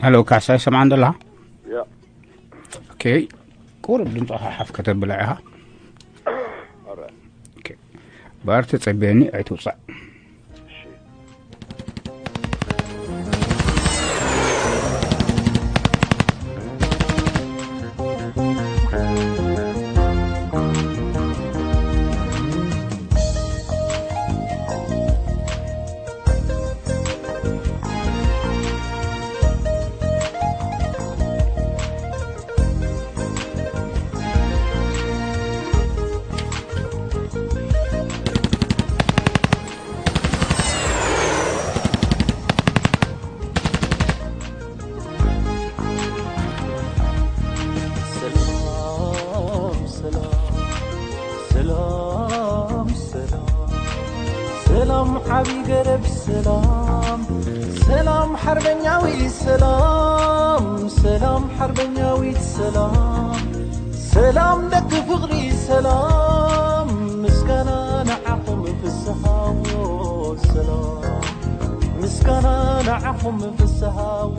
ኣሎ ካሕሳይ፣ ሰምዓን ደላ? ያ። ኦኬ። ቁሩብ ድምፅኻ ሓፍ ከተብላ ኢኻ። ኣረ። ኦኬ። ባር ተጸበየኒ፣ ኣይትውጻእ። እሺ። ሰላም፣ ሰላም፣ ሰላም፣ ሰላም፣ ሓቢ ገረብ ሰላም፣ ሰላም፣ ሓርበኛዊ ሰላም፣ ሰላም፣ ሓርበኛዊት ሰላም፣ ሰላም፣ ደቂ ፍቕሪ ሰላም፣ ምስጋና ንዓኹም ፍስሃዎ ሰላም፣ ምስጋና ንዓኹም ፍስሃዎ።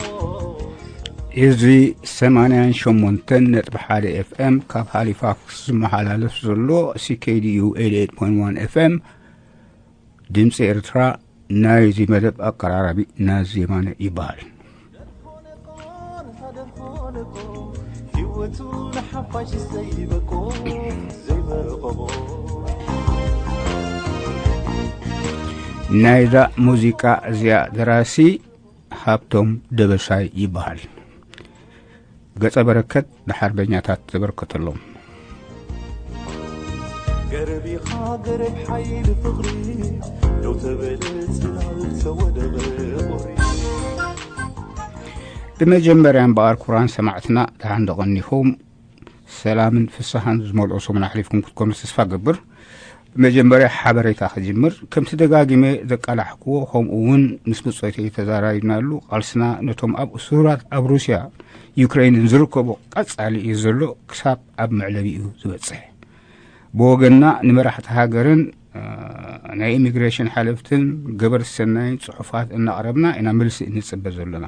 እዚ ሰማንያን ሸሞንተን ነጥቢ ሓደ ኤፍ ኤም ካብ ሃሊፋክስ ዝመሓላለፍ ዘሎ ሲ ኬ ዲ ዩ ኤይትይ ኤይት ፖይንት ዋን ኤፍ ኤም ድምፂ ኤርትራ። ናይዚ መደብ ኣቀራራቢ ናዚ የማነ ይበሃል። ናይዛ ሙዚቃ እዚኣ ደራሲ ሃብቶም ደበሳይ ይበሃል። ገጸ በረከት ንሓርበኛታት ዘበርከተሎም። ገረብ ኢኻ ገረብ ሓይሊ ፍቕሪ፣ ደው ተበለ ጽላል ተወደበ ቁሪ። ብመጀመርያ እምበኣር ክቡራን ሰማዕትና ደሓን ዶ ቀኒኹም? ሰላምን ፍስሓን ዝመልኦ ሰሙን ኣሕሊፍኩም ክትኮኑ ተስፋ ገብር። መጀመርያ ሓበሬታ ክጅምር፣ ከምቲ ደጋጊመ ዘቃላሕክዎ፣ ከምኡ እውን ምስ ብጾተይ ተዛራሪብናሉ፣ ቃልስና ነቶም ኣብ እሱራት ኣብ ሩስያ ዩክሬንን ዝርከቡ ቀጻሊ እዩ ዘሎ፣ ክሳብ ኣብ መዕለቢ እዩ ዝበጽሕ። ብወገንና ንመራሕቲ ሃገርን፣ እ፣ ናይ ኢሚግሬሽን ሓለፍትን ገበርቲ ሰናይን ጽሑፋት እናቕረብና ኢና መልሲ እንጽበ ዘለና።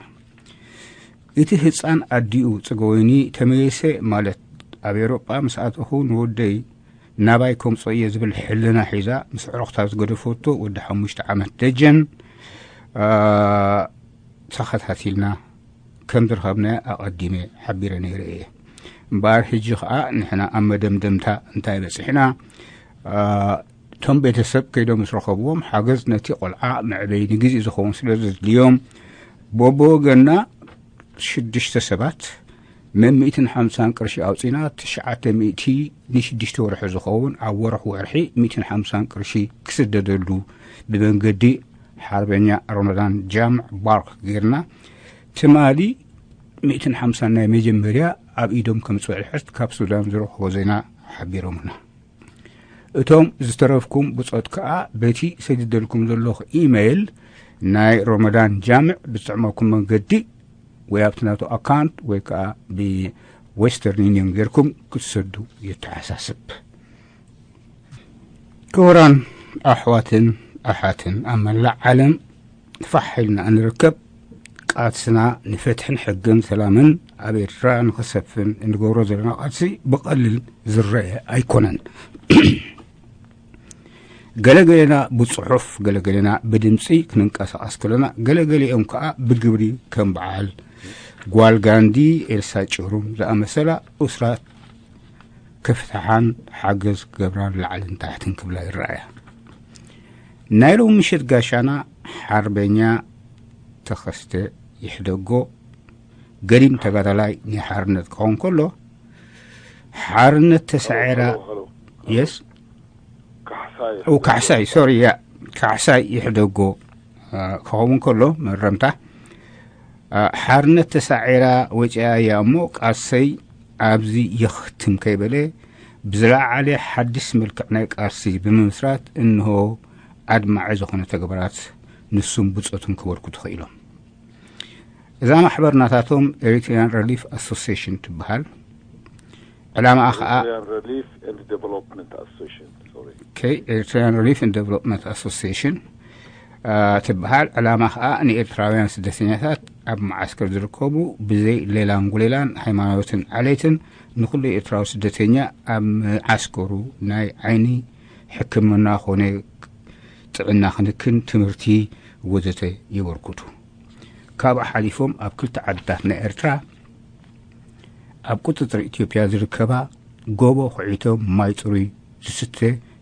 እቲ ህጻን ኣዲኡ ጽገወይኒ ተመየሰ ማለት ኣብ ኤውሮጳ ምስ ኣተኹ ንወደይ ናባይ ከምጾ እየ ዝብል ሕልና ሒዛ ምስ ዕረኽታ ዝገደፈቶ ወዲ ሓሙሽተ ዓመት ደጀን፣ እ፣ ተኸታቲልና ከም ዝረኸብናያ ኣቐዲመ ሓቢረ ነይረ እየ። እምበኣር ሕጂ ኸኣ ንሕና ኣብ መደምደምታ እንታይ በጺሕና? እ፣ እቶም ቤተሰብ ከይዶም ምስ ረኸብዎም ሓገዝ ነቲ ቆልዓ መዕበዪ ንግዜ ዝኸውን ስለ ዘድልዮም በብወገንና ሽዱሽተ ሰባት መን ሚእትን ሓምሳን ቅርሺ ኣውጺና ትሽዓተ ሚእቲ ንሽዱሽተ ወርሒ ዝኸውን ኣብ ወርሒ ወርሒ ሚእትን ሓምሳን ቅርሺ ክስደደሉ ብመንገዲ ሓርበኛ ሮመዳን ጃምዕ ባርክ ጌርና ትማሊ ሚእትን ሓምሳን ናይ መጀመርያ ኣብ ኢዶም ከም ዝበጽሐት ካብ ሱዳን ዝረኸቦ ዜና ሓቢሮምና። እቶም ዝተረፍኩም ብጾት ከኣ በቲ ሰዲደልኩም ዘለኹ ኢሜይል ናይ ሮመዳን ጃምዕ ብዝጥዕመኩም መንገዲ ወይ ኣብቲ ናቱ ኣካውንት ወይ ከኣ ብዌስተርን ዩኒየን ጌርኩም ክትሰዱ የተሓሳስብ። ክቡራን ኣሕዋትን ኣሓትን ኣብ መላእ ዓለም ፋሕ ኢልና እንርከብ ቃልስና ንፍትሕን ሕግን ሰላምን ኣብ ኤርትራ ንኸሰፍን እንገብሮ ዘለና ቃልሲ ብቐሊል ዝረአ ኣይኮነን። ገለገሌና ብጽሑፍ፣ ገለገሌና ብድምጺ ክንንቀሳቐስ ከለና፣ ገለገሊኦም ከኣ ብግብሪ ከም በዓል ጓል ጋንዲ፣ ኤልሳ ጭሩም ዝኣመሰላ ኡስራት ክፍትሓን ሓገዝ ክገብራን ላዕልን ታሕትን ክብላ ይረኣያ። ናይ ሎሚ ምሸት ጋሻና ሓርበኛ ተኸስተ ይሕደጎ፣ ገዲም ተጋዳላይ ናይ ሓርነት ክኸውን ከሎ፣ ሓርነት ተሳዒራ፣ ሄሎ፣ ሄሎ፣ ሄሎ። የስ? ካሕሳይ ኦ፣ ካሕሳይ፣ ሶሪ፣ ያ፣ ካሕሳይ ይሕደጎ፣ አ፣ ክኸውን ከሎ፣ መረምታ፣ አ፣ ሓርነት ተሳዒራ ወፂኣ እያ እሞ፣ ቃልሰይ ኣብዚ የኽትም ከይበለ፣ ብዝለዓለ ሓድሽ መልክዕ ናይ ቃልሲ ብምምስራት፣ እንሆ ኣድማዒ ዝኾነ ተግባራት ንሱን ብጾቱን ከበርክቱ ኽኢሎም። እዛ ማሕበር ናታቶም ኤሪትሪያን ሪሊፍ ኣሶሲሽን ትበሃል። ዕላማኣ ኸኣ Eritrean Relief and Development Association፣ ሶሪ። ኦኬ፣ ኤሪትሪያን ሪሊፍ ኤንድ ዴቨሎፕመንት ኣሶሲሽን። ትበሃል። ዕላማ ኸኣ ንኤርትራውያን ስደተኛታት ኣብ መዓስከር ዝርከቡ ብዘይ ሌላን ጉሌላን ሃይማኖትን ዓሌትን ንኹሉ ኤርትራዊ ስደተኛ ኣብ መዓስከሩ ናይ ዓይኒ፣ ሕክምና ኾነ ጥዕና ክንክን፣ ትምህርቲ ወዘተ የበርክቱ። ካብኡ ሓሊፎም ኣብ ክልተ ዓድታት ናይ ኤርትራ ኣብ ቁጽጽር ኢትዮጵያ ዝርከባ ጎቦ ኹዒቶም ማይ ጽሩይ ዝስተ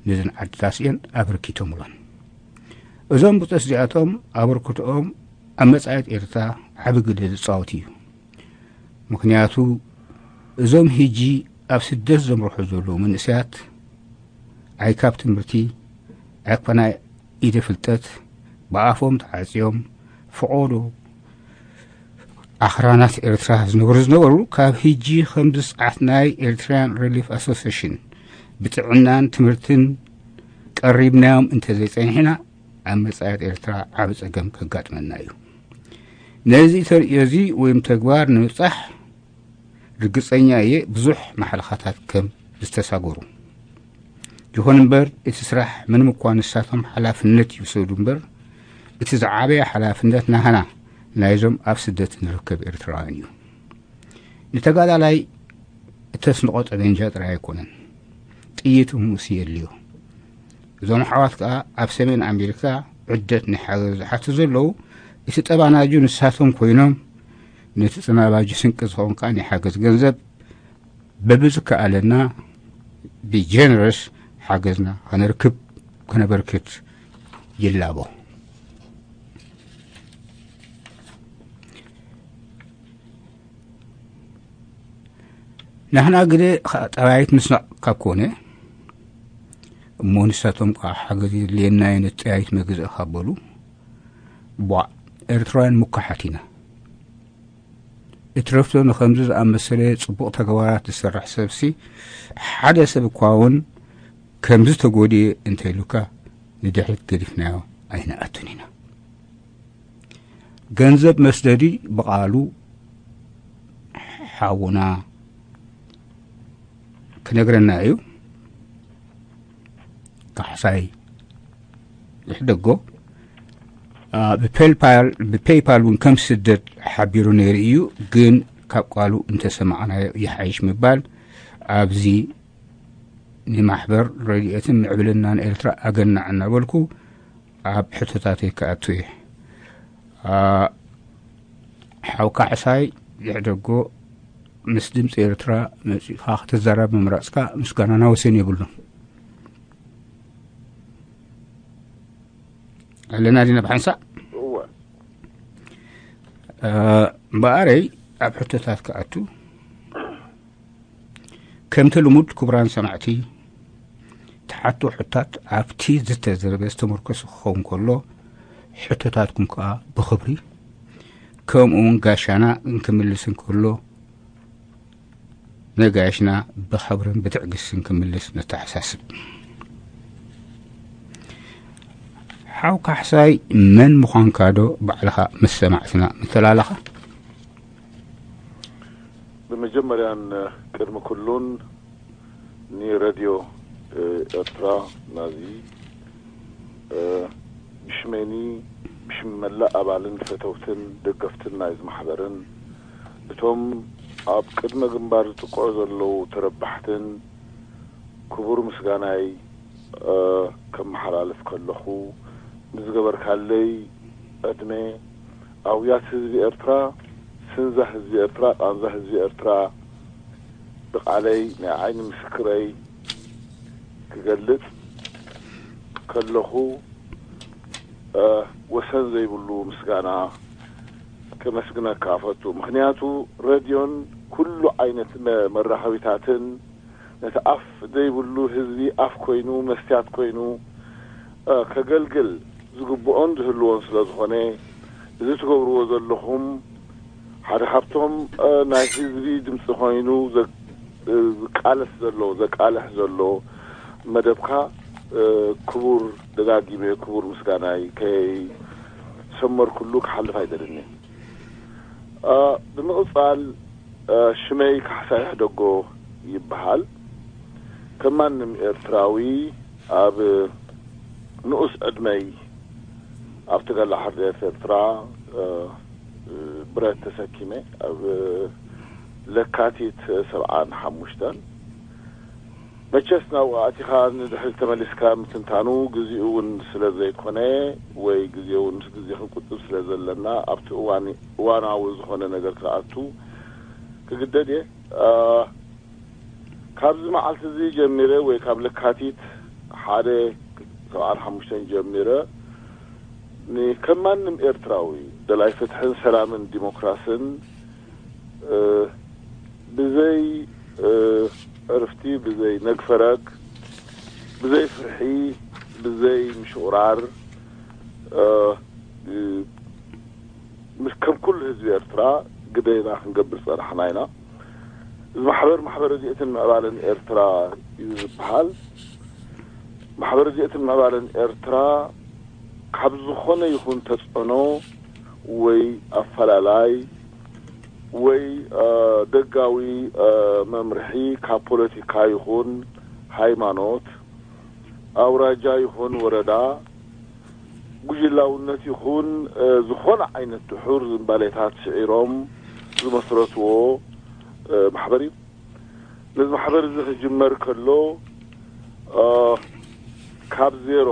ነዘን ዓድታት እየን ኣበርኪቶምሎን። እዞም ብጾት እዚኣቶም ኣበርክቶኦም ኣብ መጻኢት ኤርትራ ዓቢ ግደ ዝጻወት እዩ። ምኽንያቱ እዞም ሂጂ ኣብ ስደት ዘምርሑ ዘለዉ መንእሰያት ኣይ ካብ ትምህርቲ፣ ኣይ ኮነ ኢደ ፍልጠት፣ ብኣፎም ተዓጽዮም፣ ፈቖዶ ኣኽራናት ኤርትራ ዝነብሩ ዝነበሩ፣ ካብ ሂጂ ከም ዝስዓት ናይ ኤርትራያን ሪሊፍ ኣሶሲሽን ብጥዕናን ትምህርትን ቀሪብናዮም እንተዘይጸኒሕና፣ ኣብ መጻኢት ኤርትራ ዓቢ ጸገም ከጋጥመና እዩ። ነዚ ተርእዮ እዚ ወይም ተግባር ንምብጻሕ ርግጸኛ እየ ብዙሕ ማሕለኻታት ከም ዝተሳገሩ። ይኹን እምበር እቲ ስራሕ ምንም እኳ ንሳቶም ሓላፍነት ይውሰዱ እምበር፣ እቲ ዝዓበየ ሓላፍነት ናህና ናይዞም ኣብ ስደት ንርከብ ኤርትራውያን እዩ። ንተጋዳላይ እተስንቖ ጠበንጃ ጥራይ ኣይኮነን፣ ጥይት ምውሲ የድልዮ። እዞም ኣሕዋት ከኣ ኣብ ሰሜን ኣሜሪካ ዕደት ናይ ሓገዝ ዝሓቱ ዘለዉ፣ እቲ ጠባናጁ ንሳቶም ኮይኖም፣ ነቲ ጽናባጁ ስንቂ ዝኸውን ከኣ ናይ ሓገዝ ገንዘብ በብዝከኣለና ብጀነረስ ሓገዝና ከነርክብ፣ ከነበርክት ይላቦ። ንሕና ግደ ኸኣ ጠባይት ምስማዕ ካብ ኮነ እሞ፣ ንሳቶም ከኣ ሓገዝ የድልየና እዩ፣ ነቲ ጠያይት መግዝኢ ካብ በሉ፣ ቧዕ፣ ኤርትራውያን ምኩሓት ኢና። እትረፍቶ ንኸምዚ ዝኣመሰለ ጽቡቕ ተግባራት ዝሰርሕ ሰብሲ፣ ሓደ ሰብ እኳ እውን ከምዚ ተጎድየ እንተኢሉካ፣ ንድሕሪት ገዲፍናዮ ኣይንኣቱን ኢና። ገንዘብ መስደዲ ብቓሉ ሓውና ክነግረና እዩ። ካሕሳይ ይሕደጎ፣ አ፣ ብፔልፓል፣ ብፔይፓል እውን ከም ስደድ ሓቢሩ ነይሩ እዩ። ግን ካብ ቃሉ እንተሰማዕናዮ ይሓይሽ ምባል ኣብዚ ንማሕበር ረድኤትን ምዕብልናን ኤርትራ ኣገናዕ እናበልኩ ኣብ ሕቶታተይ ክኣቱ እየ። አ፣ ሓው ካሕሳይ ይሕደጎ፣ ምስ ድምፂ ኤርትራ መፂእኻ ክትዛረብ ምምራፅካ ምስጋናና ወሰን የብሉን። ኣለና ዲና ብሓንሳእ? እወ። አ፣ እምበኣረይ ኣብ ሕቶታት ክኣቱ፣ ከምቲ ልሙድ ክቡራን ሰማዕቲ፣ ትሓቶ ሕቶታት ኣብቲ ዝተዘርበ ዝተመርኮሰ ክኸውን ከሎ፣ ሕቶታትኩም ከኣ ብኽብሪ፣ ከምኡ እውን ጋሻና እንክምልስ እንከሎ፣ ነጋሽና ብኽብርን ብትዕግስትን ክምልስ ነተሓሳስብ። ሓው ካሕሳይ፣ መን ምዃንካ ዶ ባዕልኻ ምስ ሰማዕትና ምተላለኻ? ብመጀመርያን ቅድሚ ኩሉን ንረድዮ፣ እ፣ ኤርትራ ናዚ፣ እ፣ ብሽመይኒ፣ ብሽም መላእ ኣባልን ፈተውትን ደገፍትን ናይዚ ማሕበርን፣ እቶም ኣብ ቅድመ ግንባር ዝጥቅዑ ዘለዉ ተረባሕትን ክቡር ምስጋናይ፣ እ፣ ከመሓላልፍ ከለኹ፣ ንዝገበርካለይ ዕድመ፣ ኣውያት ህዝቢ ኤርትራ፣ ስንዛ ህዝቢ ኤርትራ፣ ቃንዛ ህዝቢ ኤርትራ፣ ብቃለይ ናይ ዓይኒ ምስክረይ ክገልጽ ከለኹ፣ እ፣ ወሰን ዘይብሉ ምስጋና ከመስግነካ እፈቱ። ምኽንያቱ ረድዮን ኩሉ ዓይነት መ-፣ መራኸቢታትን ነቲ ኣፍ ዘይብሉ ህዝቢ ኣፍ ኮይኑ፣ መስትያት ኮይኑ፣ እ፣ ከገልግል ዝግብኦን ዝህልዎን ስለ ዝኾነ፣ እዚ ትገብርዎ ዘለኹም ሓደ ካብቶም፣ እ፣ ናይ ህዝቢ ድምፂ ኮይኑ ዘ-፣ እ፣ ዝቃለስ ዘሎ፣ ዘቃልሕ ዘሎ መደብካ፣ እ፣ ክቡር፣ ደጋጊመ ክቡር ምስጋናይ ከይሰመርኩሉ ክሓልፍ ኣይደልን እየ። እ፣ ብምቕጻል፣ እ፣ ሽመይ ካሕሳይ ሕደጎ ይበሃል። ከም ማንም ኤርትራዊ ኣብ ንኡስ ዕድመይ ኣብ ተጋድሎ ሓርነት ኤርትራ፣ እ፣ እ፣ ብረት ተሰኪመ ኣብ ለካቲት ሰብዓን ሓሙሽተን። መቸስ ናብኡ ኣቲኻ ንድሕሪት ተመሊስካ ምትንታኑ ግዜኡ እውን ስለ ዘይኮነ ወይ ግዜ እውን ምስ ግዜ ክንቁጥብ ስለ ዘለና ኣብቲ እዋን፣ እዋናዊ ዝኾነ ነገር ክኣቱ ክግደድ እየ። እ፣ ካብዚ መዓልቲ እዚ ጀሚረ ወይ ካብ ለካቲት ሓደ ሰብዓን ሓሙሽተን ጀሚረ ንከም ማንም ኤርትራዊ ደላይ ፍትሕን ሰላምን ዲሞክራስን፣ እ፣ ብዘይ፣ እ፣ ዕርፍቲ፣ ብዘይ ነግፈረግ፣ ብዘይ ፍርሒ፣ ብዘይ ምሽቑራር፣ እ፣ እ፣ ምስ ከም ኩሉ ህዝቢ ኤርትራ ግደና ክንገብር ጸናሕና ኢና። እዚ ማሕበር፣ ማሕበር ረድኤትን ምዕባለን ኤርትራ እዩ ዝበሃል። ማሕበር ረድኤትን ምዕባለን ኤርትራ ካብ ዝኾነ ይኹን ተጽዕኖ ወይ ኣፈላላይ ወይ፣ እ፣ ደጋዊ፣ እ፣ መምርሒ ካብ ፖለቲካ ይኹን ሃይማኖት፣ ኣውራጃ ይኹን ወረዳ፣ ጉጅላውነት ይኹን፣ እ፣ ዝኾነ ዓይነት ድሑር ዝንባሌታት ስዒሮም ዝመስረትዎ፣ እ፣ ማሕበር እዩ። ነዚ ማሕበር እዚ ክጅመር ከሎ፣ እ፣ ካብ ዜሮ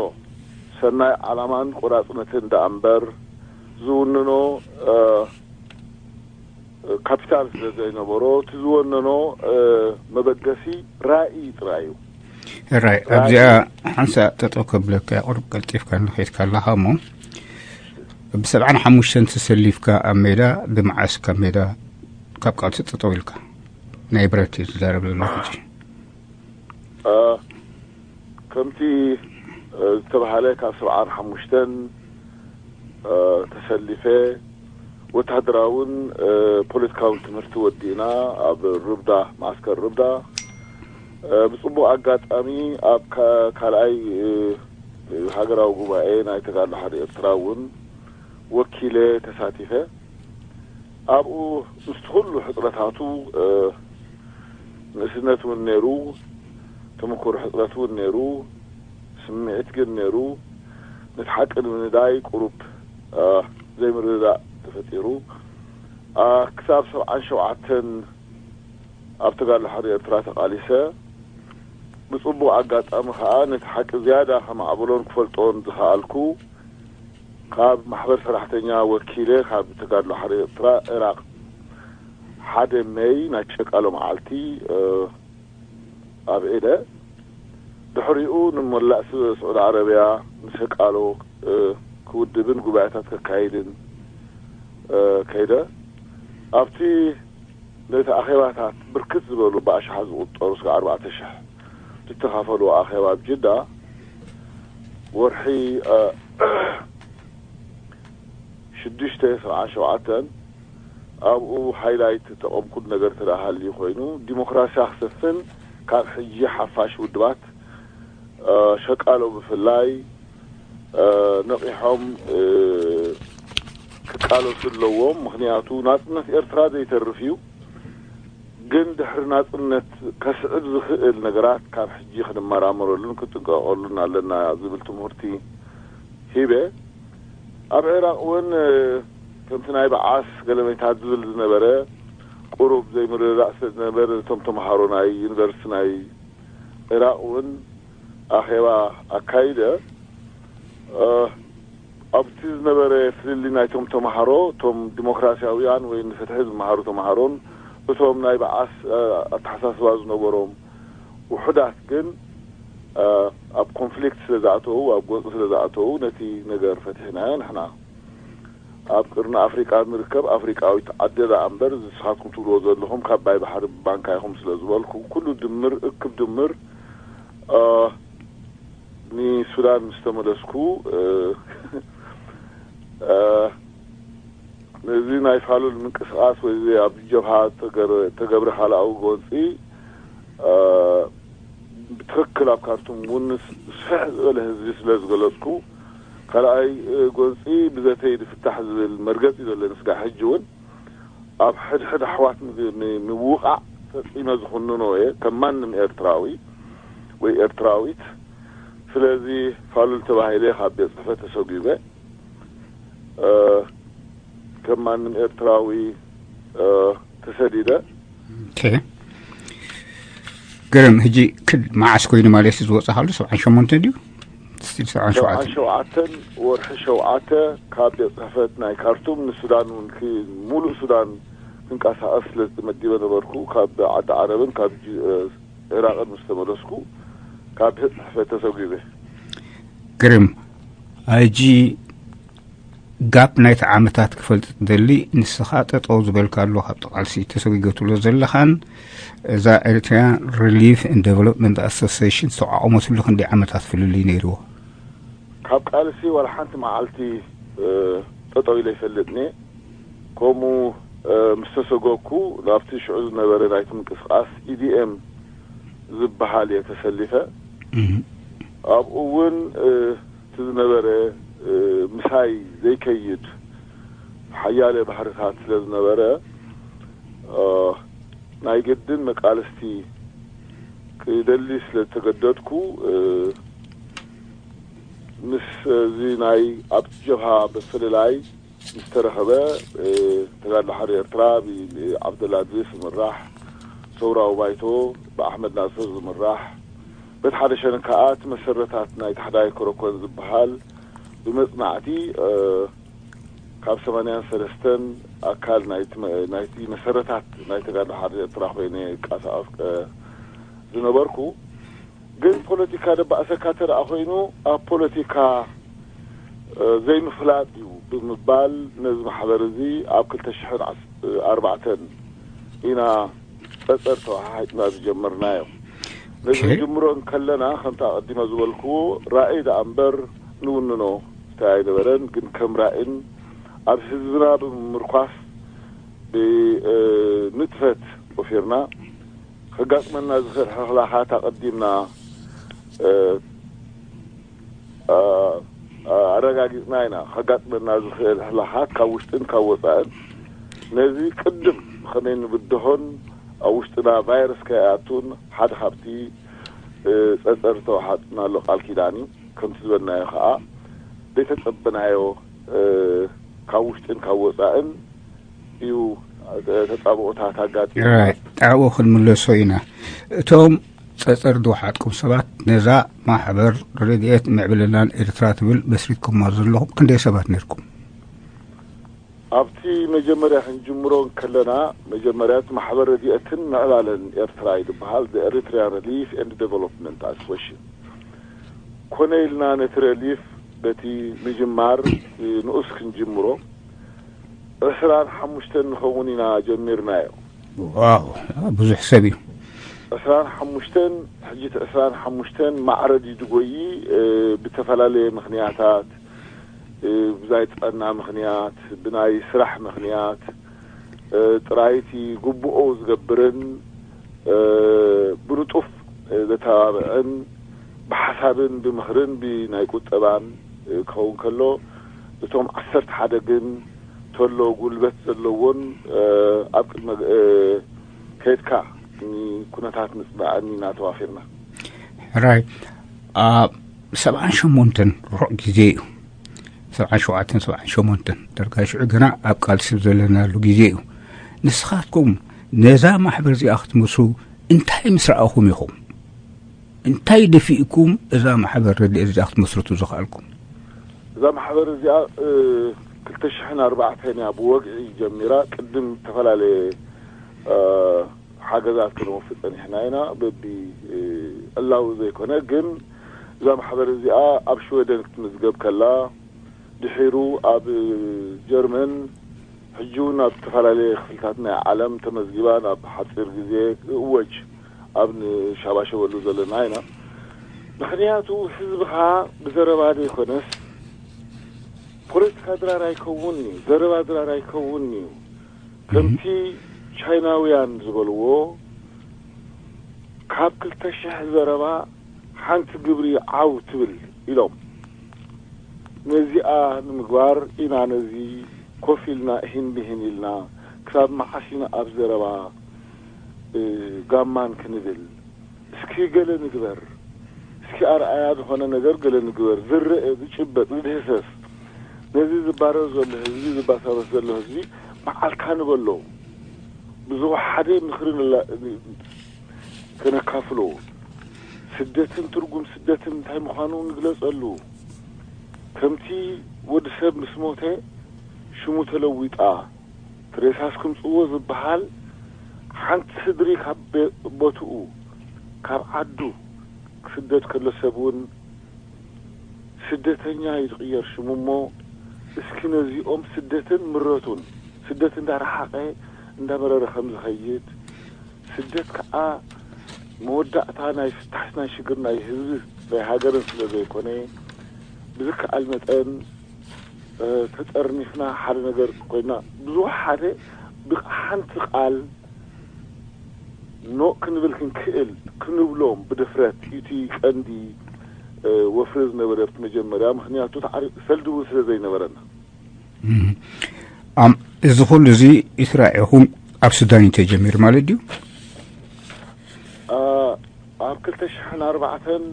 ሰናይ ዓላማን ቆራጽነትን ደኣ እምበር ዝውንኖ፣ እ፣ ካፒታል ስለ ዘይነበሮ፣ እቲ ዝወነኖ፣ እ፣ መበገሲ ራእይ ጥራይ እዩ። ራይ፣ ራይ ኣብዚኣ ሓንሳእ ጠጠው ከብለካ፣ ቁሩብ ቀልጢፍካ ንኸይድካ ኣለኻ እሞ፣ ብሰብዓን ሓሙሽተን ተሰሊፍካ ኣብ ሜዳ፣ ብመዓስ ካብ ሜዳ፣ ካብ ቃልሲ ጠጠው ኢልካ? ናይ ብረት እዩ ዝዛረብ ዘሎ ሕጂ። እ፣ ከምቲ፣ እ፣ ዝተባህለ ካብ ሰብዓን ሓሙሽተን፣ እ፣ ተሰሊፈ ወተሃደራውን፣ እ፣ ፖለቲካውን ትምህርቲ ወዲእና ኣብ ርብዳ፣ ማዕስከር ርብዳ፣ እ፣ ብጽቡቕ ኣጋጣሚ ኣብ ካ-፣ ካልኣይ፣ እ፣ ሃገራዊ ጉባኤ ናይ ተጋድሎ ሓደ ኤርትራ እውን ወኪለ ተሳቲፈ። ኣብኡ ምስቲ ኩሉ ሕጽረታቱ፣ እ፣ ንእስነት እውን ነይሩ፣ ተመክሮ ሕጽረት እውን ነይሩ፣ ስምዒት ግን ነይሩ። ነቲ ሓቂ ንምንዳይ ቁሩብ፣ እ፣ ዘይምርድዳእ ተፈጢሩ። እ፣ ክሳብ ሰብዓን ሸውዓተን ኣብ ተጋድሎ ሓርነት ኤርትራ ተቓሊሰ። ብጽቡቕ ኣጋጣሚ ከኣ ነቲ ሓቂ ዝያዳ ከማዕብሎን ክፈልጦን ዝኸኣልኩ፣ ካብ ማሕበር ሰራሕተኛ ወኪለ ካብ ተጋድሎ ሓርነት ኤርትራ፣ ዕራቕ፣ ሓደ ሜይ ናይ ሸቃሎ መዓልቲ፣ እ፣ ኣብዒለ። ድሕሪኡ ንመላእ ስ-፣ ስዑዲ ዓረብያ ንሸቃሎ፣ እ፣ ክውድብን ጉባኤታት ከካይድን፣ እ፣ ከይደ። ኣብቲ ነቲ ኣኼባታት ብርክት ዝበሉ ብኣሽሓት ዝቑጸሩ፣ እስከ ኣርባዕተ ሽሕ ዝተኻፈሉ ኣኼባ ኣብ ጅዳ፣ ወርሒ፣ እ፣ ሽዱሽተ ሰብዓን ሸውዓተን፣ ኣብኡ ሃይላይት ተቐምኩሉ ነገር ተደኣ ሃልዩ ኮይኑ፣ ዲሞክራስያ ክሰፍን፣ ካብ ሕጂ ሓፋሽ ውድባት፣ እ፣ ሸቃሎ ብፍላይ፣ እ፣ ነቒሖም፣ እ፣ ክቃለሱ ኣለዎም። ምኽንያቱ ናጽነት ኤርትራ ዘይተርፍ እዩ። ግን ድሕሪ ናጽነት ከስዕብ ዝኽእል ነገራት ካብ ሕጂ ክንመራመረሉን ክንጥንቀቐሉን ኣለና ዝብል ትምህርቲ ሂበ። ኣብ ዒራቕ እውን፣ እ፣ ከምቲ ናይ በዓስ ገለመታት ዝብል ዝነበረ፣ ቁሩብ ዘይምርድዳእ ስለ ዝነበረ፣ ነቶም ተምሃሮ ናይ ዩኒቨርሲቲ ናይ ዒራቕ እውን ኣኼባ ኣካይደ። እ፣ ኣብቲ ዝነበረ ፍልልይ ናይቶም ተምሃሮ፣ እቶም ዲሞክራሲያውያን ወይ ንፍትሒ ዝመሃሩ ተምሃሮን እቶም ናይ በዓስ፣ እ፣ ኣተሓሳስባ ዝነበሮም ውሑዳት ግን፣ እ፣ ኣብ ኮንፍሊክት ስለ ዝኣተዉ፣ ኣብ ጎንፂ ስለ ዝኣተዉ፣ ነቲ ነገር ፈቲሕናዮ ንሕና። ኣብ ቅርኒ ኣፍሪቃ ንርከብ ኣፍሪቃዊት ዓዲ ደኣ እምበር፣ እዚ ንስኻትኩም ትብልዎ ዘለኹም ካብ ማይ ባሕሪ ብባንካ ኢኹም ስለ ዝበልኩ፣ ኩሉ ድምር፣ እክብ ድምር፣ እ፣ ንሱዳን ምስ ተመለስኩ፣ እ፣ እ፣ ነዚ ናይ ፋሉል ምንቅስቓስ ወይ እዚ ኣብ ጀብሃ ተገር-፣ ተገብረ ካልኣዊ ጎንፂ፣ እ፣ ብትኽክል ኣብ ካርቱም እውን ስ-፣ ስፍሕ ዝበለ ህዝቢ ስለ ዝገለፅኩ፣ ካልኣይ፣ እ፣ ጎንፂ ብዘተይ ዝፍታሕ ዝብል መርገፂ እዩ ዘለኒ። ስጋዕ ሕጂ እውን ኣብ ሕድሕድ ኣሕዋት ም-፣ ም-፣ ምውቓዕ ፈጺመ ዝኹንኖ እየ፣ ከም ማንም ኤርትራዊ ወይ ኤርትራዊት። ስለዚ ፋሉል ተባሂለ ካብ ቤት ጽሕፈት ተሰጒበ። እ፣ ከም ማንም ኤርትራዊ፣ እ፣ ተሰዲደ። ኦኬ። ግርም። ሕጂ ክድ መዓስ ኮይኑ ማለት እዩ ዝወፅእ? ካሉ ሰብዓን ሸሞንተ ድዩ? ስቲል ሰብዓን ሸውዓተ። ሰብዓን ሸውዓተን ወርሒ ሸውዓተ ካብ ቤት ጽሕፈት ናይ ካርቱም ንሱዳን እውን ክ-፣ ሙሉእ ሱዳን ክንቀሳቐስ ስለ ዝተመዲበ ነበርኩ፣ ካብ ዓዲ ዓረብን ካብ ጅ-፣ እ፣ ኢራቕን ምስ ተመለስኩ ካብ ቤት ጽሕፈት ተሰጒበ። ግርም። ሕጂ ጋፕ ናይቲ ዓመታት ክፈልጥ ትደሊ። ንስኻ ጠጠው ዝበልካሉ ካብቲ ቃልሲ ተሰጒጎ ትብሎ ዘለኻን እዛ ኤሪትሪያን ሪሊፍ ኤንድ ዴቨሎፕመንት ኣሶሲሽን ዝተቋቋመትሉ ክንደይ ዓመታት ፍልልይ ነይርዎ? ካብ ቃልሲ ዋላ ሓንቲ መዓልቲ፣ እ፣ ጠጠው ኢለ ይፈልጥኒ። ከምኡ፣ እ፣ ምስ ተሰጎኩ ናብቲ ሽዑ ዝነበረ ናይቲ ምንቅስቃስ ኢዲኤም ዝበሃል እየ ተሰሊፈ። እም። ኣብኡ እውን፣ እ፣ እቲ ዝነበረ፣ እ፣ ምሳይ ዘይከይድ ሓያለ ባህርታት ስለ ዝነበረ፣ እ፣ ናይ ግድን መቃልስቲ ክደሊ ስለ ዝተገደድኩ፣ እ፣ ምስ እዚ ናይ ኣብ ጀብሃ ምፍልላይ ምስ ተረኸበ፣ እ፣ ተጋድሎ ሓርነት ኤርትራ ብዓብደላ እድሪስ ዝምራሕ፣ ሰውራዊ ባይቶ ብኣሕመድ ናስር ዝምራሕ፣ በቲ ሓደ ሸነኽ ከኣ እቲ መሰረታት ናይ ታሕዳይ ኮረኮን ዝበሃል ብመጽናዕቲ፣ እ፣ ካብ ሰማንያን ሰለስተን ኣካል ናይቲ መ-፣ ናይቲ መሰረታት ናይ ተጋድሎ ሓርነት ኤርትራ ኮይነ ይንቀሳቐስ፣ እ፣ ዝነበርኩ። ግን ፖለቲካ ደባእሰካ ተደኣ ኮይኑ ኣብ ፖለቲካ፣ እ፣ ዘይምፍላጥ እዩ ብምባል ነዚ ማሕበር እዚ ኣብ ክልተ ሽሕን ኣርባዕተን ኢና ጸጸር ተወሓሒጥና ዝጀመርናዮ። ነዚ ኦኬ። ንጅምሮ እንከለና ከምቲ ኣቐዲመ ዝበልክዎ ራእይ ደኣ እምበር ንውንኖ እንታይ ኣይነበረን። ግን ከም ራእይን ኣብ ህዝብና ብምምርኳስ ብ-፣ እ፣ ንጥፈት ወፊርና ከጋጥመና ዝኽእል ሕኽላኻት ኣቐዲምና፣ እ፣ እ፣ ኣረጋጊጽና ኢና። ከጋጥመና ዝኽእል ሕኽላኻት ካብ ውሽጥን ካብ ወጻእን ነዚ ቅድም ብኸመይ ንብድሆን ኣብ ውሽጥና ቫይረስ ከይኣቱን ሓደ ካብቲ፣ እ፣ ጸጸር ዝተወሓጥናሉ ቃል ኪዳን እዩ። ከምቲ ዝበልናዮ ከኣ ዘይተጸበናዮ፣ እ፣ ካብ ውሽጥን ካብ ወጻእን እዩ፣ እ፣ ተጻብኦታት ኣጋጢሙ። ራይት። ኣብኡ ክንምለሶ ኢና። እቶም ጸጸር ዝወሓጥኩም ሰባት ነዛ ማሕበር ረድኤት ምዕብልናን ኤርትራ ትብል መስሪትኩማ ዘለኹም ክንደይ ሰባት ነርኩም? ኣብቲ መጀመርያ ክንጅምሮ እንከለና፣ መጀመርያ እቲ ማሕበር ረድኤትን ምዕባለን ኤርትራ እዩ ዝበሃል፣ The Eritrean Relief and Development Association። ኮነ ኢልና ነቲ ረሊፍ በቲ ምጅማር፣ እ፣ ንኡስ ክንጅምሮ፣ ዕስራን ሓሙሽተን ንኸውን ኢና ጀሚርናዮ። ዋው፣ ብዙሕ ሰብ እዩ። ዕስራን ሓሙሽተን፣ ሕጂ እቲ ዕስራን ሓሙሽተን ማዕረ ድዩ ዝጎዪ፣ እ፣ ብተፈላለየ ምኽንያታት፣ እ፣ ብዛይ ጥዕና ምኽንያት፣ ብናይ ስራሕ ምኽንያት፣ እ፣ ጥራይ እቲ ግቡኦ ዝገብርን፣ እ፣ ብንጡፍ፣ እ፣ ዘተባብዕን ብሓሳብን ብምኽርን ብናይ ቁጠባን፣ እ፣ ክኸውን ከሎ፣ እቶም ዓሰርተ ሓደ ግን ተሎ ጉልበት ዘለዎን፣ እ፣ ኣብ ቅድመ፣ እ፣ ከይድካ ንኩነታት ምጽናዕን ኢና ተዋፊርና። ሕራይ፣ ኣብ ሰብዓን ሸሞንተን ሩቕ ግዜ እዩ። ሰብዓን ሸውዓተን፣ ሰብዓን ሸሞንተን፣ ዳርጋ ሽዑ ግና ኣብ ቃልሲ ዘለናሉ ግዜ እዩ። ንስኻትኩም ነዛ ማሕበር እዚኣ ክትመስሩ እንታይ ምስ ረኣኹም ኢኹም? እንታይ ደፊእኩም እዛ ማሕበር ረድኤት እዚኣ ክትመስርቱ ዝኸኣልኩም? እዛ ማሕበር እዚኣ፣ እ፣ ክልተ ሽሕን ኣርባዕተን እያ ብወግዒ ጀሚራ። ቅድም ዝተፈላለየ፣ እ፣ ሓገዛት ክነወፍእ ጸኒሕና ኢና። በቢ፣ እ፣ ዕላዊ ዘይኮነ ግን እዛ ማሕበር እዚኣ ኣብ ሽወደን ክትምዝገብ ከላ፣ ድሒሩ ኣብ ጀርመን፣ ሕጂ እውን ኣብ ዝተፈላለየ ክፍልታት ናይ ዓለም ተመዝጊባ ናብ ሓጺር ግዜ ክእወጅ ኣብ ንሻባሸበሉ ዘለና ኢና። ምኽንያቱ ህዝብኻ ብዘረባ ዘይኮነስ ፖለቲካ ድራር ኣይከውን እዩ፣ ዘረባ ድራር ኣይከውን እዩ። ከምቲ ቻይናውያን ዝበልዎ፣ ካብ ክልተ ሽሕ ዘረባ ሓንቲ ግብሪ ዓው ትብል ኢሎም። ነዚኣ ንምግባር ኢና ነዚ ኮፍ ኢልና እሂን ብሂን ኢልና፣ ክሳብ መዓስ ኢና ኣብ ዘረባ፣ እ፣ ጋማን ክንብል? እስኪ ገለ ንግበር። እስኪ ኣርኣያ ዝኾነ ነገር ገለ ንግበር። ዝረአ፣ ዝጭበጥ፣ ዝድህሰስ። ነዚ ዝባረር ዘሎ ህዝቢ፣ ዝባሳበስ ዘሎ ህዝቢ መዓልካ ንበሎ። ብዝወሓደ ምኽሪ ንላ-፣ ከነካፍሎ። ስደትን ትርጉም ስደትን እንታይ ምዃኑ ንግለጸሉ። ከምቲ ወዲ ሰብ ምስ ሞተ ሽሙ ተለዊጣ፣ ሬሳስ ክምጽዎ ዝበሃል፣ ሓንቲ ስድሪ ካብ ቤ-፣ ቦትኡ፣ ካብ ዓዱ ክስደድ ከሎ ሰብ እውን ስደተኛ እዩ ዝቕየር ሽሙ። እሞ እስኪ ነዚኦም ስደትን ምረቱን፣ ስደት እንዳረሓቐ እንዳመረረ ከም ዝኸይድ፣ ስደት ከዓ መወዳእታ ናይ ፍታሕስ ናይ ሽግር ናይ ህዝቢ ናይ ሃገርን ስለ ዘይኮነ፣ ብዝከኣል መጠን እ፣ ተጠርኒፍና ሓደ ነገር ኮይና፣ ብዙሕ ሓደ ብሓንቲ ቃል ኖእ ክንብል ክንክእል፣ ክንብሎም ብድፍረት፣ እቲ ቀንዲ፣ እ፣ ወፍሪ ዝነበረ ኣብቲ መጀመርያ፣ ምኽንያቱ ተዓሪ-፣ ሰልዲ እውን ስለ ዘይነበረና። እም። ኣም፣ እዚ ኩሉ እዚ ኢስራኤኹም ኣብ ሱዳን እዩ ተጀሚሩ ማለት ድዩ? እ፣ ኣብ ክልተ ሽሕን ኣርባዕተን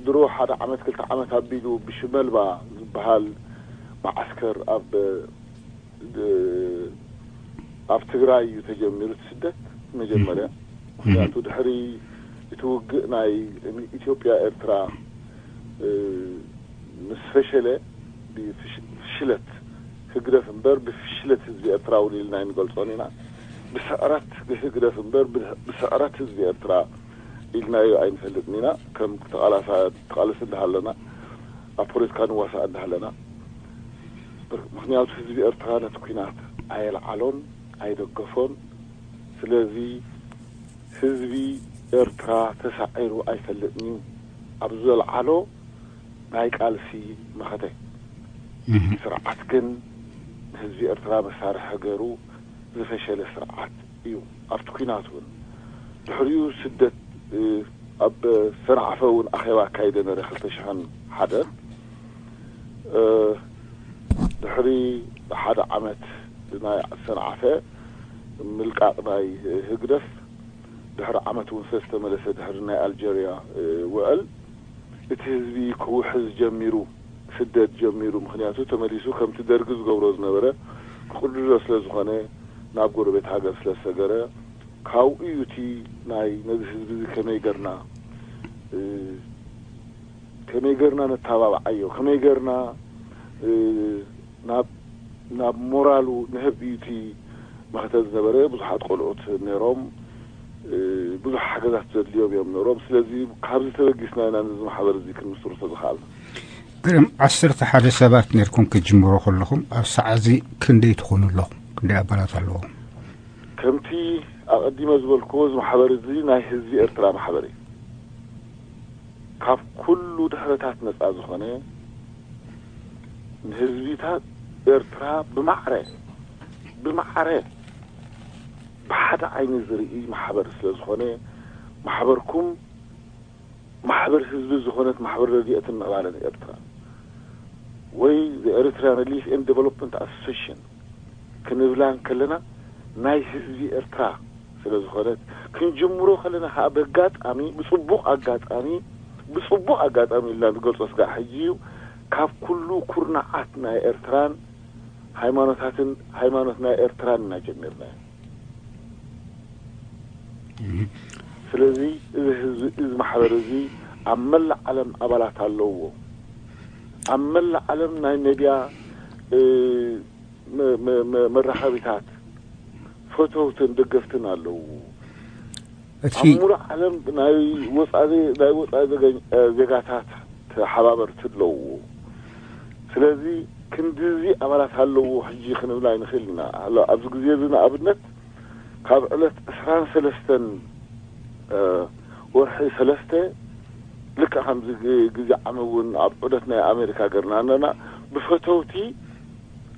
ድሮ ሓደ ዓመት ክልተ ዓመት ኣቢሉ ብሽመልባ ዝበሃል መዓስከር ኣብ፣ እ፣ ኣብ ትግራይ እዩ ተጀሚሩ እቲ ስደት መጀመርያ። እም። ምኽንያቱ ድሕሪ እቲ ውግእ ናይ ኢትዮጵያ ኤርትራ፣ እ፣ ምስ ፈሸለ፣ ብፍሽ-፣ ፍሽለት ህግደፍ እምበር ብፍሽለት ህዝቢ ኤርትራ እውን ኢልና ኣይንገልጾን ኢና። ብስዕረት ህግደፍ እምበር ብ-፣ ብስዕረት ህዝቢ ኤርትራ ኢልናዮ ኣይንፈልጥን ኢና። ከም ተቓላሳ-፣ ተቓለስ እንዳሃለና፣ ኣብ ፖለቲካ ንዋሳእ እንዳሃለና። ምኽንያቱ ህዝቢ ኤርትራ ነቲ ኲናት ኣየልዓሎን ኣይደገፎን። ስለዚ ህዝቢ ኤርትራ ተሳዒሩ ኣይፈልጥን እዩ። ኣብ ዘልዓሎ ናይ ቃልሲ መኸተ። እህ። ስርዓት ግን ንህዝቢ ኤርትራ መሳርሒ ገይሩ ዝፈሸለ ስርዓት እዩ። ኣብቲ ኲናት እውን ድሕሪኡ ስደት፣ እ፣ ኣብ ሰንዓፈ እውን ኣኼባ ኣካይደ ነረ ክልተ ሽሕን ሓደ። እ፣ ድሕሪ ሓደ ዓመት ናይ ሰንዓፈ ምልቃቕ ናይ ህግደፍ ድሕሪ ዓመት እውን ስለ ዝተመለሰ ድሕሪ ናይ ኣልጀርያ፣ እ፣ ውዕል እቲ ህዝቢ ክውሕዝ ጀሚሩ፣ ክስደድ ጀሚሩ። ምኽንያቱ ተመሊሱ ከምቲ ደርጊ ዝገብሮ ዝነበረ ክቕድዶ ስለ ዝኾነ ናብ ጎረቤት ሃገር ስለ ዝሰገረ፣ ካብኡ እዩ እቲ ናይ ነዚ ህዝቢ እዚ ከመይ ገርና፣ እ፣ ከመይ ገርና ነተባብዓዮ፣ ከመይ ገርና፣ እ፣ ናብ፣ ናብ ሞራሉ ንህብ እዩ እቲ መኸተ ዝነበረ። ብዙሓት ቆልዑት ነይሮም፣ እ፣ ብዙሕ ሓገዛት ዘድልዮም እዮም ነይሮም። ስለዚ ካብዚ ተበጊስና ኢና ነዚ ማሕበር እዚ ክንምስርቶ ዝኸኣልና። ግርም፣ ዓሰርተ ሓደ ሰባት ነርኩም ክትጅምሩ ከለኹም፣ ኣብ ሰዓት እዚ ክንደይ ትኾኑ ኣለኹም? ክንደይ ኣባላት ኣለዎም? ከምቲ ኣቐዲመ ዝበልክዎ፣ እዚ ማሕበር እዚ ናይ ህዝቢ ኤርትራ ማሕበር እዩ። ካብ ኩሉ ድሕረታት ነጻ ዝኾነ፣ ንህዝቢታት ኤርትራ ብማዕረ፣ ብማዕረ ብሓደ ዓይኒ ዝርኢ ማሕበር ስለ ዝኾነ፣ ማሕበርኩም ማሕበር ህዝቢ ዝኾነት ማሕበር ረድኤትን ምዕባለን ኤርትራ ወይ The Eritrean Relief and Development Association ክንብላ እንከለና፣ ናይ ህዝቢ ኤርትራ ስለ ዝኾነት፣ ክንጅምሮ ከለና ከዓ በጋጣሚ፣ ብጽቡቕ ኣጋጣሚ፣ ብጽቡቕ ኣጋጣሚ ኢልና ንገልጾ ስጋዕ ሕጂ እዩ፣ ካብ ኩሉ ኩርናዓት ናይ ኤርትራን ሃይማኖታትን፣ ሃይማኖት ናይ ኤርትራን ኢና ጀሚርናዮ። እህ። ስለዚ እዚ ህዝቢ፣ እዚ ማሕበር እዚ ኣብ መላእ ዓለም ኣባላት ኣለውዎ። ኣብ መላእ ዓለም ናይ ሜድያ፣ እ፣ መ-፣ መ-፣ መ-፣ መራኸቢታት ፈተውትን ደገፍትን ኣለውዎ። እቲ ኣብ ሙሉእ ዓለም ናይ ወጻኢ፣ ናይ ወጻኢ ዘገኝ-፣ እ፣ ዜጋታት ተሓባበርቲ ኣለውዎ። ስለዚ ክንድዚ ኣባላት ኣለውዎ ሕጂ ክንብል ኣይንኽእል ኢና። ኣሎ ኣብዚ ግዜ እዚ ንኣብነት ካብ ዕለት ዕስራን ሰለስተን፣ እ፣ ወርሒ ሰለስተ፣ ልክዕ ከምዚ ግ-፣ ግዜ ዓሚ እውን ኣብ ዑደት ናይ ኣሜሪካ ገርና ኣለና። ብፈተውቲ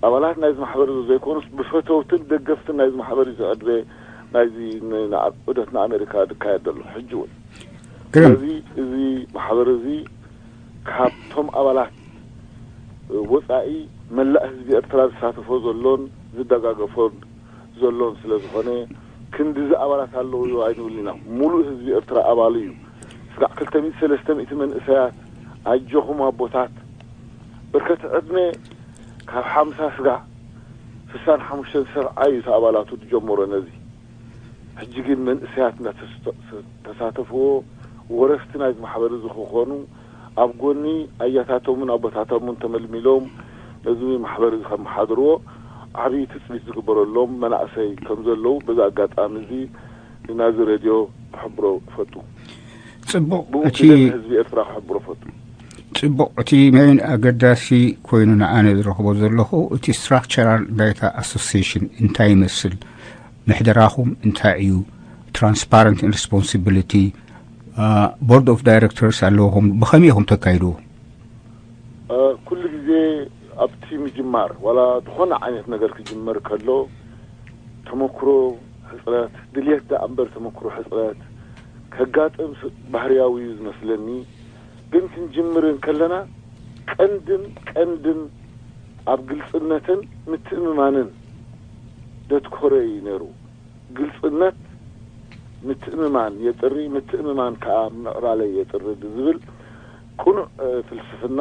ኣባላት ናይዚ ማሕበር እዚ ዘይኮኑስ፣ ብፈተውትን ደገፍትን ናይዚ ማሕበር እዩ ዝዕድመ ናይዚ ን-፣ ንዓ-፣ ዑደት ንኣሜሪካ ዝካየድ ዘሎ ሕጂ እውን። ግርም። ስለዚ እዚ ማሕበር እዚ ካብቶም ኣባላት ወጻኢ መላእ ህዝቢ ኤርትራ ዝሳተፎ ዘሎን ዝደጋገፎን ዘሎን ስለ ዝኾነ፣ ክንድዚ ኣባላት ኣለውዎ ኣይንብልን ኢና። ሙሉእ ህዝቢ ኤርትራ ኣባሉ እዩ። ስጋዕ ክልተ ሚእቲ ሰለስተ ሚእቲ መንእሰያት፣ ኣጆኹም ኣቦታት፣ ብርከት ዕድመ ካብ ሓምሳ ስጋዕ ስሳን ሓሙሽተን ሰብዓ እዩ እቲ ኣባላቱ ዝጀመሮ። ነዚ ሕጂ ግን መንእሰያት እናተሳተፍዎ፣ ወረስቲ ናይዚ ማሕበር እዚ ክኾኑ፣ ኣብ ጎኒ ኣያታቶምን ኣቦታቶምን ተመልሚሎም ነዚ ማሕበር እዚ ከመሓድርዎ ዓብዪ ትፅቢት ዝግበረሎም መናእሰይ ከም ዘለዉ በዚ ኣጋጣሚ እዚ ናዚ ሬድዮ ክሕብሮ እፈቱ። ጽቡቕ። ብኡ እቲ ግደ ንህዝቢ ኤርትራ ክሕብሮ እፈቱ። ጽቡቕ። እቲ መን ኣገዳሲ ኮይኑ ንኣነ ዝረኽቦ ዘለኹ፣ እቲ ስትራክቸራል ናይታ ኣሶሲሽን እንታይ ይመስል፣ ምሕደራኹም እንታይ እዩ፣ ትራንስፓረንት ን ሪስፖንሲቢሊቲ፣ ቦርድ ኦፍ ዳይሬክተርስ ኣለኹም፣ ብኸመይ ኢኹም ተካይድዎ? ኩሉ ግዜ ኣብቲ ምጅማር ዋላ ዝኾነ ዓይነት ነገር ክጅመር ከሎ ተመክሮ ሕፅረት፣ ድልየት ደኣ እምበር ተመክሮ ሕፅረት ከጋጥም ስ- ባህርያዊ እዩ ዝመስለኒ። ግን ክንጅምር እንከለና ቀንድን ቀንድን ኣብ ግልፅነትን ምትእምማንን ዘትኮረ እዩ ነይሩ። ግልፅነት ምትእምማን የጥሪ፣ ምትእምማን ከዓ ምዕባለ የጥሪ ብዝብል ቅኑዕ ፍልስፍና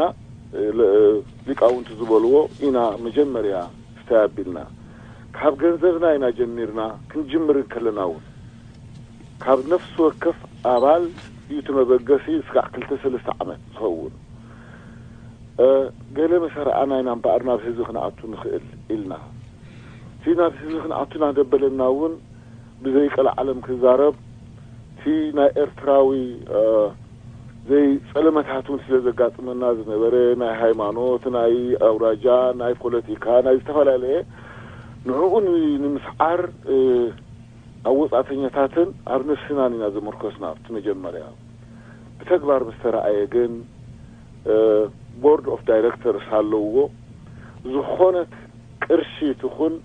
ሊቃውንቲ ዝበልዎ ኢና መጀመርያ ስተያቢልና። ካብ ገንዘብና ኢና ጀሚርና። ክንጅምር እንከለና እውን ካብ ነፍሲ ወከፍ ኣባል እዩ እቲ መበገሲ። ስጋዕ ክልተ ሰለስተ ዓመት ዝኸውን ገለ መሰረኣና ኢና እምበኣር ናብ ህዝቢ ክንኣቱ ንኽእል ኢልና። እቲ ናብ ህዝቢ ክንኣቱ እናደበለና እውን ብዘይቀልዓለም ክዛረብ፣ እቲ ናይ ኤርትራዊ ዘይጸለመታት እውን ስለ ዘጋጥመና ዝነበረ፣ ናይ ሃይማኖት፣ ናይ ኣውራጃ፣ ናይ ፖለቲካ፣ ናይ ዝተፈላለየ ንዕኡ ንምስዓር ኣብ ወጻእተኛታትን ኣብ ነፍስናን ኢና ዘመርኮስና ኣብቲ መጀመርያ። ብተግባር ምስ ተረኣየ ግን ቦርድ ኦፍ ዳይረክተርስ ኣለውዎ። ዝኾነት ቅርሺ ትኹን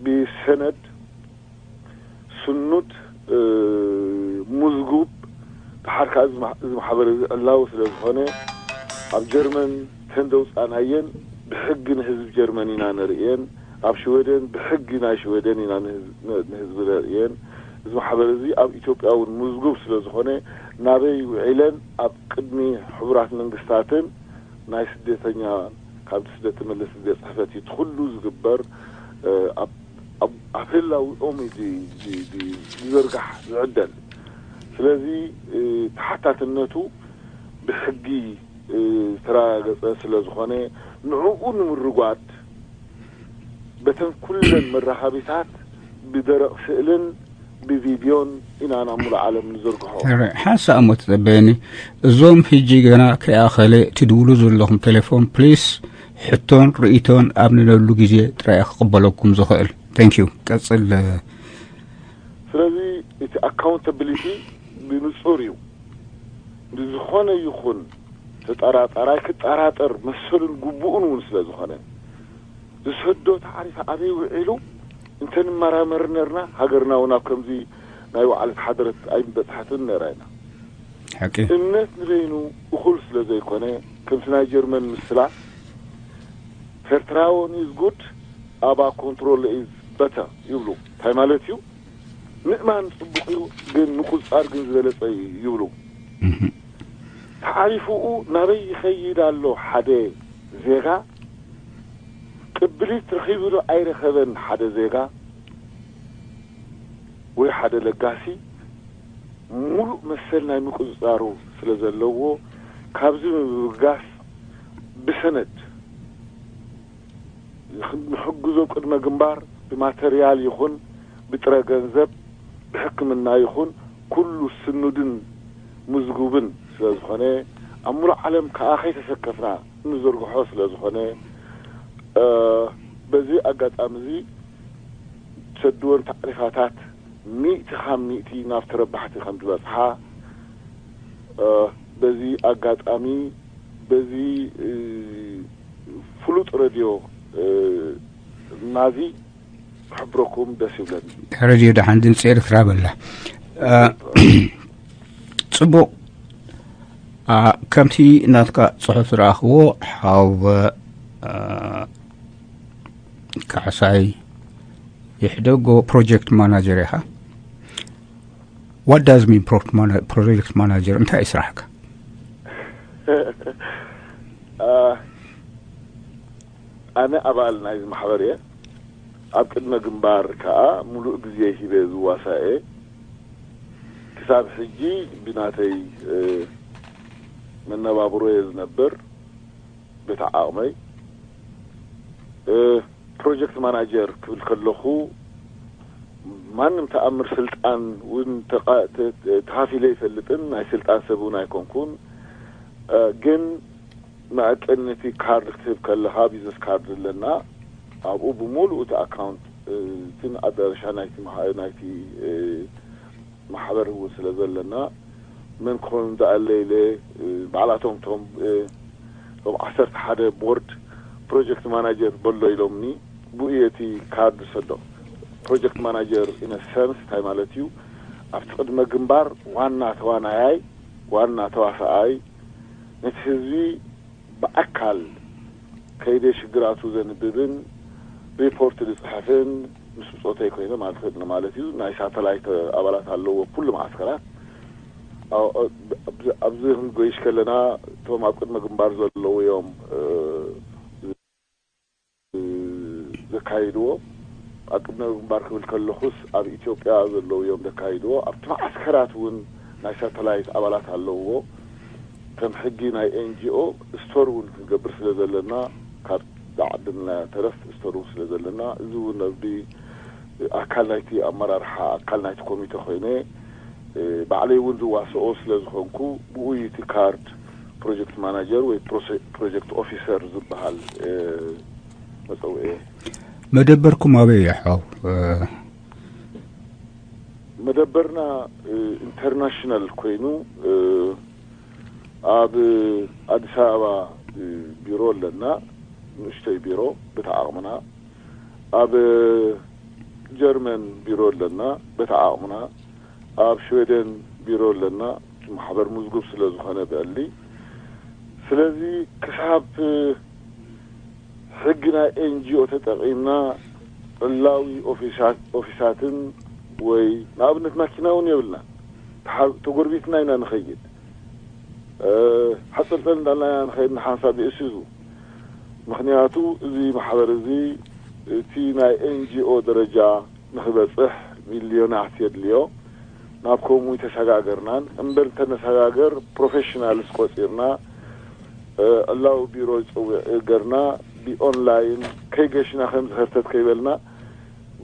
ብሰነድ ስኑድ ምዝጉብ። ድሓር ከዓ እዚ ማሕበር እዚ ዕላዊ ስለ ዝኾነ ኣብ ጀርመን ተን ዘውፃእናየን ብሕጊ ንህዝቢ ጀርመን ኢና ነርእየን። ኣብ ሽወደን ብሕጊ ናይ ሽወደን ኢና ንህዝቢ ነርእየን። እዚ ማሕበር እዚ ኣብ ኢትዮጵያ እውን ምዝጉብ ስለ ዝኾነ ናበይ ውዒለን ኣብ ቅድሚ ሕቡራት መንግስታትን ናይ ስደተኛ ካብ ስደት ተመለስ ቤት ፅሕፈት እቲ ኩሉ ዝግበር ኣብ ህላዊኦም ዝዘርጋሕ ዝዕደል። ስለዚ ተሓታትነቱ ብሕጊ ዝተረጋገፀ ስለ ዝኾነ ንዕኡ ንምርጓድ በተን ኩለን መራኸቢታት ብደረቕ ስእልን ብቪድዮን ኢና ናብ ሙሉእ ዓለም ንዘርግሖ። ሕራይ ሓንሳእ እሞ ትጸበየኒ። እዞም ሕጂ ገና ከይኣኸለ ትድውሉ ዘለኹም ቴሌፎን ፕሊስ ሕቶን ርእይቶን ኣብ ንደሉ ግዜ ጥራይ ክቕበለኩም ዝኽእል። Thank you። ቀጽል። ስለዚ እቲ ኣካውንታብሊቲ ብንጹር እዩ። ንዝኾነ ይኹን ተጠራጣራይ ክጠራጠር መሰሉን ግቡኡን እውን ስለ ዝኾነ ዝሰዶ ታዕሪፍ ኣበይ ውዒሉ እንተንመራመር ነርና ሃገርና እውን ኣብ ከምዚ ናይ ወዓለት ሓደረት ኣይምበፅሓትን ነራ ኢና። ሓቂ። እምነት ንበይኑ እኹል ስለ ዘይኮነ ከምቲ ናይ ጀርመን ምስላ ፌርትራዎን ኢዝ ጉድ ኣባ ኮንትሮል ኢዝ በተር ይብሉ። እንታይ ማለት እዩ? ምእማን ጽቡቕ እዩ፣ ግን ምቁጽጻር ግን ዝበለጸ እዩ ይብሉ። ተዓሪፉኡ ናበይ ይኸይድ ኣሎ ሓደ ዜጋ፣ ቅብሊት ረኺቡሉ ኣይረኸበን ሓደ ዜጋ ወይ ሓደ ለጋሲ፣ ሙሉእ መሰል ናይ ምቁጽጻሩ ስለ ዘለዎ፣ ካብዚ ምብጋስ ብሰነድ ንሕግዞ ቅድመ ግንባር ብማተርያል ይኹን ብጥረ ገንዘብ ብሕክምና ይኹን ኩሉ ስኑድን ምዝጉብን ስለ ዝኾነ ኣብ ሙሉእ ዓለም ከዓ ከይተሰከፍና እንዘርግሖ ስለ ዝኾነ በዚ ኣጋጣሚ እዚ ሰድወን ታዕሪፋታት ሚእቲ ካብ ሚእቲ ናብ ተረባሕቲ ከም ዝበፅሓ በዚ ኣጋጣሚ በዚ ፍሉጥ ረድዮ ናዚ ክሕብረኩም ደስ ይብለኒ። ረድዮ ደሓን ድምፂ ኤርትራ በላ። ጽቡቕ። ከምቲ ናትካ ጽሑፍ ዝረኣኽዎ ሓው ካሕሳይ ይሕደጎ ፕሮጀክት ማናጀር ኢኻ። What does mean project manager? እንታይ እዩ ስራሕካ? ኣነ ኣባል ናይዚ ማሕበር እየ። ኣብ ቅድመ ግንባር ከኣ ምሉእ ግዜ ሂበ ዝዋሳእ እየ። ክሳብ ሕጂ ብናተይ መነባብሮ እየ ዝነብር። በቲ ዓቕመይ ፕሮጀክት ማናጀር ክብል ከለኹ ማንም ተኣምር ስልጣን እውን ተኻፊለ ኣይፈልጥን። ናይ ስልጣን ሰብ እውን ኣይኮንኩን። ግን መዐቀኒ ነቲ ካርድ ክትህብ ከለኻ፣ ቢዝነስ ካርድ ኣለና። ኣብኡ ብምሉእ እቲ ኣካውንት፣ እትን ኣዳራሻ ናይቲ ማሓ- ናይቲ ማሕበር እውን ስለ ዘለና፣ መን ክኾኑ ደኣለ ኢለ፣ ባዕላቶም ቶም ቶም ዓሰርተ ሓደ ቦርድ ፕሮጀክት ማናጀር በሎ ኢሎምኒ። ብኡ እቲ ካርድ ዝሰዶ። ፕሮጀክት ማናጀር ኢነ ሰንስ እንታይ ማለት እዩ? ኣብቲ ቅድመ ግንባር ዋና ተዋናያይ፣ ዋና ተዋሳኣይ፣ ነቲ ህዝቢ ብኣካል ከይደ ሽግራቱ ዘንብብን ሪፖርት ዝፅሕፍን ምስ ብፆተይ ኮይነ ማለት ማለት እዩ። ናይ ሳተላይት ኣባላት ኣለዎ ኩሉ መዓስከራት። ኣብዚ ክንጎይሽ ከለና እቶም ኣብ ቅድመ ግንባር ዘለዉ እዮም ዘካይድዎ። ኣብ ቅድመ ግንባር ክብል ከለኹስ ኣብ ኢትዮጵያ ዘለዉ እዮም ዘካይድዎ። ኣብቲ መዓስከራት እውን ናይ ሳተላይት ኣባላት ኣለውዎ። ከም ሕጊ ናይ ኤንጂኦ ስቶር እውን ክንገብር ስለ ዘለና፣ ካብ ዓድና ተረፍ ስቶር እውን ስለ ዘለና፣ እዚ እውን ኣብዲ ኣካል ናይቲ ኣመራርሓ፣ ኣካል ናይቲ ኮሚቴ ኮይነ ባዕለይ እውን ዝዋስኦ ስለ ዝኾንኩ፣ ብኡ እዩ እቲ ካርድ ፕሮጀክት ማናጀር ወይ ፕሮጀክት ኦፊሰር ዝበሃል መፀውዒ። መደበርኩም ኣበይ እዩ ሓው? መደበርና ኢንተርናሽናል ኮይኑ ኣብ ኣዲስ ኣበባ ቢሮ ኣለና፣ ንእሽተይ ቢሮ በቲ ዓቕምና። ኣብ ጀርመን ቢሮ ኣለና በቲ ዓቕምና። ኣብ ሽወደን ቢሮ ኣለና፣ ማሕበር ምዝጉብ ስለ ዝኾነ ብዕሊ። ስለዚ ክሳብ ሕጊ ናይ ኤንጂኦ ተጠቒምና ዕላዊ ኦፊሳትን ወይ ንኣብነት ማኪና እውን የብልና፣ ተጎርቢትና ኢና ንኸይድ። ሓፅልፈል እንዳልና ኢና ንኸይድ ንሓንሳብ ይእስዙ። ምኽንያቱ እዚ ማሕበር እዚ እቲ ናይ ኤንጂኦ ደረጃ ንኽበፅሕ ሚልዮናት የድልዮ። ናብ ከምኡ ተሰጋገርናን እምበር እንተነሰጋገር ፕሮፌሽናልስ ቆፂርና ዕላዊ ቢሮ ዝፀውዕ ገርና ብኦንላይን ከይገሽና ከም ዝኸርተት ከይበልና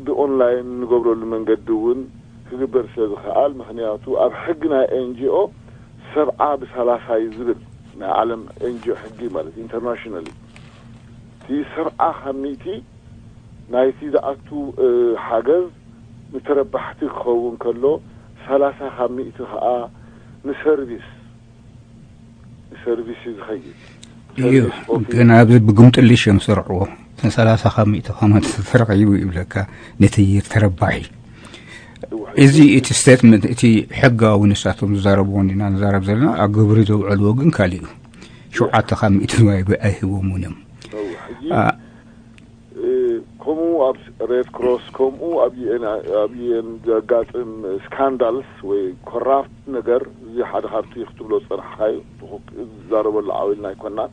ብኦንላይን ንገብረሉ መንገዲ እውን ክግበር ስለ ዝኸኣል፣ ምኽንያቱ ኣብ ሕጊ ናይ ኤንጂኦ ሰብዓ ብሳላሳ እዩ ዝብል ናይ ዓለም ኤንጂኦ ሕጊ ማለት ኢንተርናሽናል እዩ። እቲ ሰብዓ ካብ ሚእቲ ናይቲ ዝኣቱ ሓገዝ ንተረባሕቲ ክኸውን ከሎ፣ ሰላሳ ካብ ሚእቲ ከዓ ንሰርቪስ ንሰርቪስ እዩ ዝኸይድ። እዩ ግን ኣብዚ ብግምጥልሽ እዮም ዝሰርዕዎ። እተን ሰላሳ ካብ ሚእቲ ከማን ተረኺቡ ይብለካ ነቲ ተረባሒ። እዚ እቲ ስቴትመንት እቲ ሕጋዊ ንሳቶም ዝዛረብዎ ኢና ንዛረብ ዘለና፣ ኣብ ግብሪ ዘውዕልዎ ግን ካሊእ እዩ። ሸውዓተ ካብ ሚእቲ ንዋይ ኣይህቦምን እዮም። ከምኡ ኣብ ሬድ ክሮስ ከምኡ ኣብ ዩኤን ዘጋጥም ስካንዳልስ ወይ ኮራፕት ነገር እዚ ሓደ ካብቲ ክትብሎ ዝፀናሕካዩ ዝዛረበሉ ዓው ኢልና ኣይኮናን።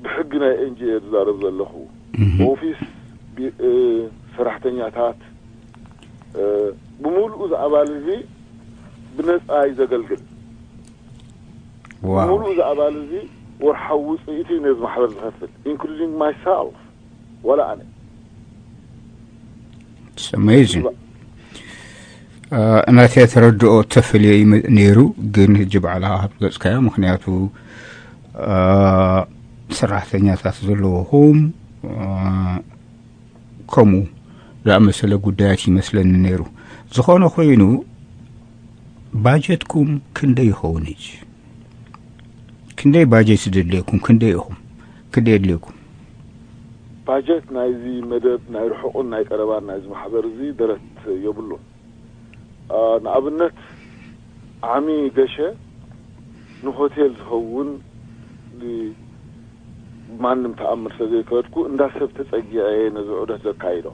ብሕጊ ናይ ኤንጂኦ ዝዛረብ ዘለኹ ኦፊስ ሰራሕተኛታት ብምሉኡ ዝኣባል እዚ ብነፃ እዩ ዘገልግል። ብምሉኡ ዝኣባል እዚ ወርሓዊ ውፅኢት እዩ ነዚ ማሕበር ዝኸፍል ኢንክሉዲንግ ማይሰልፍ ዋላ ኣነ። ሰሜዝን ናተይ ተረድኦ ተፈልየ ነይሩ። ግን ሕጂ ባዕልኻ ካብ ዝገፅካዮ ምክንያቱ ሰራሕተኛታት ዘለውኹም ከምኡ ዝኣመሰለ ጉዳያት ይመስለኒ ነይሩ። ዝኾነ ኮይኑ ባጀትኩም ክንደይ ይኸውን? ሕጂ ክንደይ ባጀት ዝደድልየኩም? ክንደይ ኢኹም? ክንደይ የድልየኩም? ባጀት ናይዚ መደብ ናይ ርሑቕን ናይ ቀረባን ናይዚ ማሕበር እዚ ደረት የብሉን። ንኣብነት ዓሚ ገሸ ንሆቴል ዝኸውን ማንም ተኣምር ስለ ዘይከድኩ እንዳ ሰብ ተጸጊዐ ነዚ ዑደት ዘካይዶ።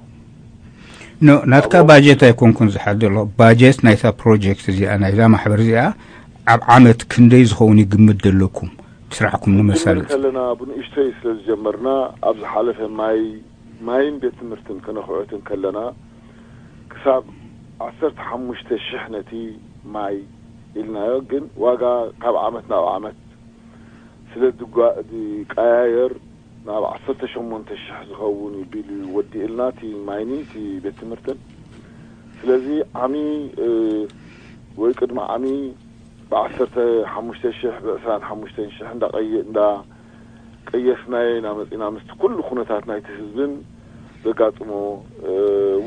ኖ ናትካ ባጀት ኣይኮንኩን ዝሓደሎ ባጀት ናይታ ፕሮጀክት እዚኣ ናይዛ ማሕበር እዚኣ ኣብ ዓመት ክንደይ ዝኸውን ይግምት ዘለኩም? ስራሕኩም ንመሳለጥ ከለና ብንእሽተይ ስለ ዝጀመርና ኣብ ዝሓለፈ ማይ ማይን ቤት ትምህርትን ከነኽዕት እንከለና ክሳብ ዓሰርተ ሓሙሽተ ሽሕ ነቲ ማይ ኢልናዮ። ግን ዋጋ ካብ ዓመት ናብ ዓመት ስለ ዝጓ- ዝቀያየር ናብ ዓሰርተ ሸሞንተ ሽሕ ዝኸውን እዩ ቢሉ ወዲእልና እቲ ማይኒ እቲ ቤት ትምህርትን። ስለዚ ዓሚ ወይ ቅድሚ ዓሚ ብዓሰርተ ሓሙሽተ ሽሕ ብዕስራን ሓሙሽተን ሽሕ እንዳቀየስናዮ ኢና መፂና ምስቲ ኩሉ ኩነታት ናይቲ ህዝብን ዘጋጥሞ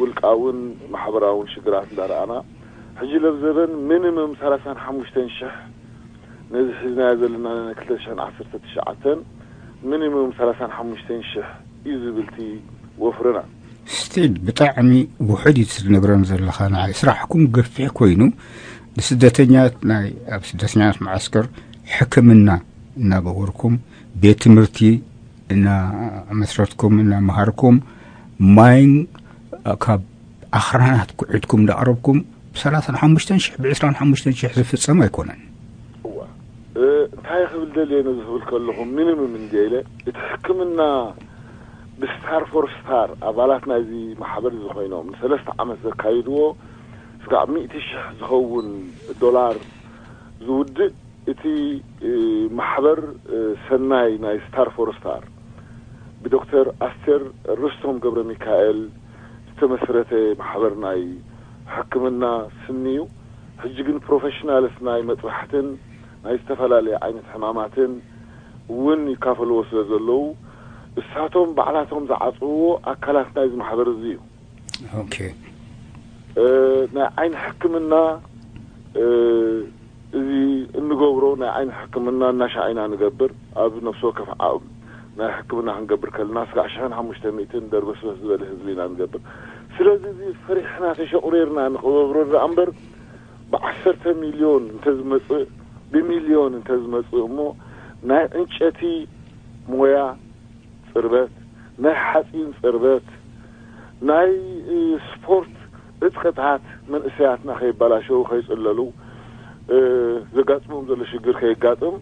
ውልቃውን ማሕበራውን ሽግራት እንዳረኣና ሕጂ ለብዘበን ሚኒመም ሰላሳን ሓሙሽተን ሽሕ ነዚ ሒዝናዮ ዘለና ናይ ክልተ ሽሕን ዓሰርተ ትሽዓተን ሚኒመም ሰላሳን ሓሙሽተን ሽሕ እዩ ዝብል እቲ ወፍርና። ስቲል ብጣዕሚ ውሑድ እዩ ትነግረን ዘለኻ። ንዓይ ስራሕኩም ገፊሕ ኮይኑ ንስደተኛት ናይ ኣብ ስደተኛት መዓስከር ሕክምና እናበወርኩም ቤት ትምህርቲ እናመስረትኩም እናመሃርኩም ማይን ካብ ኣኽራናት ኩዒትኩም እንዳቕረብኩም ብሰላሳን ሓሙሽተን ሽሕ ብዕስራን ሓሙሽተን ሽሕ ዝፍጸም ኣይኮነን። እዋ እንታይ ክብል ደልየ ነዚ ክብል ከለኹ ሚኒምም እንድየ ኢለ እቲ ሕክምና ብስታር ፎር ስታር ኣባላት ናይዚ ማሕበር እዚ ኮይኖም ንሰለስተ ዓመት ዘካይድዎ ስጋዕ ሚእቲ ሽሕ ዝኸውን ዶላር ዝውድእ እቲ ማሕበር ሰናይ ናይ ስታር ፎር ስታር ብዶክተር ኣስቴር ርስቶም ገብረ ሚካኤል ዝተመስረተ ማሕበር ናይ ሕክምና ስኒ እዩ። ሕጂ ግን ፕሮፌሽናልስ ናይ መጥባሕትን ናይ ዝተፈላለየ ዓይነት ሕማማትን እውን ይካፈልዎ ስለ ዘለዉ እሳቶም ባዕላቶም ዝዓፅውዎ ኣካላት ናይዚ ማሕበር እዚ እዩ። ኦኬ ናይ ዓይኒ ሕክምና እዚ እንገብሮ ናይ ዓይኒ ሕክምና እናሻዕ ኢና ንገብር። ኣብ ነፍሲ ወከፍ ዓቕሚ ናይ ሕክምና ክንገብር ከለና ስጋዕ ሽሕን ሓሙሽተ ሚእትን ደርበስበስ ዝበለ ህዝቢ ኢና ንገብር። ስለዚ እዚ ፈሪሕና ተሸቑሪርና ንኽገብሮ ደኣ እምበር ብዓሰርተ ሚልዮን እንተዝመፅእ ብሚልዮን እንተዝመፅእ እሞ ናይ ዕንጨቲ ሞያ ፅርበት፣ ናይ ሓፂን ፅርበት፣ ናይ ስፖርት ዕጥቅታት መንእሰያትና ከይባላሸው ከይፅለሉ ዘጋጥሞም ዘሎ ሽግር ከየጋጥም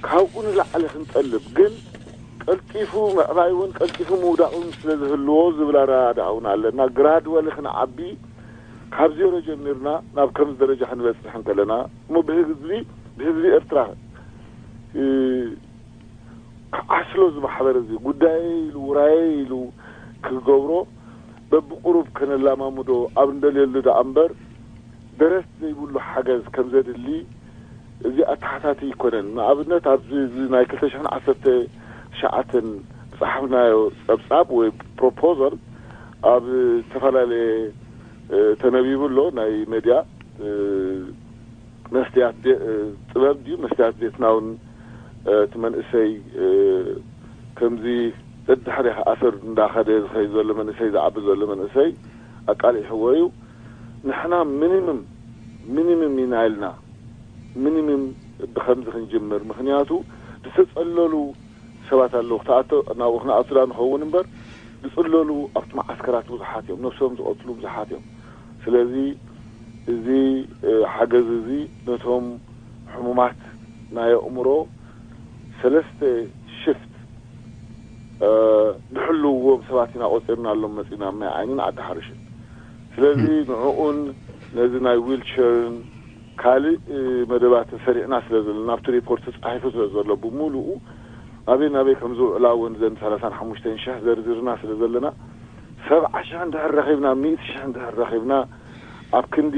ካብኡ ንላዕሊ ክንጠልብ ግን ቀልጢፉ ምዕባይ እውን ቀልጢፉ ምውዳቕ እውን ስለ ዝህልዎ ዝብል ኣረዳድኣ እውን ኣለና። ግራድዋሊ ክንዓቢ ካብ ዜሮ ጀሚርና ናብ ከምዚ ደረጃ ክንበፅሕ እንከለና እሞ ብህዝቢ ብህዝቢ ኤርትራ ክዓስሎ እዚ ማሕበር እዚ ጉዳየ ኢሉ ውራየ ኢሉ ክገብሮ በብቁሩብ ከነላማምዶ ኣብ እንደልየሉ ደኣ እምበር ደረት ዘይብሉ ሓገዝ ከም ዘድሊ እዚ ኣተሓታቲ ኣይኮነን። ንኣብነት ኣብዚ እዚ ናይ ክልተ ሽሕን ዓሰርተ ትሽዓተን ዝፀሓፍናዮ ፀብፃብ ወይ ፕሮፖዛል ኣብ ዝተፈላለየ ተነቢቡ ኣሎ ናይ ሜድያ መስትያት ጥበብ ድዩ መስትያት ቤትና እውን እቲ መንእሰይ ከምዚ ደድሕሪኻ ኣሰር እንዳኸደ ዝኸይ ዘሎ መንእሰይ ዝዓቢ ዘሎ መንእሰይ ኣቃሊሕዎ እዩ። ንሕና ሚኒምም ሚኒምም ኢና ኢልና ሚኒምም ብከምዚ ክንጅምር ምክንያቱ ዝተፀለሉ ሰባት ኣለዉ ክትኣቶ ናብኡ ክንኣቱ ዳ ንኸውን እምበር ዝፅለሉ ኣብቲ መዓስከራት ብዙሓት እዮም ነብሶም ዝቐትሉ ብዙሓት እዮም። ስለዚ እዚ ሓገዝ እዚ ነቶም ሕሙማት ናይ ኣእምሮ ሰለስተ ሽፍት ዝሕልውዎም ሰባት ኢና ቆፂርናሎም መፂና ኣብ ማይ ዓይንን ዓዲ ሓርሽን። ስለዚ ንዕኡን ነዚ ናይ ዊልቸርን ካልእ መደባትን ሰሪዕና ስለ ዘለና ኣብቲ ሪፖርት ተፃሒፉ ስለ ዘሎ ብምሉኡ ናበይ ናበይ ከም ዝውዕላ እውን ዘን ሰላሳን ሓሙሽተን ሽሕ ዘርዚርና ስለ ዘለና ሰብዓ ሽሕ እንድሕር ረኺብና ሚእቲ ሽሕ እንድሕር ረኺብና ኣብ ክንዲ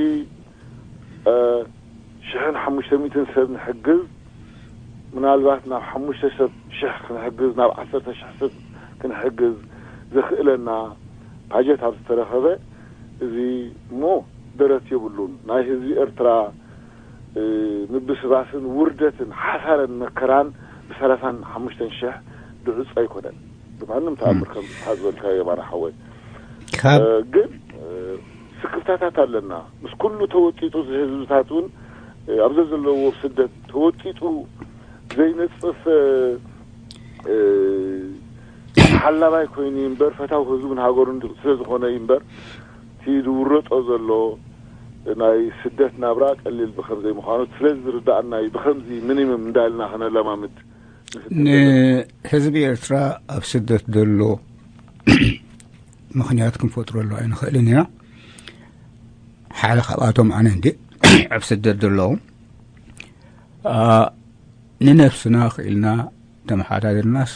ሽሕን ሓሙሽተ ሚእትን ሰብ ንሕግዝ ምናልባት ናብ ሓሙሽተ ሰብ ሽሕ ክንሕግዝ ናብ ዓሰርተ ሽሕ ሰብ ክንሕግዝ ዘኽእለና ባጀት ኣብ ዝተረኸበ እዚ እሞ ደረት የብሉን ናይ ህዝቢ ኤርትራ ምብስባስን ውርደትን ሓሳረን መከራን ብሰላሳን ሓሙሽተን ሽሕ ድዕፆ ኣይኮነን። ብማንም ተኣምር ከም ዝሓዝበልካ የማነ ሓወይ ካብ ግን ስክፍታታት ኣለና ምስ ኩሉ ተወጢጡ እዚ ህዝብታት እውን ኣብ ዘዘለዎ ስደት ተወጢጡ ዘይነፅፍ ሓላባይ ኮይኑ እምበር ፈታዊ ህዝቡን ሃገሩን ስለ ዝኾነ እዩ እምበር እቲ ዝውረጦ ዘሎ ናይ ስደት ናብራ ቀሊል ብከም ዘይምዃኑ ስለ ዝርዳእና እዩ ብከምዚ ሚኒምም እንዳልና ከነለማምድ ንህዝቢ ኤርትራ ኣብ ስደት ዘሎ ምኽንያት ክንፈጥረሉ ኣይንኽእልን ኢና። ሓደ ካብኣቶም ኣነ እንዲ ኣብ ስደት ዘለዉ፣ ኣ፣ ንነብስና ክኢልና ተመሓዳድርናስ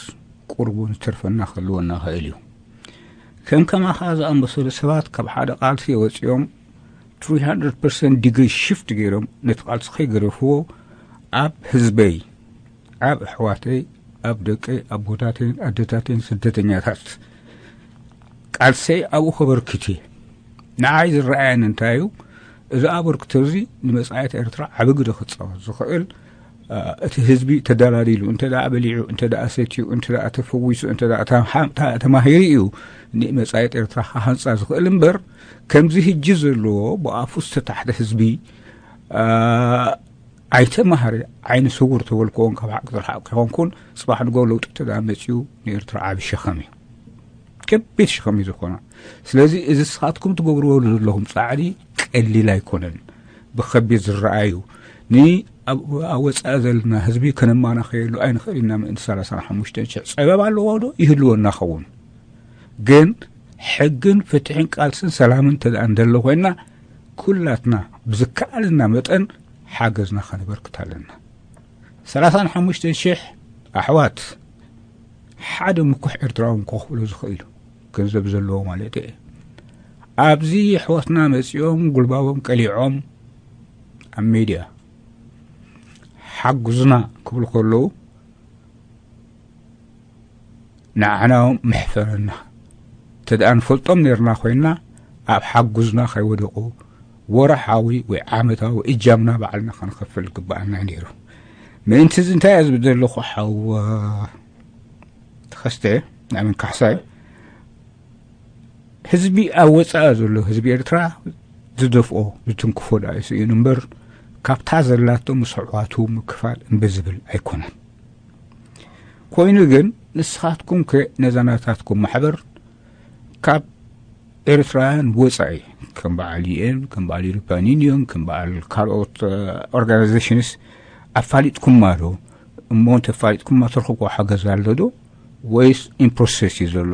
ቁርቡን ዝተርፈና ክህልወና ክእል እዩ። ከም ከማኻ ዝኣመሰሉ ሰባት ካብ ሓደ ቃልሲ ወፂኦም ትሪ ሃንድረድ ፐርሰንት ዲግሪ ሽፍት ገይሮም ነቲ ቃልሲ ከይገደፍዎ ኣብ ህዝበይ፣ ኣብ ኣሕዋተይ፣ ኣብ ደቀይ፣ ኣቦታተይን ኣደታተይን ስደተኛታት ቃልሰይ ኣብኡ ከበርክት እየ። ንዓይ ዝረኣየኒ እንታይ እዩ? እዚ ኣበርክቶ እዚ ንመጻኢት ኤርትራ ዓቢ ግደ ክጻወት ዝኽእል፣ እ፣ እቲ ህዝቢ ተደላዲሉ፣ እንተ ደኣ በሊዑ፣ እንተ ደኣ ሰትዩ፣ እንተ ደኣ ተፈዊሱ፣ እንተ ደኣ ተሃ-፣ ተ-፣ ተማሂሩ እዩ ንመጻኢት ኤርትራ ክሃንጻ ዝኽእል እምበር፣ ከምዚ ህጂ ዘለዎ ብኣፉ ዝተታሕተ ህዝቢ፣ እ፣ ኣይተማህረ፣ ዓይኒ ስውር ተበልክዎን ካብ ሓቂ ዝረሓቕ ከይኮንኩን፣ ጽባሕ ንጎ ለውጢ እንተ ደኣ መጺኡ ንኤርትራ ዓቢ ሸኸም እዩ። ከቢድ ሸኸም እዩ ዝኾና። ስለዚ እዚ ንስኻትኩም ትገብርዎ ዘለኹም ጻዕሪ ቀሊል ኣይኮነን። ብኸቢድ ዝረኣዩ ን-፣ ኣብ፣ ኣብ ወጻኢ ዘለና ህዝቢ ከነማናኸየሉ ኣይንኽእል ኢና። ምእንቲ ሰላሳን ሓሙሽተን ሽሕ ጸበብ ኣለዎ ዶ? ይህልወና ኸውን። ግን ሕግን ፍትሕን ቃልስን ሰላምን እንተ ደኣ እንደሎ ኮይንና፣ ኩላትና ብዝከኣለና መጠን ሓገዝና ከነበርክት ኣለና። ሰላሳን ሓሙሽተን ሽሕ ኣሕዋት ሓደ ምኩሕ ኤርትራዊ ክኸፍሎ ዝኽእል እዩ፣ ገንዘብ ዘለዎ ማለት እየ። ኣብዚ ኣሕዋትና መጺኦም ጉልባቦም ቀሊዖም ኣብ ሜድያ ሓጉዝና ክብሉ ከለዉ ንዓና እውን መሕፈረና። እንተ ደኣ ንፈልጦም ነርና ኮይንና ኣብ ሓጉዝና ከይወደቑ ወርሓዊ ወይ ዓመታዊ እጃምና ባዕልና ከንኸፍል ግብኣና ነይሩ። ምእንቲ እዚ እንታይ እየ ዝብል ዘለኹ ሓው ተኸስተ፣ ናምን ካሕሳይ፣ ህዝቢ ኣብ ወጻኢ ዘሎ ህዝቢ ኤርትራ ዝደፍኦ ዝትንክፎ ደኣ ይስእኑ እምበር ካብታ ዘላቶ ምስ ኣሕዋቱ ምክፋል እምቢ ዝብል ኣይኮነን። ኮይኑ ግን ንስኻትኩም ከ ነዛ ናታትኩም ማሕበር ካብ ኤርትራውያን ወጻኢ ከም በዓል ዩ ኤን፣ ከም በዓል ዩሮፒያን ዩኒዮን፣ ከም በዓል ካልኦት፣ እ፣ ኦርጋናይዜሽንስ ኣፋሊጥኩማ ዶ? እሞ እንተፋሊጥኩማ ትረኽብዎ ሓገዝ ኣሎ ዶ? ወይስ ኢን ፕሮሰስ እዩ ዘሎ?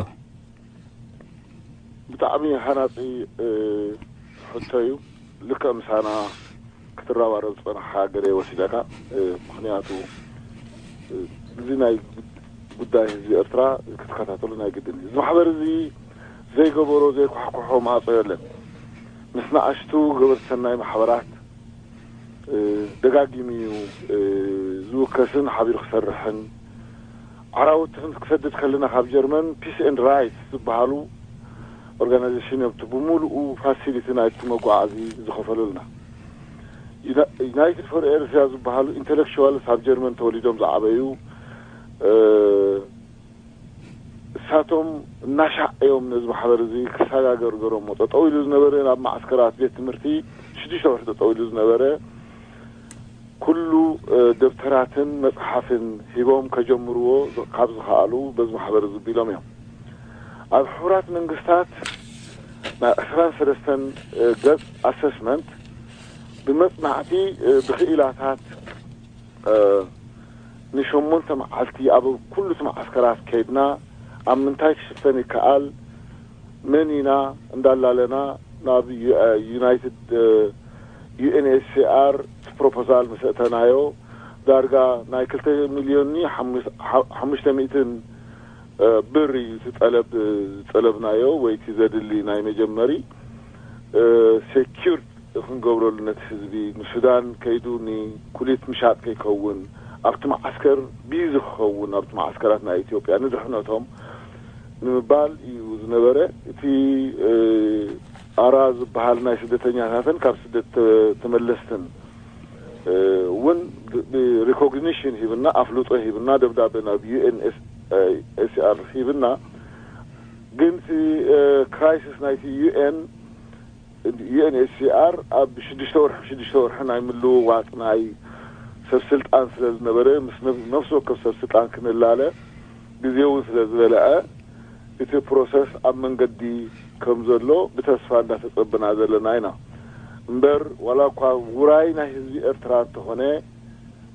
ብጣዕሚ ሃናጺ፣ እ፣ ሕቶ እዩ። ልክዕ ምሳና ክትረባረብ ዝጸናሕካ ገለ ወሲደካ፣ እ፣ ምኽንያቱ፣ እ፣ እዚ ናይ ጉዳይ ህዝቢ ኤርትራ ክትከታተሉ ናይ ግድን እዩ። እዚ ማሕበር እዚ ዘይገበሮ ዘይኳሕኩሖ ማዕጾ የለን። ምስ ንኣሽቱ ገበርቲ ሰናይ ማሕበራት፣ እ፣ ደጋጊሙ እዩ፣ እ፣ ዝውከስን ሓቢሩ ክሰርሕን። ዓራውቲ ክንሰድድ ከለና ካብ ጀርመን ፒስ ኤንድ ራይትስ ዝበሃሉ ኦርጋናይዜሽን እዮም እቲ ብምሉኡ ፋሲሊቲ ናይቲ መጓዓዚ ዝኸፈሉልና። ዩና-፣ ዩናይትድ ፎር ኤርትራ ዝበሃሉ ኢንተሌክቹዋልስ ኣብ ጀርመን ተወሊዶም ዝዓበዩ፣ እ፣ እሳቶም እናሻዕ እዮም ነዚ ማሕበር እዚ ክሰጋገር ገሮሞ። ጠጠው ኢሉ ዝነበረ ናብ ማዕስከራት ቤት ትምህርቲ ሽዱሽተ ወርሒ ጠጠው ኢሉ ዝነበረ ኩሉ፣ እ፣ ደብተራትን መጽሓፍን ሂቦም ከጀምርዎ ዝ-፣ ካብ ዝኸኣሉ በዚ ማሕበር እዚ ቢሎም እዮም። ኣብ ሕቡራት መንግስታት ናይ ዕስራን ሰለስተን፣ እ፣ ገጽ ኣሰስመንት ብመጽናዕቲ፣ እ፣ ብክኢላታት፣ እ፣ ንሸሞንተ መዓልቲ ኣብ ኩሉ እቲ መዓስከራት ከይድና ኣብ ምንታይ ክሽፈን ይከኣል፣ መን ኢና እንዳላለና ናብ ዩ-፣ እ፣ ዩናይትድ፣ እ፣ ዩ ኤን ኤች ሲ ኣር ፕሮፖዛል ምስ ኣእተናዮ ዳርጋ ናይ ክልተ ሚልዮን ሓሙሽ-፣ ሓ-፣ ሓሙሽተ ሚእትን፣ እ፣ ብር እዩ እቲ ጠለብ፣ እ፣ ዝጠለብናዮ ወይ እቲ ዘድሊ ናይ መጀመሪ፣ እ፣ ሴኪርድ ክንገብረሉ ነቲ ህዝቢ ንሱዳን ከይዱ ንኩሊት ምሻጥ ከይከውን ኣብቲ መዓስከር ቢዚ ክኸውን ኣብቲ መዓስከራት ናይ ኢትዮጵያ ንድሕነቶም ንምባል እዩ ዝነበረ። እቲ፣ እ፣ ኣራ ዝበሃል ናይ ስደተኛታትን ካብ ስደት ተ-፣ ተመለስትን፣ እ፣ እውን ብ-፣ ብ-፣ ሪኮግኒሽን ሂብና፣ ኣፍልጦ ሂብና፣ ደብዳቤ ናብ ዩ ኤን ኤስ፣ እ፣ ኤስ ሲ ኣር ሂብና። ግን እቲ፣ እ፣ ክራይሲስ ናይቲ ዩ ኤን ዩ ኤን ኤች ሲ ኣር ኣብ ሽዱሽተ ወርሒ፣ ሽዱሽተ ወርሒ ናይ ምልውዋጥ ናይ ሰብ ስልጣን ስለ ዝነበረ፣ ምስ ነብ-፣ ነፍሲ ወከፍ ሰብ ስልጣን ክንላለ ግዜ እውን ስለ ዝበልዐ፣ እቲ ፕሮሰስ ኣብ መንገዲ ከም ዘሎ ብተስፋ እንዳተጸበና ዘለና ኢና። እምበር፣ ዋላ እኳ ውራይ ናይ ህዝቢ ኤርትራ እንተኾነ፣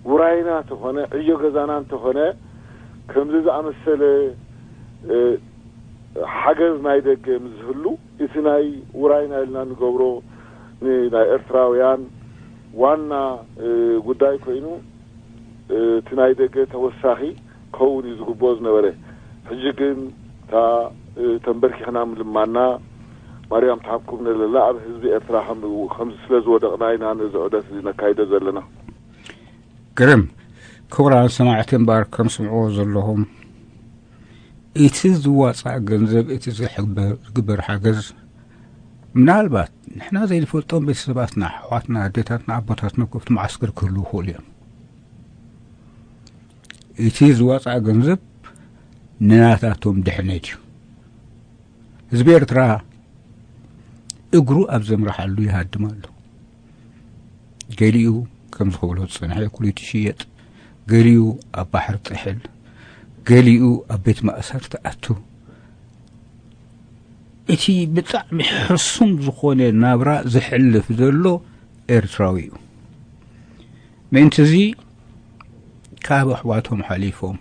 ውራይና እንተኾነ፣ ዕዮ ገዛና እንተኾነ፣ ከምዚ ዝኣመሰለ ሓገዝ ናይ ደገ ምስ ዝህሉ፣ እቲ ናይ ውራይና ኢልና ንገብሮ ናይ ኤርትራውያን ዋና ጉዳይ ኮይኑ፣ እቲ ናይ ደገ ተወሳኺ ክኸውን እዩ ዝግብኦ ዝነበረ። ሕጂ ግን እታ ተንበርኪኽና ምልማና ማርያም ትሃብኩም ንለላ ኣብ ህዝቢ ኤርትራ ከም ስለ ዝወደቕና ኢና ነዚ ዑደት እዚ ነካይዶ ዘለና። ግርም። ክቡራን ሰማዕቲ እምበኣር ከም ስምዕዎ ዘለኹም፣ እቲ ዝዋፃእ ገንዘብ፣ እቲ ዝሕግበር ዝግበር ሓገዝ ምናልባት ንሕና ዘይንፈልጦም ቤተሰባትና፣ ኣሕዋትና፣ ኣዴታትና፣ ኣቦታትና ኣብቲ መዓስከር ክህልዉ ይኽእሉ እዮም። እቲ ዝዋፃእ ገንዘብ ንናታቶም ድሕነት እዩ። ህዝቢ ኤርትራ እግሩ ኣብ ዘምርሓሉ ይሃድም ኣሎ። ገሊኡ ከም ዝኸብሎ ዝጸንሐ ኩሊት ይሽየጥ፣ ገሊኡ ኣብ ባሕሪ ጥሕል፣ ገሊኡ ኣብ ቤት ማእሰርቲ ኣቱ። እቲ ብጣዕሚ ሕሱም ዝኾነ ናብራ ዝሕልፍ ዘሎ ኤርትራዊ እዩ። ምእንቲ እዚ ካብ ኣሕዋቶም ሓሊፎም፣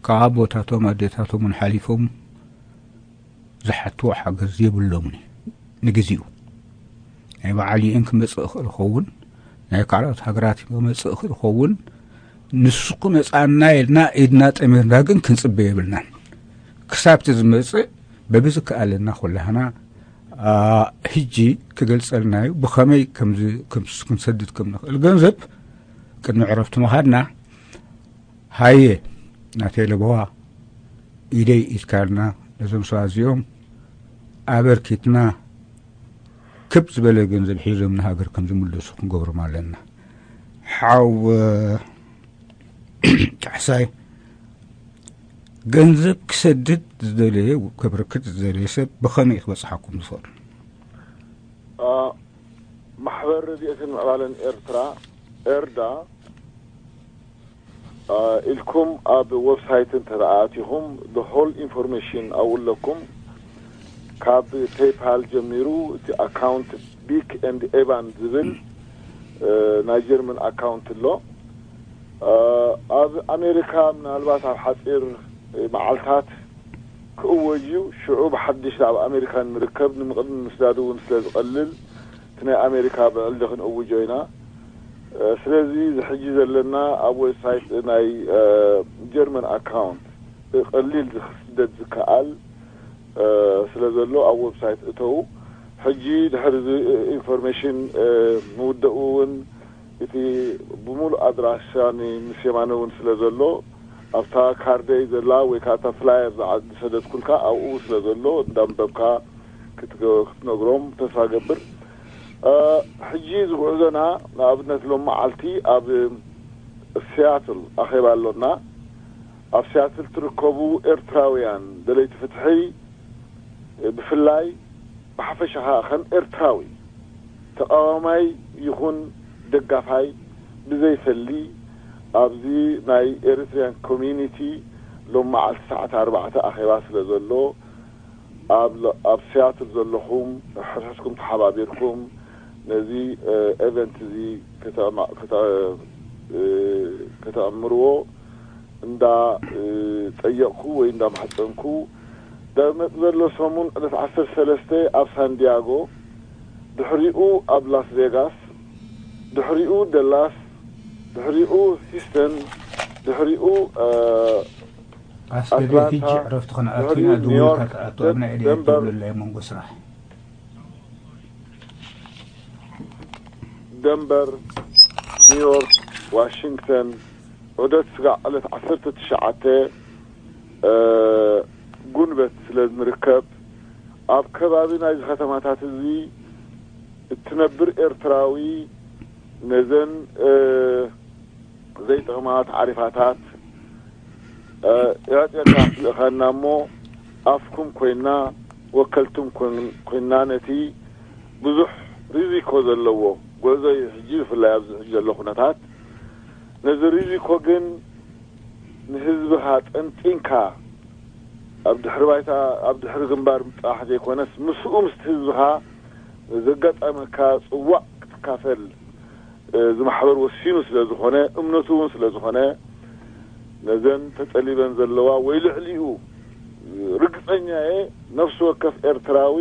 ካብ ኣቦታቶም ኣዴታቶምን ሓሊፎም ዝሓትዎ ሓገዝ የብሎምን እዩ። ንግዜኡ ናይ በዓል ዩኤን ክመጽእ ይኽእል ይኸውን፣ ናይ ካልኦት ሃገራት ክመጽእ ይኽእል ይኸውን። ንሱ ክመጽኣና ኢልና ኢድና ጠሚርና ግን ክንጽበ የብልናን። ክሳብቲ ዝመጽእ በብዝከኣለና ኩላህና ሕጂ ክገልጸልና እዩ። ብኸመይ ክንሰድድ ከም ንኽእል ገንዘብ ቅድሚ ዕረፍቲ ምኻድና ሃየ ናተይ ለበዋ ኢደይ ኢትካልና ነዞም ሰባት እዚኦም ኣበርኪትና ክብ ዝበለ ገንዘብ ሒዞም ንሃገር ከም ዝምለሱ ክንገብሮም ኣለና። ሓው ካሕሳይ፣ ገንዘብ ክሰድድ ዝደለየ፣ ከበርክት ዝደለየ ሰብ ብኸመይ ክበጽሓኩም ዝኽእል? ማሕበር ረድኤትን ምዕባለን ኤርትራ፣ ኤርዳ፣ ኢልኩም ኣብ ዌብሳይት እንተኣቲኹም፣ the whole information ኣብኡ ኣለኩም። ካብ ፔይፓል ጀሚሩ እቲ ኣካውንት ቢክ ኤንድ ኤቫን ዝብል ናይ ጀርመን ኣካውንት ኣሎ። ኣብ ኣሜሪካ ምናልባት ኣብ ሓፂር መዓልታት ክእወጅ እዩ። ሽዑ ብሓድሽ ኣብ ኣሜሪካ ንርከብ ንምቕድሚ ምስዳዱ እውን ስለ ዝቐልል፣ እቲ ናይ ኣሜሪካ ብዕልዲ ክንእውጆ ኢና። ስለዚ እዚ ሕጂ ዘለና ኣብ ዌብሳይት ናይ ጀርመን ኣካውንት ቀሊል ዝክስደድ ዝከኣል ስለ ዘሎ ኣብ ዌብሳይት እተው። ሕጂ ድሕሪ እዚ ኢንፎርሜሽን ምውደኡ እውን እቲ ብምሉእ ኣድራሻ ንምስየማነ እውን ስለ ዘሎ ኣብታ ካርደይ ዘላ ወይ ከዓ እታ ፍላየር ዝሰደድኩልካ ኣብኡ ስለ ዘሎ እንዳንበብካ ክትነግሮም ተስፋ ገብር። ሕጂ ዝጉዕዞና ንኣብነት ሎም መዓልቲ ኣብ ሲያትል ኣኼባ ኣሎና። ኣብ ሲያትል ትርከቡ ኤርትራውያን ደለይቲ ፍትሒ ብፍላይ ብሓፈሻ ከዓ ከም ኤርትራዊ ተቃዋማይ ይኹን ደጋፋይ ብዘይፈሊ ኣብዚ ናይ ኤሪትሪያን ኮሚኒቲ ሎም መዓልቲ ሰዓት ኣርባዕተ ኣኼባ ስለ ዘሎ ኣብ ኣብ ሲያትል ዘለኹም ሕስሕስኩም ተሓባቢርኩም ነዚ ኤቨንት እዚ ከተዕምርዎ እንዳ ጠየቕኩ ወይ እንዳ ማሕፀንኩ ደመፅ ዘሎ ሰሙን ዕለት ዓሰርተ ሰለስተ ኣብ ሳንዲያጎ፣ ድሕሪኡ ኣብ ላስ ቬጋስ፣ ድሕሪኡ ደላስ፣ ድሕሪኡ ሂስተን፣ ድሕሪኡ ኣስገደ። ሕጂ ዕረፍቲ ክንኣቱ ኢና። ድውልካ ትኣቱ ኣብና ኢለ ደንበር ትብለላ መንጎ ስራሕ ደንበር፣ ኒውዮርክ፣ ዋሽንግተን፣ ዑደት ስጋዕ ዕለት ዓሰርተ ትሽዓተ ጉንበት ስለ ንርከብ ኣብ ከባቢ ናይዚ ከተማታት እዚ እትነብር ኤርትራዊ ነዘን ዘይጥቕማ ታዕሪፋታት ዕፅካ ትልእኸና እሞ ኣፍኩም ኮይና ወከልቱም ኮይና ነቲ ብዙሕ ሪዚኮ ዘለዎ ጉዕዞ እዩ። ሕጂ ብፍላይ ኣብዚ ሕጂ ዘሎ ኩነታት ነዚ ሪዚኮ ግን ንህዝብኻ ጠንጢንካ ኣብ ድሕሪ ባይታ ኣብ ድሕሪ ግንባር ምጥራሕ ዘይኮነስ ምስኡ ምስቲ ህዝብኻ ዘጋጠመካ ፅዋዕ ክትካፈል እዚ ማሕበር ወሲኑ ስለ ዝኾነ እምነቱ እውን ስለ ዝኾነ ነዘን ተጸሊበን ዘለዋ ወይ ልዕሊኡ ርግጸኛ እየ፣ ነፍሲ ወከፍ ኤርትራዊ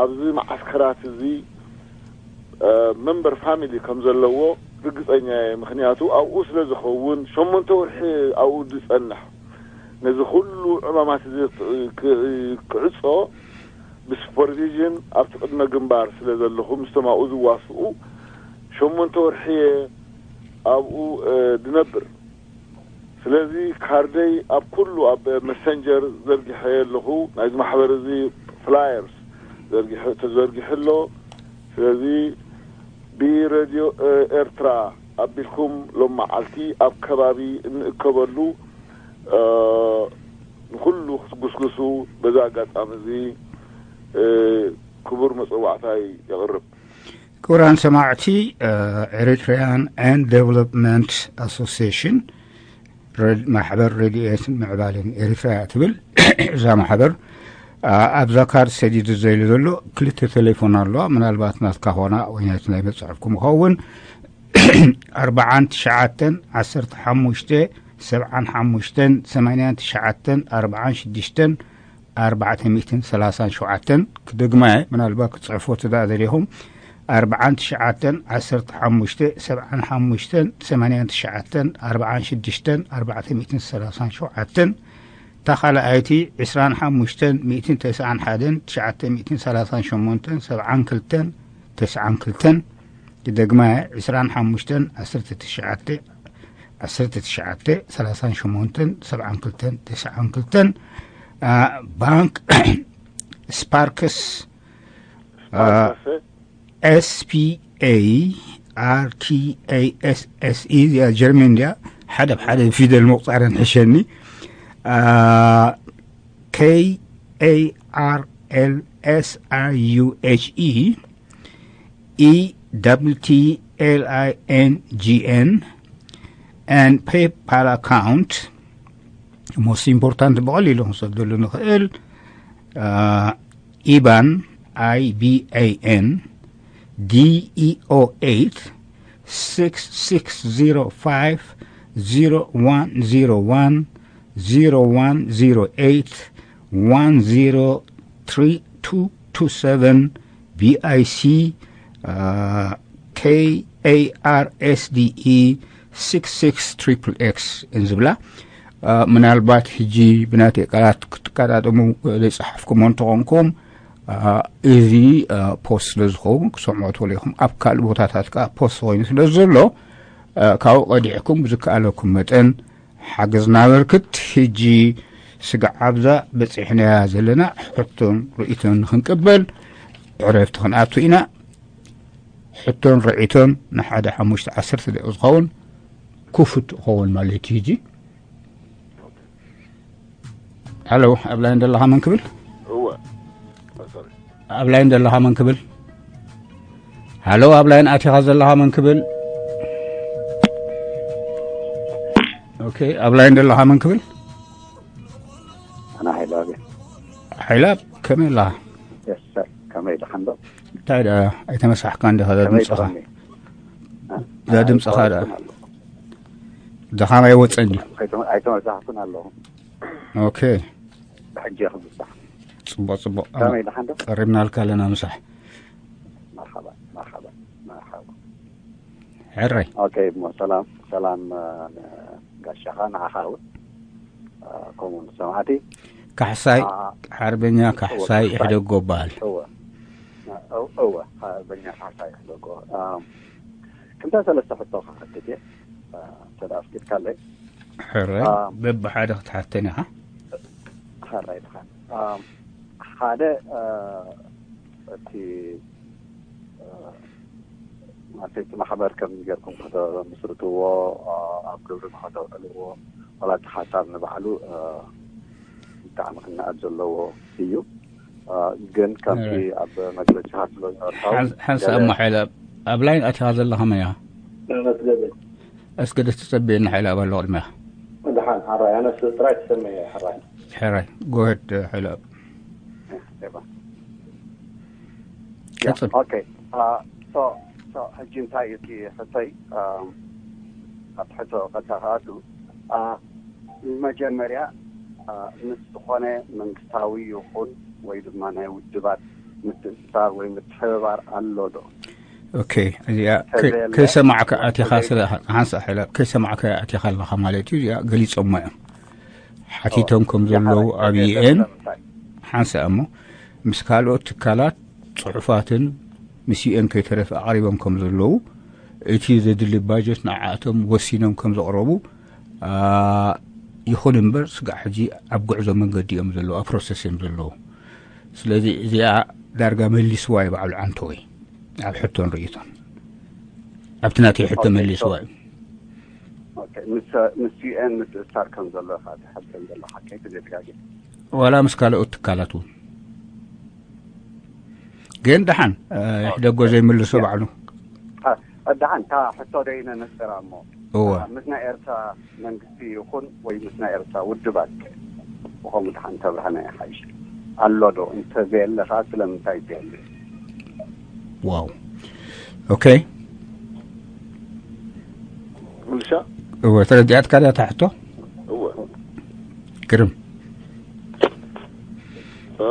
ኣብዚ መዓስከራት እዚ መንበር ፋሚሊ ከም ዘለዎ ርግጸኛ እየ። ምኽንያቱ ኣብኡ ስለ ዝኸውን ሸሞንተ ወርሒ ኣብኡ ዝጸንሕ፣ ነዚ ኩሉ ዕማማት እዚ ክዕጾ ብሱፐርቪዥን ኣብቲ ቅድመ ግንባር ስለ ዘለኹ፣ ምስቶም ኣብኡ ዝዋስኡ ሸሞንተ ወርሒ እየ ኣብኡ ዝነብር። ስለዚ ካርደይ ኣብ ኩሉ ኣብ መሰንጀር ዘርጊሐ ኣለኹ። ናይዚ ማሕበር እዚ ፍላየርስ ዘርጊሐ ተዘርጊሑ ኣሎ። ስለዚ ብሬድዮ ኤርትራ ኣቢልኩም ሎም መዓልቲ ኣብ ከባቢ እንእከበሉ ንኩሉ ክትጉስጉሱ በዛ ኣጋጣሚ እዚ ክቡር መጸዋዕታይ የቕርብ። ክቡራን ሰማዕቲ፣ ኤሪትሪያን ኤንድ ዴቨሎፕመንት ኣሶሲሽን፣ ማሕበር ረድኤትን ምዕባለን ኤሪትሪያ ትብል እዛ ማሕበር፣ ኣብዛ ካርድ ሰዲዱ ዘይሉ ዘሎ ክልተ ቴሌፎን ኣለዋ። ምናልባት ናትካ ኾና ወይ ናይቲ ናይ መፅሕፍኩም ኸውን። ኣርባዓን ትሽዓተን ዓሰርተ ሓሙሽተ ሰብዓን ሓሙሽተን ሰማንያን ትሽዓተን ኣርባዓን ሽዱሽተን ኣርባዕተ ሚእትን ሰላሳን ሸውዓተን። ክደግማ እየ፣ ምናልባት ክትፅሕፎ ትዳ ደሊኹም። ኣርባዓን ትሽዓተን ዓሰርተ ሓሙሽተ ሰብዓን ሓሙሽተን ሰማንያን ትሽዓተን ኣርባዓን ሽዱሽተን ኣርባዕተ ሚእትን ሰላሳን ሸውዓተን። እታ ካልኣይቲ ዕስራን ሓሙሽተን ሚእትን ተስዓን ሓደን ትሽዓተ ሚእትን ሰላሳን ሸሞንተን ሰብዓን ክልተን ተስዓን ክልተን። ክደግማ እየ፣ ዕስራን ሓሙሽተን ዓሰርተ ትሽዓተ ዓሰርተ ትሽዓተ ሰላሳን ሸሞንተን ሰብዓን ክልተን ተስዓን ክልተን። ባንክ ስፓርክስ፣ ኤስፒኤ ኣርቲኤስኤስኢ፣ እዚኣ ጀርመን እንዲያ። ሓደ ብሓደ ፊደል ምቑፃረን ሕሸኒ። K A R L S R U H E, E double T L I N G N, and PayPal account. Most important ብቐሊሉ ክንሰደሉ ንኽእል። ኢባን፣ I B A N, D E O eight six six zero five zero one zero one, zero one zero eight one zero three two two seven, B I C, K A R S D E six six triple X እንዝብላ። ምናልባት ሕጂ ብናተይ ቃላት ክትቀጣጠሙ ዘይጸሓፍኩሞ እንተኾንኩም፣ እዚ ፖስት ስለ ዝኸውን ክሰምዖ ትኽእሉ ኢኹም። ኣብ ካልእ ቦታታት ከኣ ፖስት ኮይኑ ስለ ዘሎ፣ ካብኡ ቀዲዕኩም ብዝከኣለኩም መጠን ሓገዝና ኣበርክት። ሕጂ ስጋዕ ኣብዛ በጺሕናያ ዘለና ሕቶን ርእይቶን ንኽንቅበል ዕረፍቲ ክንኣቱ ኢና። ሕቶን ርእይቶን ንሓደ ሓሙሽተ ዓሰርተ ደቂቕ ዝኸውን ክፉት ክኸውን ማለት እዩ። ሕጂ ሃሎ፣ ኣብ ላይን ዘለኻ መን ክብል? እወ። ሶሪ። ኣብ ላይን ዘለኻ መን ክብል? ሃሎ፣ ኣብ ላይን ኣቲኻ ዘለኻ መን ክብል? ኦኬ፣ ኣብ ላይን ዘለኻ መን ክብል? ኣና ሓይላብ እየ። ሓይላብ፣ ከመይ ኣለኻ? የስ ሰር፣ ከመይ ደሓን ዶ? እንታይ ደኣ ኣይተመሳሕካን ዲኻ? እዛ ከመይ ድምፅኻ ትኾኒ? እዛ ድምፅኻ ደኣ ኣይተመሳሕኩን ኣለኹ። ድኻም ኣይወፀን ድዩ? ኣይተመ-፣ ኣይተመሳሕኩን ኣለኹ። ኦኬ። ብሕጂ እየ ክምሳሕ። ፅቡቕ፣ ፅቡቕ። ከመይ ደሓን ዶ? ቀሪብናልካ ኣለና ምሳሕ። መርሓባ፣ መርሓባ፣ መርሓባ። ሕራይ። ኦኬ፣ እሞ ሰላም፣ ሰላም፣ እ፣ ንጋሻኻ፣ ንዓኻ እውን፣ እ፣ ከምኡ ንሰማዕቲ። ካሕሳይ፣ አ፣ ሓርበኛ እወ፣ ካሕሳይ ካሕሳይ። ይሕደጎ በሃል። እወ። እው-፣ እወ፣ ሓርበኛ ካሕሳይ ይሕደጎ። እ፣ ክልተ ሰለስተ ሕቶ ክሓትት እየ፣ እ፣ እንተ ደኣ ኣፍቂድካለይ። ሕራይ፣ እ፣ በብሓደ ክትሓተኒ ኢኻ። ሕራይ ድኻ። እ፣ ሓደ፣ እ፣ እቲ፣ እ፣ ማለት እቲ ማሕበር ከምዚ ጌርኩም ከተምስርትዎ፣ እ፣ ኣብ ግብሪ ንኸተውዕልዎ፣ ዋላ እቲ ሓሳብ ንባዕሉ፣ እ፣ ብጣዕሚ ክነኣድ ዘለዎ እዩ። እ፣ ግን ከምቲ እወ። ኣብ መግለጺኻ ስለ ዝነበርካ እውን ሓንስ-፣ ሓንሳእ ገለ እሞ ሓይለ ኣብ፣ ኣብ ላይን ኣቲኻ ዘለኻ መን ኢኻ? ኣስገደ። ኣስገደ ተጸበየኒ ሓይለ ኣብ ኣሎ ቅድሚኻ። ደሓን፣ ሕራይ፣ ኣነስ ጥራይ ትሰመየ፣ ሕራይ። ሕራይ፣ ጎ ሄድ፣ ሓይለ ኣብ። ኤባ። ቀጽል። ኦኬ። አ፣ ሶ፣ ሶ፣ ሕጂ እንታይ እዩ እቲ ሕቶይ? አ፣ ኣብ ሕቶ ቀጥታ ክኣቱ። አ፣ መጀመርያ፣ አ፣ ምስ ዝኾነ መንግስታዊ ይኹን ወይ ድማ ናይ ውድባት ምትእስሳር ወይ ምትሕብባር ኣሎ ዶ? ኦኬ፣ እዚኣ ከ- ተዘየለ- ከይሰማዕካ ኣቲኻ ስለ ሓንሳ ሓይላ ከይሰማዕካ ኣቲኻ ኣለኻ ማለት እዩ። እዚኣ ገሊጾሞ እዮም፣ ሓቲቶም ከም ዘለዉ ኣብ ዩኤን ሓንሳ እሞ ምስ ካልኦት ትካላት ጽሑፋትን ምስ ዩኤን ከይተረፈ ኣቕሪቦም ከም ዘለዉ፣ እቲ ዘድሊ ባጀት ንዓኣቶም ወሲኖም ከም ዘቕረቡ፣ አ፣ ይኹን እምበር ስጋዕ ሕጂ ኣብ ጉዕዞ መንገዲ እዮም ዘለዉ፣ ኣብ ፕሮሰስ እዮም ዘለዉ። ስለዚ እዚኣ ዳርጋ መሊስዋ እዩ በዓሉ ዓንተወይ ኣብ ሕቶን ርእይቶን፣ ኣብቲ ናተይ ሕቶ ኦኬ፣ መሊስዋ ሶ- እዩ። ኦኬ፣ ምስ ምስ ዩኤን ምትእስሳር ከም ዘሎ ኢኻ ትሕብር ዘለኻ ከይተዘይተጋግየ። ዋላ ምስ ካልኦት ትካላት እውን ግን ደሓን፣ አ፣ ይሕደጎ ዘይምልሶ ባዕሉ። አ፣ ደሓን እታ ሕቶ ደይነ ነስራ እሞ፣ እወ። አ፣ ምስ ናይ ኤርትራ መንግስቲ ይኹን ወይ ምስ ናይ ኤርትራ ውድባት ብኸምኡ ደሓን ተብርሃና ይሓይሽ። ኣሎ ዶ? እንተዘየለኻ ስለምንታይ ዘየለ? ዋው። ኦኬ። ምልሻ እወ፣ ተረዲኣትካ ድያ እታ ሕቶ? እወ ግርም። እ፣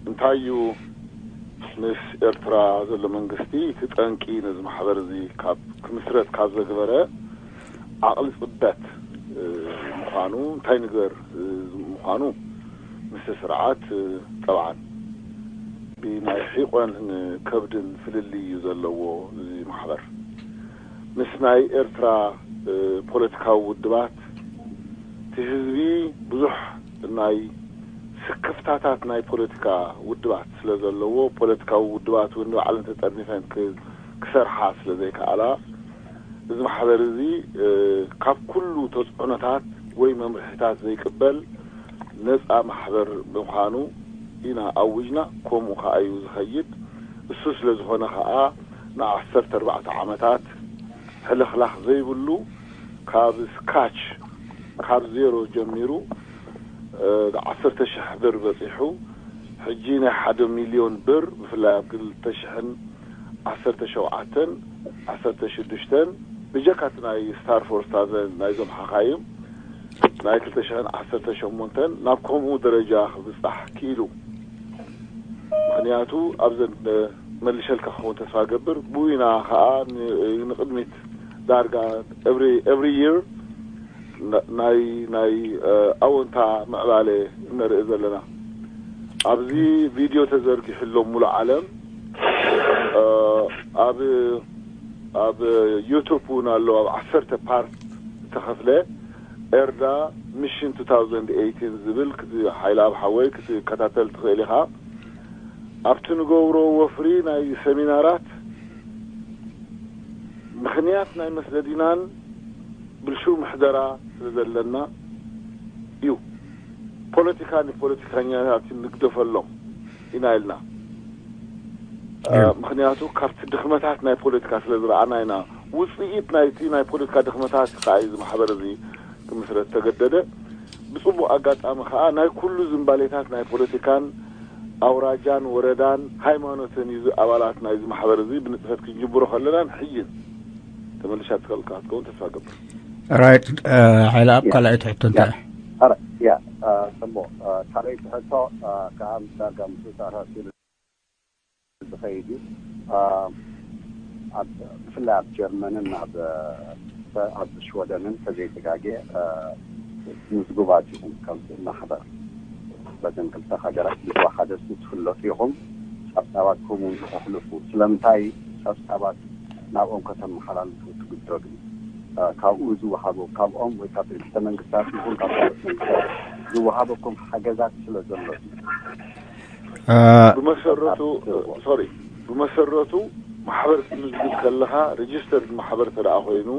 እንታይ እዩ ምስ ኤርትራ ዘሎ መንግስቲ እቲ ጠንቂ ነዚ ማሕበር እዚ ካብ ክምስረት ካብ ዘግበረ ዓቕሊ ጽበት፣ እ፣ ምዃኑ እንታይ ንግበር፣ እ፣ ምዃኑ ምስ ስርዓት፣ እ፣ ጠብዓን ብናይ ሒቆን ከብድን ፍልልይ እዩ ዘለዎ እዚ ማሕበር። ምስ ናይ ኤርትራ፣ እ፣ ፖለቲካዊ ውድባት እቲ ህዝቢ ብዙሕ ናይ ስክፍታታት ናይ ፖለቲካ ውድባት ስለ ዘለዎ፣ ፖለቲካዊ ውድባት እውን ንባዕለን ተጠርኒፈን ክ-፣ ክሰርሓ ስለ ዘይከኣላ፣ እዚ ማሕበር እዚ፣ እ፣ ካብ ኩሉ ተጽዕኖታት ወይ መምርሒታት ዘይቅበል ነጻ ማሕበር ምዃኑ ኢና ኣዊጅና። ከምኡ ከኣ እዩ ዝኸይድ። እሱ ስለ ዝኾነ ከኣ ንዓሰርተ ኣርባዕተ ዓመታት ሕልኽላኽ ዘይብሉ ካብ ስካች፣ ካብ ዜሮ ጀሚሩ፣ እ፣ ዓሰርተ ሽሕ ብር በጺሑ፣ ሕጂ ናይ ሓደ ሚልዮን ብር፣ ብፍላይ ኣብ ክልተ ሽሕን ዓሰርተ ሸውዓተን ዓሰርተ ሽዱሽተን ብጀካ እቲ ናይ ስታር ፎር ስታዘን ናይዞም ሓኻይም ናይ ክልተ ሽሕን ዓሰርተ ሸሞንተን ናብ ከምኡ ደረጃ ክብጻሕ ክኢሉ። ምኽንያቱ ኣብዘን፣ እ፣ መልሸልካ ክኸውን ተስፋ ገብር፣ ብኡ ኢና ከኣ ን-፣ ንቕድሚት ዳርጋ every, every year ና-፣ ናይ፣ ናይ፣ እ፣ ኣወንታ ምዕባለ ነርኢ ዘለና። ኣብዚ ቪድዮ ተዘርጊሑ ኣሎ፣ ሙሉእ ዓለም፣ እ፣ ኣብ፣ ኣብ ዩቱብ እውን ኣሎ፣ ኣብ ዓሰርተ ፓርት ዝተኸፍለ ኤርዳ ሚሽን ቱ ታውዘንድ ኤይቲን ዝብል ክት-፣ ሓይለ ኣብ ሓወይ ክትከታተል ትኽእል ኢኻ። ኣብቲ ንገብሮ ወፍሪ ናይ ሰሚናራት ምኽንያት ናይ መስደዲናን ብልሽው ምሕደራ ስለ ዘለና እዩ። ፖለቲካ ንፖለቲካኛታት ንግደፈሎም ኢና ኢልና። እ፣ እዩ። ምኽንያቱ ካብቲ ድኽመታት ናይ ፖለቲካ ስለ ዝረኣና ኢና። ውፅኢት ናይቲ ናይ ፖለቲካ ድኽመታት ከዓ እዩ እዚ ማሕበር እዚ ክምስረት ተገደደ። ብፅቡቅ ኣጋጣሚ ከዓ ናይ ኩሉ ዝንባሌታት ናይ ፖለቲካን ኣውራጃን ወረዳን ሃይማኖትን እዩ። እዚ ኣባላት ናይዚ ማሕበር እዚ ብንጥፈት ክንጅምሮ ከለናን ሕይን ተመልሻ ትኸልካ ክትከውን ተስፋ ገብር። ራይት። ሓይለ ኣብ ካልኣይቲ ሕቶ እንታይ? ያ፣ ያ፣ አ፣ ጽቡቕ። አ፣ ካልኣይቲ ሕቶ፣ አ፣ ከኣ ምስ ዳርጋ ምስ ተኣሳሲሩ ዝኸይድ እዩ። አ፣ ኣብ፣ ብፍላይ ኣብ ጀርመንን ኣብ፣ ኣብ ሽወደንን ተዘይተጋግየ፣ አ፣ ምዝጉባት ኢኹም ከም ማሕበር። በተን ክልተ ሃገራት ብዝወሓደ ትፍለጡ ኢኹም። ጸብጻባትኩም እውን ተሕልፉ። ስለምንታይ ጸብጻባት ናብኦም ከተመሓላልፉ ትግደዱ? አ፣ ካብኡ ዝወሃቡ፣ ካብኦም ወይ ካብ ትሕተ መንግስታት ይኹን ካብ ካልኦት መንግስታት ዝወሃበኩም ሓገዛት ስለ ዘሎ እዩ። አ፣ ብመሰረቱ፣ ሶሪ፣ ብመሰረቱ ማሕበር ክትምዝግብ ከለኻ፣ ሬጅስተርድ ማሕበር ተደኣ ኮይኑ፣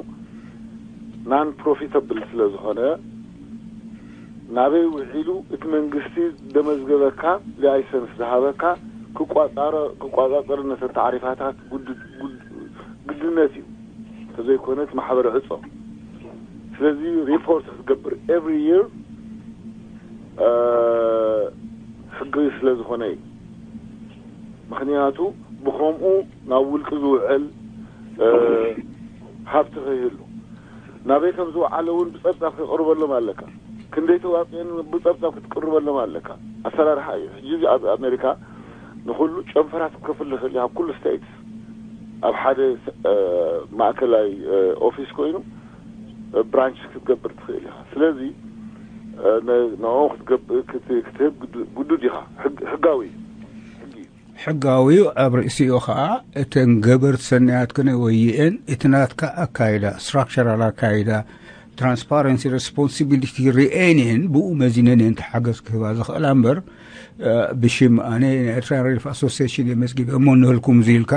ናን ፕሮፊታብል ስለ ዝኾነ፣ ናበይ ውዒሉ እቲ መንግስቲ ደመዝገበካ፣ ላይሰንስ ዝሃበካ ክቋጻረ-፣ ክቋጻጸር ነተን ታዕሪፋታት ጉድ-፣ ጉድ-፣ ግድነት እዩ። እንተዘይኮነ እቲ ማሕበር ዕጾ። ስለዚ ሪፖርት ክትገብር ኤቭሪ ይር፣ እ፣ ሕጊ ስለ ዝኾነ እዩ። ምኽንያቱ ብኸምኡ ናብ ውልቂ ዝውዕል፣ እ፣ ሃብቲ ከይህሉ፣ ናበይ ከም ዝወዓለ እውን ብጸብጻብ ከይቀርበሎም ኣለካ። ክንደይ ተዋፅኦን ብፀብፃብ ክትቅርበሎም ኣለካ። ኣሰራርሓ እዩ። ሕጂ እዚ ኣብ ኣሜሪካ ንኩሉ ጨንፈራት ክትከፍል ይኽእል እዩ። ኣብ ኩሉ ስቴትስ ኣብ ሓደ ማእከላይ ኦፊስ ኮይኑ ብራንች ክትገብር ትኽእል ኢኻ። ስለዚ ንኦም ክትህብ ግዱድ ኢኻ። ሕጋዊ እዩ። ሕጊ እዩ። ሕጋዊ እዩ። ኣብ ርእሲኡ ከዓ እተን ገበርቲ ሰናያት ክነ ወይኤን እቲ ናትካ ኣካይዳ፣ ስትራክቸራል ኣካይዳ፣ ትራንስፓረንሲ፣ ሬስፖንሲቢሊቲ ርኤን እየን፣ ብኡ መዚነን እየን ተሓገዝ ክህባ ዝኽእላ እምበር ብሽም ኣነ ናይ ኤርትራ ሪሊፍ ኣሶሲሽን እየ መዝጊበ እሞ ንህልኩም ዝኢልካ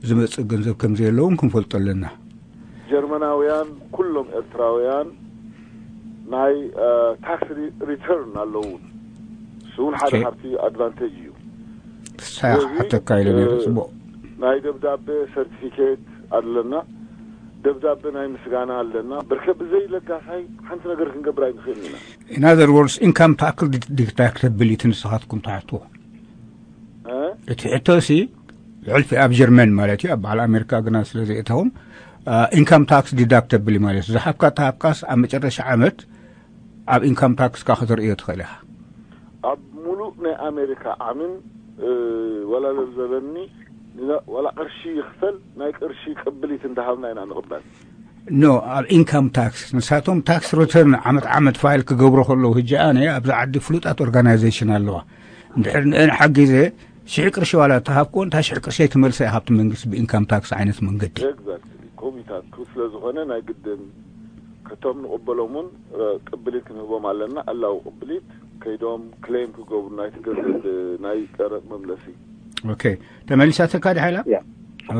ዝመፅእ ገንዘብ ከምዘየለውን ክንፈልጦ ኣለና። ጀርመናውያን ኩሎም ኤርትራውያን ናይ ታክስ ሪተርን ኣለውን። እሱ እውን ሓደ ካብቲ ኣድቫንቴጅ እዩ። ሳያሕ ተካይለ ነይሩ። ፅቡቅ። ናይ ደብዳቤ ሰርቲፊኬት ኣለና። ደብዳቤ ናይ ምስጋና ኣለና። በርከ ብዘይ ለጋሳይ ሓንቲ ነገር ክንገብር ኣይንኽእል ኢና። ኢናዘር ወርድስ ኢንካም ታክስ ዲዳክተብሊቲ ንስኻትኩም ትሓትዎ። እቲ ሕቶ ሲ ልዕልፊ ኣብ ጀርመን ማለት እዩ። ኣብ በዓል ኣሜሪካ ግና ስለ ዘይእተኹም ኢንካም ታክስ ዲዳክተብል ማለት ዝሓብካ ተሃብካስ ኣብ መጨረሻ ዓመት ኣብ ኢንካም ታክስካ ከተርእዮ ትኽእል ኢኻ። ኣብ ሙሉእ ናይ ኣሜሪካ ዓምን ዋላ ለብዘበኒ ዋላ ቅርሺ ይኽፈል ናይ ቅርሺ ቅብሊት እንዳሃብና ኢና ንቕበል። ኖ ኣብ ኢንካም ታክስ ንሳቶም ታክስ ሪተርን ዓመት ዓመት ፋይል ክገብሩ ከለዉ ህጂ ኣነ ኣብዚ ዓዲ ፍሉጣት ኦርጋናይዜሽን ኣለዋ። እንድሕር ንአን ሓጊዘ ሽሕ ቅርሺ ዋላ ተሃብኩ እንታ ሽሕ ቅርሺ ኣይትመልሰ እያ ካብቲ መንግስቲ ብኢንካም ታክስ ዓይነት መንገዲ። ኮሚታት ስለ ዝኾነ ናይ ግድን ከቶም ንቕበሎም እውን ቅብሊት ክንህቦም ኣለና። ዕላዊ ቅብሊት ከይዶም ክሌም ክገብሩ ናይቲ ገንዘብ ናይ ቀረጥ መምለሲ። ኦኬ ተመሊሳተካ ድሓላ?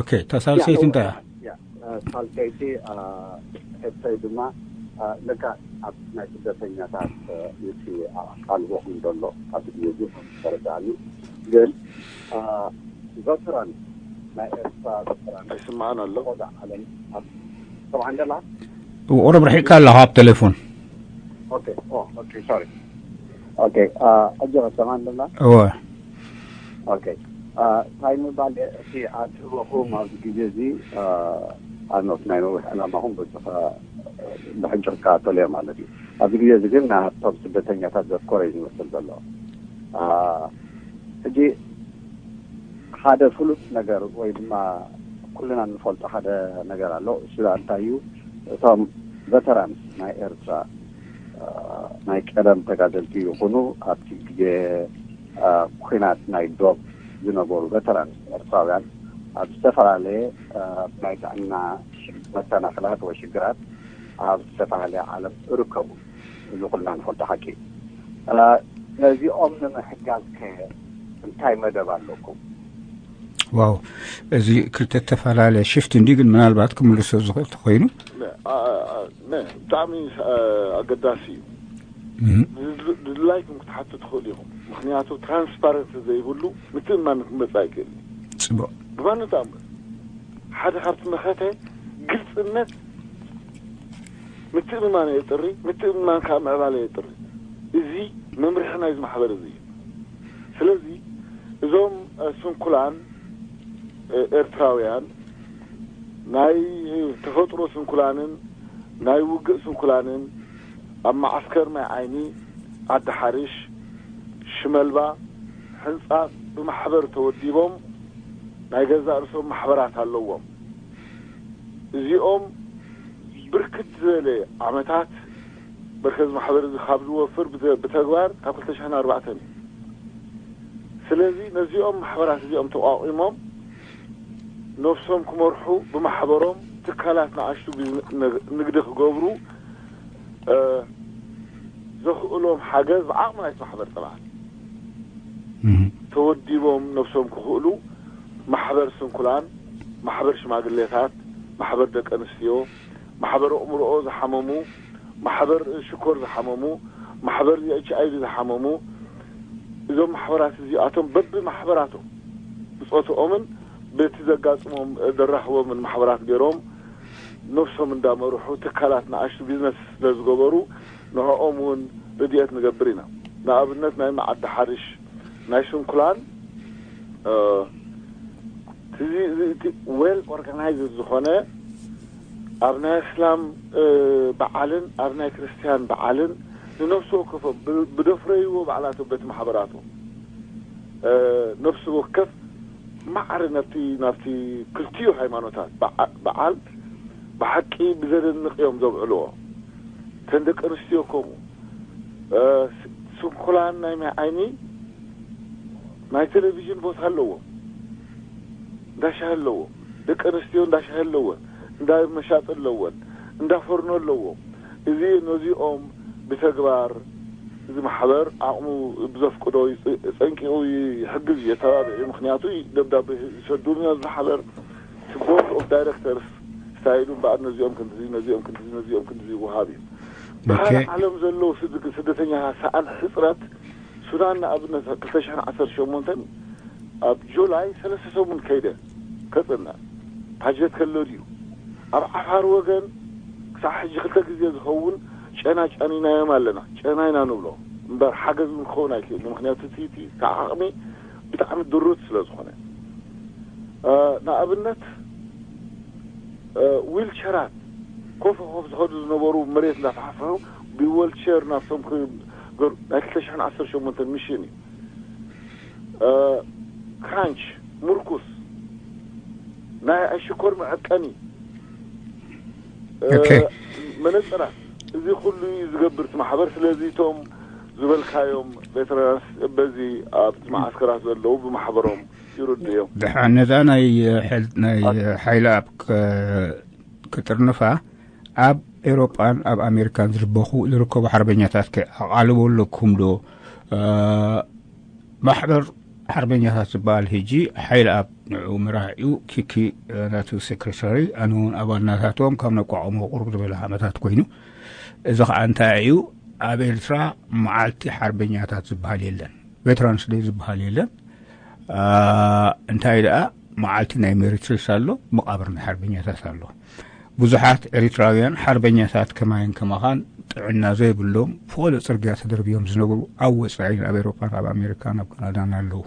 ኦኬ ተሳልሰይቲ እንታይ እያ? ሳልሰይቲ ሕቶይ ድማ ልካ ኣብ ናይ ስደተኛታት እቲ ኣቃልቦ ከም ዘሎ ኣብዚ ግዜ እዚ ተረዳእኒ። ግን ቨተራን ናይ ኤርትራ ቨተራን ኣይስማዕን ኣሎ። ቆዳ ዓለም ኣብ ሰብዓ እንደላ ቁሩብ ርሒቅካ ኣለኻ ኣብ ቴሌፎን። ኦኬ ኦ ኦኬ ሶሪ ኦኬ ሕጂ ሰብዓ እንደላ እወ ኦኬ እንታይ ምባል እቲ ኣትህበኹም ኣብዚ ግዜ እዚ ኣኖት ናይ ነዊሕ ዕላማኹም ብዙሕ ብሕጂ ክከታተሎ እየ ማለት እዩ። ኣብዚ ግዜ እዚ ግን ናብቶም ስደተኛታት ዘትኮረ እዩ ዝመስል ዘሎ። ሕጂ ሓደ ፍሉጥ ነገር ወይ ድማ ኩልና እንፈልጦ ሓደ ነገር ኣሎ። እሱ እንታይ እዩ? እቶም ቨተራንስ ናይ ኤርትራ ናይ ቀደም ተጋደልቲ ይኹኑ ኣብቲ ግዜ ኩናት ናይ ዶብ ዝነበሩ ቨተራንስ ኤርትራውያን ኣብ ዝተፈላለየ ናይ ጥዕና መሰናኽላት ወይ ሽግራት ኣብ ዝተፈላለየ ዓለም ይርከቡ። እዚ ኩልና ንፈልጦ ሓቂ እዩ። ነዚኦም ንምሕጋዝ ከ እንታይ መደብ ኣለኩም? ዋው እዚ ክልተ ዝተፈላለየ ሽፍት እንዲ ግን ምናልባት ክምልሶ ዝኽእል ተኮይኑ ብጣዕሚ ኣገዳሲ እዩ። ድላይኩም ክትሓቱ ትኽእሉ ኢኹም። ምክንያቱ ትራንስፓረንሲ ዘይብሉ ምትእምማን ክመፅእ ኣይክእል። ፅቡቅ ብማንም ተኣምር ሓደ ካብቲ መኸተ ግልፅነት ምትእምማን የጥሪ፣ ምትእምማን ከዓ ምዕባለ የጥሪ። እዚ መምርሒ ናይዚ ማሕበር እዚ እዩ። ስለዚ እዞም ስንኩላን ኤርትራውያን ናይ ተፈጥሮ ስንኩላንን ናይ ውግእ ስንኩላንን ኣብ መዓስከር ማይ ዓይኒ፣ ዓዲ ሓርሽ፣ ሽመልባ፣ ሕንፃ ብማሕበር ተወዲቦም ናይ ገዛእ ርእሶም ማሕበራት ኣለዎም። እዚኦም ብርክት ዝበለ ዓመታት በርከዚ ማሕበር እዚ ካብ ዝወፍር ብተግባር ካብ ክልተ ሽሕን ኣርባዕተን እዩ። ስለዚ ነዚኦም ማሕበራት እዚኦም ተቋቒሞም ነብሶም ክመርሑ ብማሕበሮም ትካላት ንኣሽቱ ንግዲ ክገብሩ ዘኽእሎም ሓገዝ ብዓቕሚ ናይቲ ማሕበር ጠብዓት ተወዲቦም ነብሶም ክኽእሉ ማሕበር ስንኩላን፣ ማሕበር ሽማግሌታት፣ ማሕበር ደቂ ኣንስትዮ፣ ማሕበር ኣእምሮኦ ዝሓመሙ፣ ማሕበር ሽኮር ዝሓመሙ፣ ማሕበር ኤች ኣይ ቪ ዝሓመሙ እዞም ማሕበራት እዚኣቶም በቢ ማሕበራቶም ብፆትኦምን በቲ ዘጋጥሞም ደራኽቦምን ማሕበራት ገይሮም ነብሶም እንዳመርሑ ትካላት ንኣሽቱ ቢዝነስ ስለ ዝገበሩ ንዕኦም እውን ርድኤት ንገብር ኢና። ንኣብነት ናይ መዓዲ ሓርሽ ናይ ስንኩላን ቲ ዌል ኦርጋናይዝድ ዝኾነ ኣብ ናይ እስላም በዓልን ኣብ ናይ ክርስትያን በዓልን ንነፍሲ ወከፎም ብ- ብደፍረይዎ ባዕላቶም በቲ ማሕበራቶም እ፣ ነፍሲ ወከፍ ማዕረ ናብቲ ናብቲ ክልቲኡ ሃይማኖታት በዓ- በዓል ብሓቂ ብዘደንቕ እዮም ዘብዕልዎ። እተን ደቂ ኣንስትዮ ከምኡ እ፣ ስ- ስንኩላን ናይ ማይ ዓይኒ ናይ ቴሌቪዥን ቦታ ኣለዎም። እንዳ ሻሂ ኣለዎም። ደቂ ኣንስትዮ እንዳ ሻሂ ኣለወን። እንዳ መሻጢ ኣለወን። እንዳ ፎርኖ ኣለዎም። እዚ ነዚኦም ብተግባር እዚ ማሕበር ዓቕሙ ብዘፍቅዶ ይፅ- ፀንቂቑ ይሕግዝ እዩ፣ የተባብዕ እዩ። ምክንያቱ ደብዳቤ ይሰዱልና እዚ ማሕበር እቲ ቦርድ ኦፍ ዳይሬክተርስ ስታይሉ እምበኣር ነዚኦም ክንድዚ ነዚኦም ክንድዚ ነዚኦም ክንድዚ ይወሃብ እዩ። ብካልእ ኦኬ። ዓለም ዘለዉ ስድ- ስደተኛታት ሰኣን ሕፅረት ሱዳን ንኣብነት ክልተ ሽሕን ዓሰርተ ሸሞንተን ኣብ ጁላይ ሰለስተ ሰሙን ከይደ ከፅንዕ ባጀት ከሎ ድዩ? ኣብ ዓፋር ወገን ክሳዕ ሕጂ ክልተ ግዜ ዝኸውን ጨና ጫኒናዮም ኣለና። ጨና ኢና ንብሎ እምበር ሓገዝ እውን ክኸውን ኣይክእልን። ምክንያቱ እቲ እቲ እቲ ዓቕሚ ብጣዕሚ ድሩት ስለ ዝኾነ እ፣ ንኣብነት እ፣ ዊልቸራት ኮፍ ኮፍ ዝኸዱ ዝነበሩ መሬት እንዳፈሓፈሑ ብወልቸር ናብቶም ክገሩ ናይ ክልተ ሽሕን ዓሰርተ ሸሞንተን ሚሽን እዩ። እ፣ ክራንች ምርኩስ ናይ ኣሽኮር መዐቀኒ እ፣ ኦኬ። መነፅራት እዚ ኩሉ እዩ ዝገብር እቲ ማሕበር። ስለዚ እቶም ዝበልካዮም ቬተራንስ በዚ ኣብቲ መዓስከራት ዘለዉ ብማሕበሮም ይርዱ እዮም። ደሓን ነዛ ናይ ሕል- ናይ ሓይሊ ኣብ ከ- ክጥርንፋ ኣብ ኤውሮጳን ኣብ ኣሜሪካን ዝርከቡ ሓርበኛታት ከ ኣቓልቦ ኣለኩም ዶ? እ፣ ማሕበር ሓርበኛታት ዝበሃል ሕጂ ሓይሊ ኣብ ንዑ ምራሕ እዩ። ኪኪ ናቱ ሴክሬታሪ ኣነ እውን ኣባል ናታቶም ካብ ነቋቑሞ ቁሩብ ዝበለ ዓመታት ኮይኑ፣ እዚ ከዓ እንታይ እዩ? ኣብ ኤርትራ መዓልቲ ሓርበኛታት ዝበሃል የለን፣ ቬትራንስ ደይ ዝበሃል የለን። ኣ፣ እንታይ ደኣ መዓልቲ ናይ ሜሪትሪስ ኣሎ፣ መቓብር ናይ ሓርበኛታት ኣሎ። ብዙሓት ኤሪትራውያን ሓርበኛታት ከማይን ከማኻን ጥዕና ዘይብሎም ፈቐዶ ጽርግያ ተደርብዮም ዝነብሩ ኣብ ወጻኢን ኣብ ኤውሮጳን ኣብ ኣሜሪካን ኣብ ካናዳን ኣለዉ።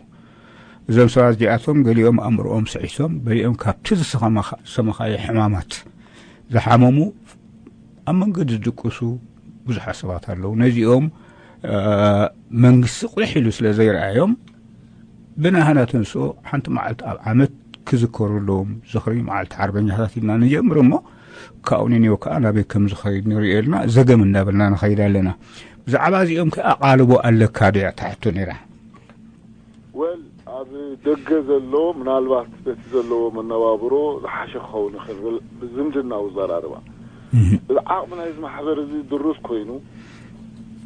እዞም ሰባት እዚኣቶም ገሊኦም ኣእምሮኦም ስዒሶም፣ ገሊኦም ካብቲ ዝሰኸማኻ- ዝሰማኻዮ ሕማማት ዝሓመሙ ኣብ መንገዲ ዝድቅሱ ብዙሓት ሰባት ኣለዉ። ነዚኦም እ፣ መንግስቲ ቁልሕ ኢሉ ስለ ዘይረኣዮም ብናህና ተንስኦ ሓንቲ መዓልቲ ኣብ ዓመት ክዝከሩ ኣለዎም። ዝኽሪ መዓልቲ ሓርበኛታት ኢልና ንጀምር እሞ ካብኡ ንንዮ ከዓ ናበይ ከም ዝኸይድ ንሪኦ ኢልና ዘገም እናበልና ንኸይድ ኣለና። ብዛዕባ እዚኦም ከ ኣቓልቦ ኣለካ ዶ እያ ትሓቶ ነይራ? ወል ኣብ ደገ ዘሎ ምናልባት በቲ ዘለዎ መነባብሮ ዝሓሸ ክኸውን ይኽእል። ብዝምድና ውዘራርባ እህ። እዚ ዓቕሚ ናይዚ ማሕበር እዚ ድሩት ኮይኑ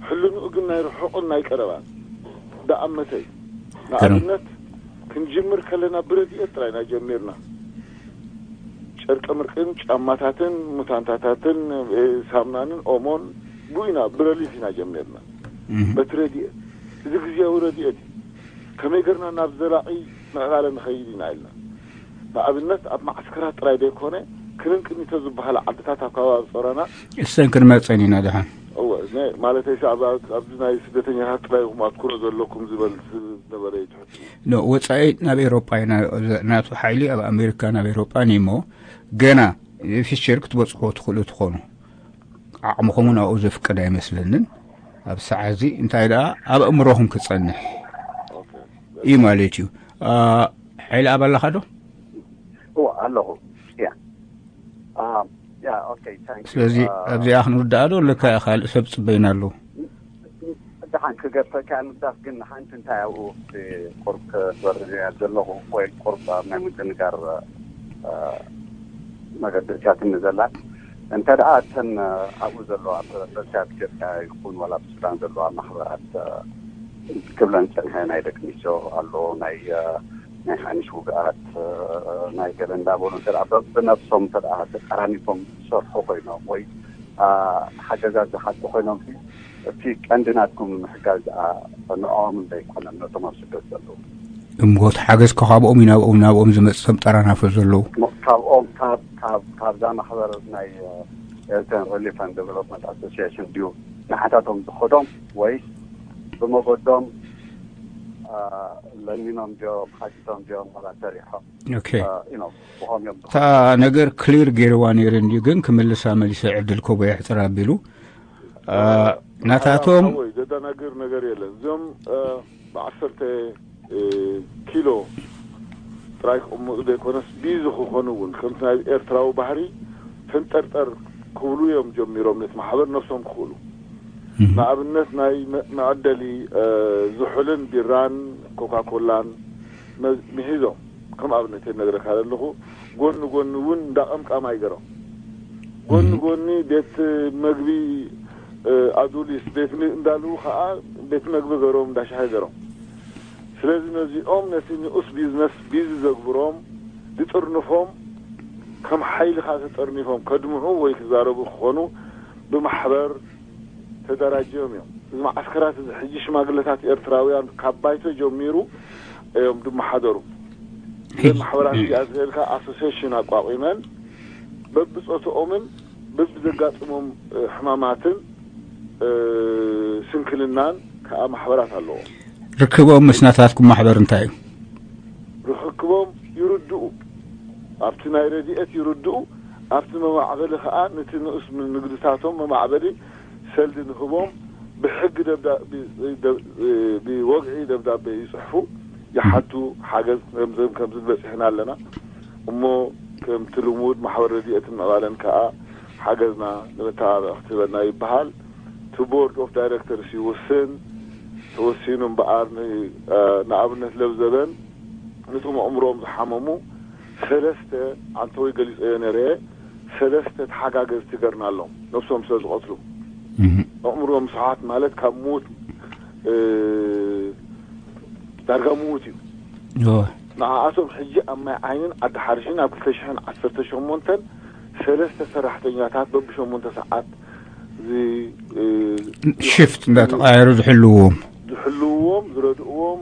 ሕልንኡ ግን ናይ ርሑቕን ናይ ቀረባን ደኣመተይ። ንኣብነት ክንጅምር ከለና ብረድኤት ጥራይ ኢና ጀሚርና። ጨርቂ ምርቅን ጫማታትን ሙታንታታትን እ፣ ሳምናንን ኦሞን ብኡ ኢና ብረሊፍ ኢና ጀሚርና። እህ። በቲ ረድኤት እዚ ግዜያዊ ረድኤት እዩ። ከመይ ገርና ናብ ዘላቒ ምዕባለ ንኸይድ ኢና ኢልና። ንኣብነት ኣብ ማዓስከራት ጥራይ ዘይኮነ ክርን ቅኒቶ ዝበሃላ ዓድታት ኣብ ከባቢ ጾረና እሰን ክንመጸን ኢና ደሓን። እወ፣ ነ- ማለተይ ሲ ኣብ ኣብዚ ናይ ስደተኛታት ጥራይ ኢኹም ኣትኩሮ ዘለኩም ዝበል ዝነበረ እዩ ትሕት። ኖ ወጻኢ ናብ ኤውሮጳ ኢና። ናቱ ሓይሊ ኣብ ኣሜሪካ ናብ ኤውሮጳ እሞ ገና ፊሽር ክትበጽሕዎ ትኽእሉ ትኾኑ። ዓቕምኹም እውን ኣብኡ ዘፍቅድ ኣይመስለንን። ኣብ ሰዓት እዚ እንታይ ደኣ ኣብ ኣእምሮኹም ክጸንሕ እዩ ማለት እዩ። ሓይሊ ኣብ ኣለኻ ዶ? እዋ ኣለኹ። ያ ያ ኦኬ ታንክ ዩ። ስለዚ ኣብዚኣ ክንውድኣ ዶ ኣለካ ካልእ ሰብ ፅበይና ኣለዉ? ደሓን ክገድፈካ ንምዳፍ ግን ሓንቲ እንታይ ኣብኡ ቁርብ ክበርያ ዘለኹ ወይ ቁርብ ኣብ ናይ ምድንጋር መገዲ እትያትኒ ዘላ እንተ ደኣ እተን ኣብኡ ዘለዋ በዚኣ ኢትዮጵያ ይኹን ዋላ ኣብ ሱዳን ዘለዋ ማሕበራት ክብለን ፀንሐ ናይ ደቂ ኣንስትዮ ኣሎ ናይ ናይ ሓኒሽ ውግኣት ናይ ገለ እንዳበሉ እንተ ብነብሶም እንተ ተቃራኒቶም ዝሰርሑ ኮይኖም ወይ ሓገዛት ዝሓጡ ኮይኖም እቲ ቀንዲ ናትኩም ምሕጋዝ ንዕኦም ዘይኮነን ነቶም ኣብ ስደት ዘለዉ እምጎት ሓገዝ ከኻብኦም እዩ ናብኦም ናብኦም ዝመፅእ ከም ጠራናፈ ዘለዉ ካብኦም ካብዛ ማሕበር ናይ ኤርትራን ሪሊፍ ን ዴቨሎፕመንት ኣሶሲሽን ድዩ ንዓታቶም ዝኸዶም ወይስ ብመገዶም ለሚኖም ድዮም ሓቲቶም ድዮም ዋላ ሰሪሖም እታ ነገር ክሊር ገይርዋ ነይረ እንድዩ ግን ክምልሳ መሊሰ ዕድል ኮቦ የሕፅር ኣቢሉ ናታቶም ወይ ዘደናግር ነገር የለን። እዚኦም ብዓሰርተ ኪሎ ጥራይ ክቕምጡ ዘይኮነስ ቢዚ ክኾኑ እውን ከምቲ ናይ ኤርትራዊ ባህሪ ፈንጠርጠር ክብሉ እዮም ጀሚሮም። ነቲ ማሕበር ነብሶም ክኽእሉ ንኣብነት ናይ መዐደሊ ዝሑልን ቢራን ኮካኮላን ምሂዞም ከም ኣብነት ነግረካ ዘለኹ ጎኒ ጎኒ እውን እንዳቐምቃም ኣይገሮም ጎኒ ጎኒ ቤት መግቢ ኣዱሊስ ቤት እንዳልዉ ከዓ ቤት መግቢ ገሮም እንዳሻሂ ገሮም። ስለዚ ነዚኦም ነቲ ንኡስ ቢዝነስ ቢዚ ዘግብሮም ዝጥርንፎም ከም ሓይሊ ከዓ ተጠርኒፎም ከድምዑ ወይ ክዛረቡ ክኾኑ ብማሕበር ተደራጅዮም እዮም። እዚ መዓስከራት እዚ ሕጂ ሽማግለታት ኤርትራውያን ካብ ባይቶ ጀሚሩ እዮም ድመሓደሩ። ማሕበራት እዚኣ ዝልካ ኣሶሴሽን ኣቋቂመን በብፆትኦምን በብዘጋጥሞም ሕማማትን ስንክልናን ከዓ ማሕበራት ኣለዎ። ርክቦም ምስ ናታትኩም ማሕበር እንታይ እዩ? ርክቦም ይርድኡ። ኣብቲ ናይ ረድኤት ይርድኡ። ኣብቲ መማዕበሊ ከዓ ነቲ ንኡስ ንግድታቶም መማዕበሊ ሰልዲ ንህቦም ብሕጊ ደብዳ- ብ- ብ- ብወግዒ ደብዳቤ ይፅሕፉ፣ ይሓቱ። ሓገዝ ከምዝም ከምዚ በፂሕና ኣለና እሞ ከምቲ ልሙድ ማሕበር ረድኤትን ምዕባለን ከዓ ሓገዝና ንመተባብዒ ክትህበና ይበሃል። እቲ ቦርድ ኦፍ ዳይሬክተርስ ይውስን። ተወሲኑ እምበኣር ንኣብነት ለብዘበን ነቶም ኣእምሮኦም ዝሓመሙ ሰለስተ ዓንተወይ ገሊፀዮ ነረ ሰለስተ ተሓጋገዝቲ ገርናሎም ነብሶም ስለ ዝቐትሉ ኣእምሮኦም ስሓት ማለት ካብ ሞት ዳርጋ ምዉት እዩ። ንዓኣቶም ሕጂ ኣብ ማይ ዓይንን ዓዲ ሓርሽን ኣብ ክልተ ሽሕን ዓሰርተ ሸሞንተን ሰለስተ ሰራሕተኛታት በብሸሞንተ ሰዓት ሽፍት እንዳተቃየሩ ዝሕልዎም ዝሕልውዎም ዝረድእዎም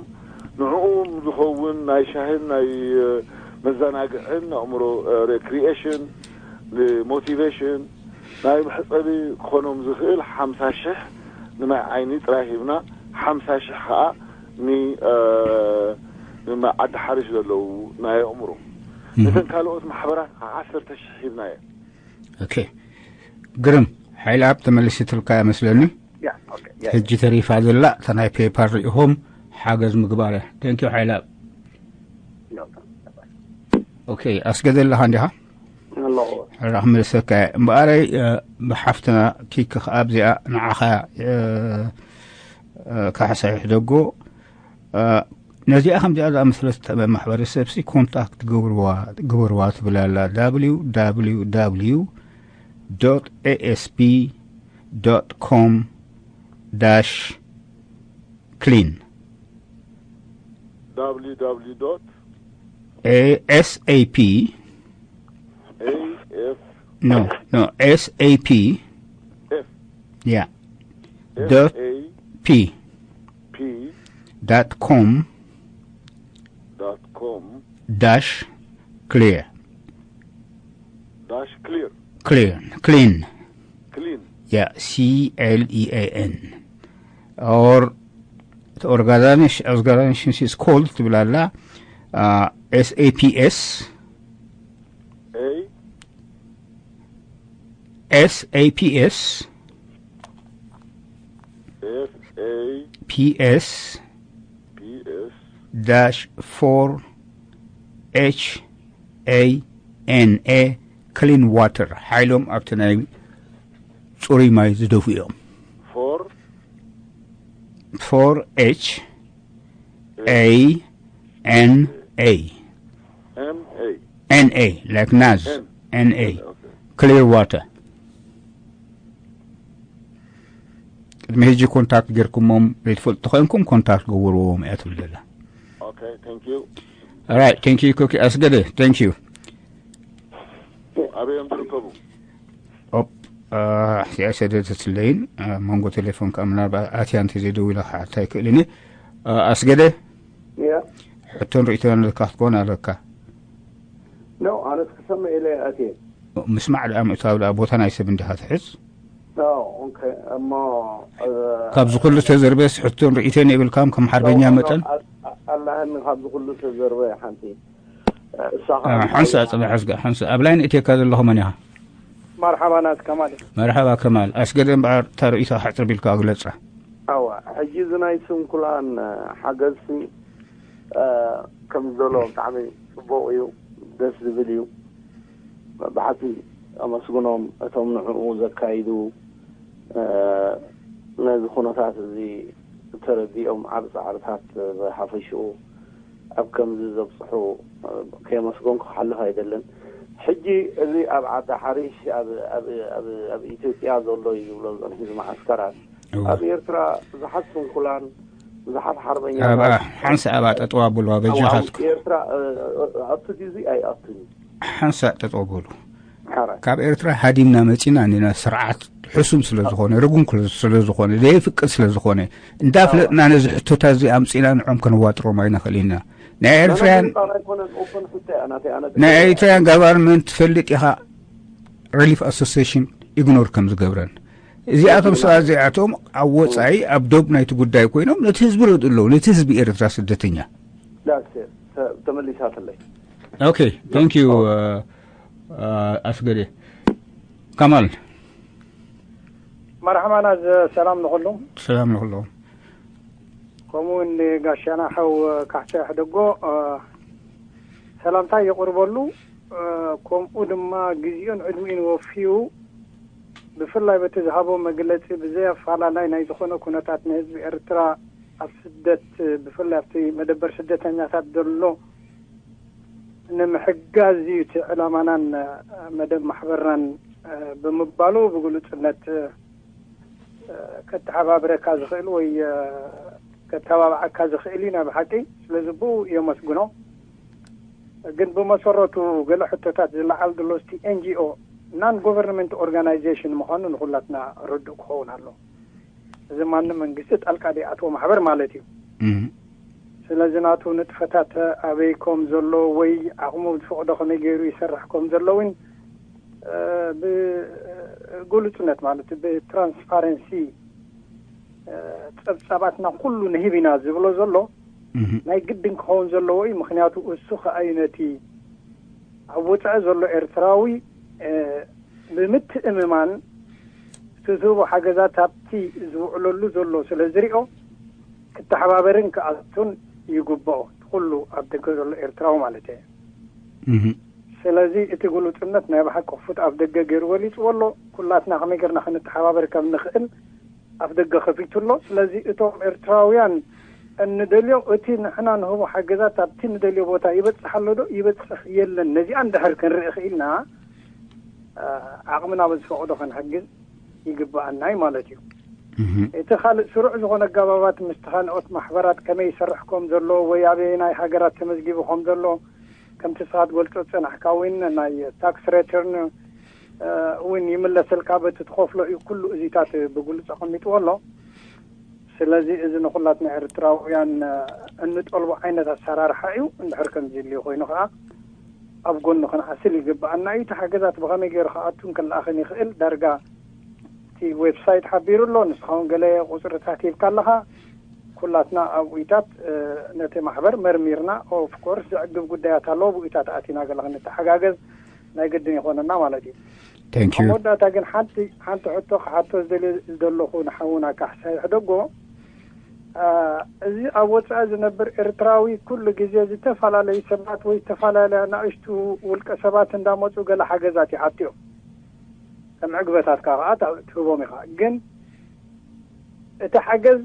ንዕኡም ዝኸውን ናይ ሻሂን ናይ መዘናግዕን ኣእምሮ ሬክሪኤሽን ሞቲቬሽን ናይ መሕፀቢ ክኾኖም ዝኽእል ሓምሳ ሽሕ ንማይ ዓይኒ ጥራይ ሂብና ሓምሳ ሽሕ ከዓ ንዓዲ ሓርሽ ዘለዉ ናይ ኣእምሮ ነተን ካልኦት ማሕበራት ዓሰርተ ሽሕ ሂብናዮ። ኦኬ ግርም ሓይልኣብ ተመልሲትልካ መስለኒ። ሕጂ ተሪፋ ዘላ እታ ናይ ፔፓር ሪኢኹም ሓገዝ ምግባር እያ። ቴንኪዩ ሓይልኣብ። ኦኬ ኣስገደ ኣለኻ እንዲኻ? ሕራ ክመልሰካ እየ እምበኣረይ ብሓፍትና ኪክ ከዓ ኣብዚኣ ንዓኻ ካሕሳ ይሕደጎ። ነዚኣ ከምዚኣ ዝኣመሰለት ማሕበረሰብሲ ኮንታክት ግበርዋ ትብል ኣላ። www asp com clean www asap af no no asap f yeah dot p p dot com dot com dash clear dash clear clear clean clean yeah c l e a n or the organization organization is called ትብል ኣላ uh, saps a saps f a ps p s dash four h a n a clean water ሓይሎም ኣብቲ ናይ ፅሩይ ማይ ዝደፉ እዮም for four h a n a m a n a like naz N. n a okay clear water ቅድሚ ሕጂ ኮንታክት ጌርኩሞም ዘይትፈልጡ ተኮይንኩም ኮንታክት ገበርዎም እያ ትብል ዘላ okay thank you right thank you ኮኪ ኣስገደ thank you ኣበይ እዮም ዝርከቡ ኦፕ እዚኣ ሰደደትለይን መንጎ ቴሌፎን ከዓ ምናልባት ኣትያ እንተ ዘይደዊላ ክሓታ ይክእልን እዩ ኣስገደ ያ ሕቶን ርእይቶን ኣለካ ክትኮን ኣለካ ኖ ኣነስ ክሰምዕ ኢለ ኣትየ ምስማዕ ደኣ ምእታው ደኣ ቦታ ናይ ሰብ እንዲኻ ትሕዝ ኖ ኦኬ እሞ ካብዚ ኩሉ ተዘርበስ ሕቶን ርእይቶን የብልካም ከም ሓርበኛ መጠን ኣላህኒ ካብዚ ኩሉ ተዘርበ ሓንቲ እሳኻ ሓንሳ ፅባሕ ዝጋ ሓንሳ ኣብ ላይን እቴካ ዘለኹ መን ኢኻ መርሓባ ናት ከማል። መርሓባ ከማል። ኣስገደ እምበኣር፣ እታ ርእይቶ ሓጽር ቢልካ ግለጻ። ኣዋ፣ ሕጂ እዚ ናይ ስንኩላን ሓገዝሲ ከም ዘሎ ብጣዕሚ ጽቡቕ እዩ፣ ደስ ዝብል እዩ። ብሓቂ ኣመስግኖም እቶም ንዕኡ ዘካይዱ፣ ነዚ ኩነታት እዚ ተረዲኦም ዓብ ጻዕርታት ብሓፈሽኡ ኣብ ከምዚ ዘብጽሑ ከየመስገንኩ ክሓልፍ ኣይደልን። ሕጂ እዚ ኣብ ዓዲ ሓሪሽ ኣብ ኢትዮጵያ ዘሎ እዩ ዝብሎ ዝጸንሑ እዚ መዓስከራት፣ ኣብ ኤርትራ ብዙሓት ስንኩላን፣ ብዙሓት ሓርበኛታት፣ ሓንሳ ኣብ ኣጠጠው ኣብሉ ኣበጃኻትኩም። ኤርትራ ኣቱ ዲዚ ኣይኣቱን። ሓንሳ ጠጠው በሉ። ካብ ኤርትራ ሃዲምና መጺና እንዲና። ስርዓት ሕሱም ስለ ዝኾነ፣ ርጉም ስለ ዝኾነ፣ ዘይፍቅድ ስለ ዝኾነ፣ እንዳፍለጥና ነዚ ሕቶታት እዚ ኣምጺና ንዖም ከነዋጥሮም ኣይንኽእል ኢና። ናይ ኤርትራያን ናይ ኤርትራያን ጋቨርንመንት ትፈልጥ ኢኻ፣ ሪሊፍ ኣሶሲሽን ኢግኖር ከም ዝገብረን። እዚኣቶም ሰባት እዚኣቶም ኣብ ወጻኢ ኣብ ዶብ ናይቲ ጉዳይ ኮይኖም ነቲ ህዝቢ ረድኡ ኣለዉ፣ ነቲ ህዝቢ ኤርትራ ስደተኛ። ተመሊሳትለይ። ኦኬ፣ thank you ኣስገዴ። ከማል። መርሓባና፣ ሰላም ንኹሉ። ሰላም ንኹሉ። ከምኡ እውን ንጋሻና ሓው ካሕሳ ሕደጎ ሰላምታ የቕርበሉ። ከምኡ ድማ ግዜኡን ዕድሚኡን ወፊዩ፣ ብፍላይ በቲ ዝሃቦ መግለጺ ብዘይ ኣፋላላይ ናይ ዝኾነ ኩነታት ንህዝቢ ኤርትራ ኣብ ስደት፣ ብፍላይ ኣብቲ መደበር ስደተኛታት ዘሎ ንምሕጋዝ እዩ እቲ ዕላማናን መደብ ማሕበርናን ብምባሉ፣ ብግሉጽነት ከተሓባብረካ ዝኽእል ወይ ከተባብዓካ ዝኽእል እዩ። ናይ ብሓቂ ስለዚ ብኡ የመስግኖ። ግን ብመሰረቱ ገለ ሕቶታት ዝለዓል ዘሎ፣ እስቲ ኤንጂኦ፣ ናን ጎቨርንመንት ኦርጋናይዜሽን ምዃኑ ንኹላትና ርዱእ ክኸውን ኣሎ። እዚ ማንም መንግስቲ ጣልቃ ዘይኣትዎ ማሕበር ማለት እዩ። ስለዚ ናቱ ንጥፈታት ኣበይ ከም ዘሎ ወይ ዓቕሙ ዝፈቕዶ ከመይ ገይሩ ይሰርሕ ከም ዘሎ እውን ብግሉጽነት፣ ማለት ብትራንስፓረንሲ፣ ጸብጻባትና ኩሉ ንህብ ኢና ዝብሎ ዘሎ ናይ ግድን ክኸውን ዘለዎ እዩ። ምክንያቱ እሱ ከኣ እዩ ነቲ ኣብ ወጻኢ ዘሎ ኤርትራዊ ብምትእምማን እቲ ዝህቦ ሓገዛት ኣብቲ ዝውዕለሉ ዘሎ ስለ ዝሪኦ፣ ክተሓባበርን ክኣቱን ይግብኦ፣ ኩሉ ኣብ ደገ ዘሎ ኤርትራዊ ማለት እየ። ስለዚ እቲ ግሉጽነት ናይ ብሓቂ ክፉት ኣብ ደገ ገይሩ ገሊጽዎ ኣሎ። ኩላትና ከመይ ጌርና ክንተሓባበር ከም ንኽእል ኣፍ ደገ ከፊቱ ኣሎ። ስለዚ እቶም ኤርትራውያን እንደልዮ፣ እቲ ንሕና ንህቦ ሓገዛት ኣብቲ ንደልዮ ቦታ ይበጽሕ ኣሎ ዶ ይበጽሕ የለን፣ ነዚኣ እንድሕር ክንርኢ ክኢልና፣ ዓቕምና በዝፈቕዶ ክንሕግዝ ይግብኣና እዩ ማለት እዩ። እቲ ካልእ ስሩዕ ዝኾነ ኣገባባት ምስቲ ካልኦት ማሕበራት ከመይ ይሰርሕ ከም ዘሎ ወይ ኣበየናይ ሃገራት ተመዝጊቡ ከም ዘሎ፣ ከምቲ ስኻ ትገልጾ ዝጸናሕካ እውን ናይ ታክስ ሬተርን እውን ይምለሰልካ፣ በቲ ትኸፍሎ እዩ። ኩሉ እዚታት ብግሉጽ ኣቐሚጥዎ ኣሎ። ስለዚ እዚ ንኹላትና ኤርትራውያን እንጠልቦ ዓይነት ኣሰራርሓ እዩ። እንድሕር ከምዚ ኢልዩ ኮይኑ ከኣ ኣብ ጎኑ ክንዓስል ይግብኣና እዩ። እቲ ሓገዛት ብኸመይ ገይሩ ክኣቱን ክለኣኽን ይኽእል፣ ዳርጋ እቲ ዌብሳይት ሓቢሩ ኣሎ። ንስኻ እውን ገለ ቁጽርታት ሂብካ ኣለኻ። ኩላትና ኣብኡታት ነቲ ማሕበር መርሚርና፣ ኦፍ ኮርስ ዘዕግብ ጉዳያት ኣለዎ፣ ብኡታት ኣቲና ገለ ክንተሓጋገዝ ናይ ግድን ይኾነና ማለት እዩ። Thank ኣብ you። መወዳእታ ግን ሓንቲ ሓንቲ ሕቶ ክሓቶ ዝደልየ ዝደለኹ ንሓውና ካሕሳይ ሕደጎ፣ አ፣ እዚ ኣብ ወጻኢ ዝነብር ኤርትራዊ ኩሉ ግዜ ዝተፈላለዩ ሰባት ወይ ዝተፈላለዩ ኣናእሽቱ ውልቀ ሰባት እንዳመጹ ገለ ሓገዛት ይሓትዮ። ከም ዕግበታትካ ከኣ ታ- ትህቦም ኢኻ። ግን እቲ ሓገዝ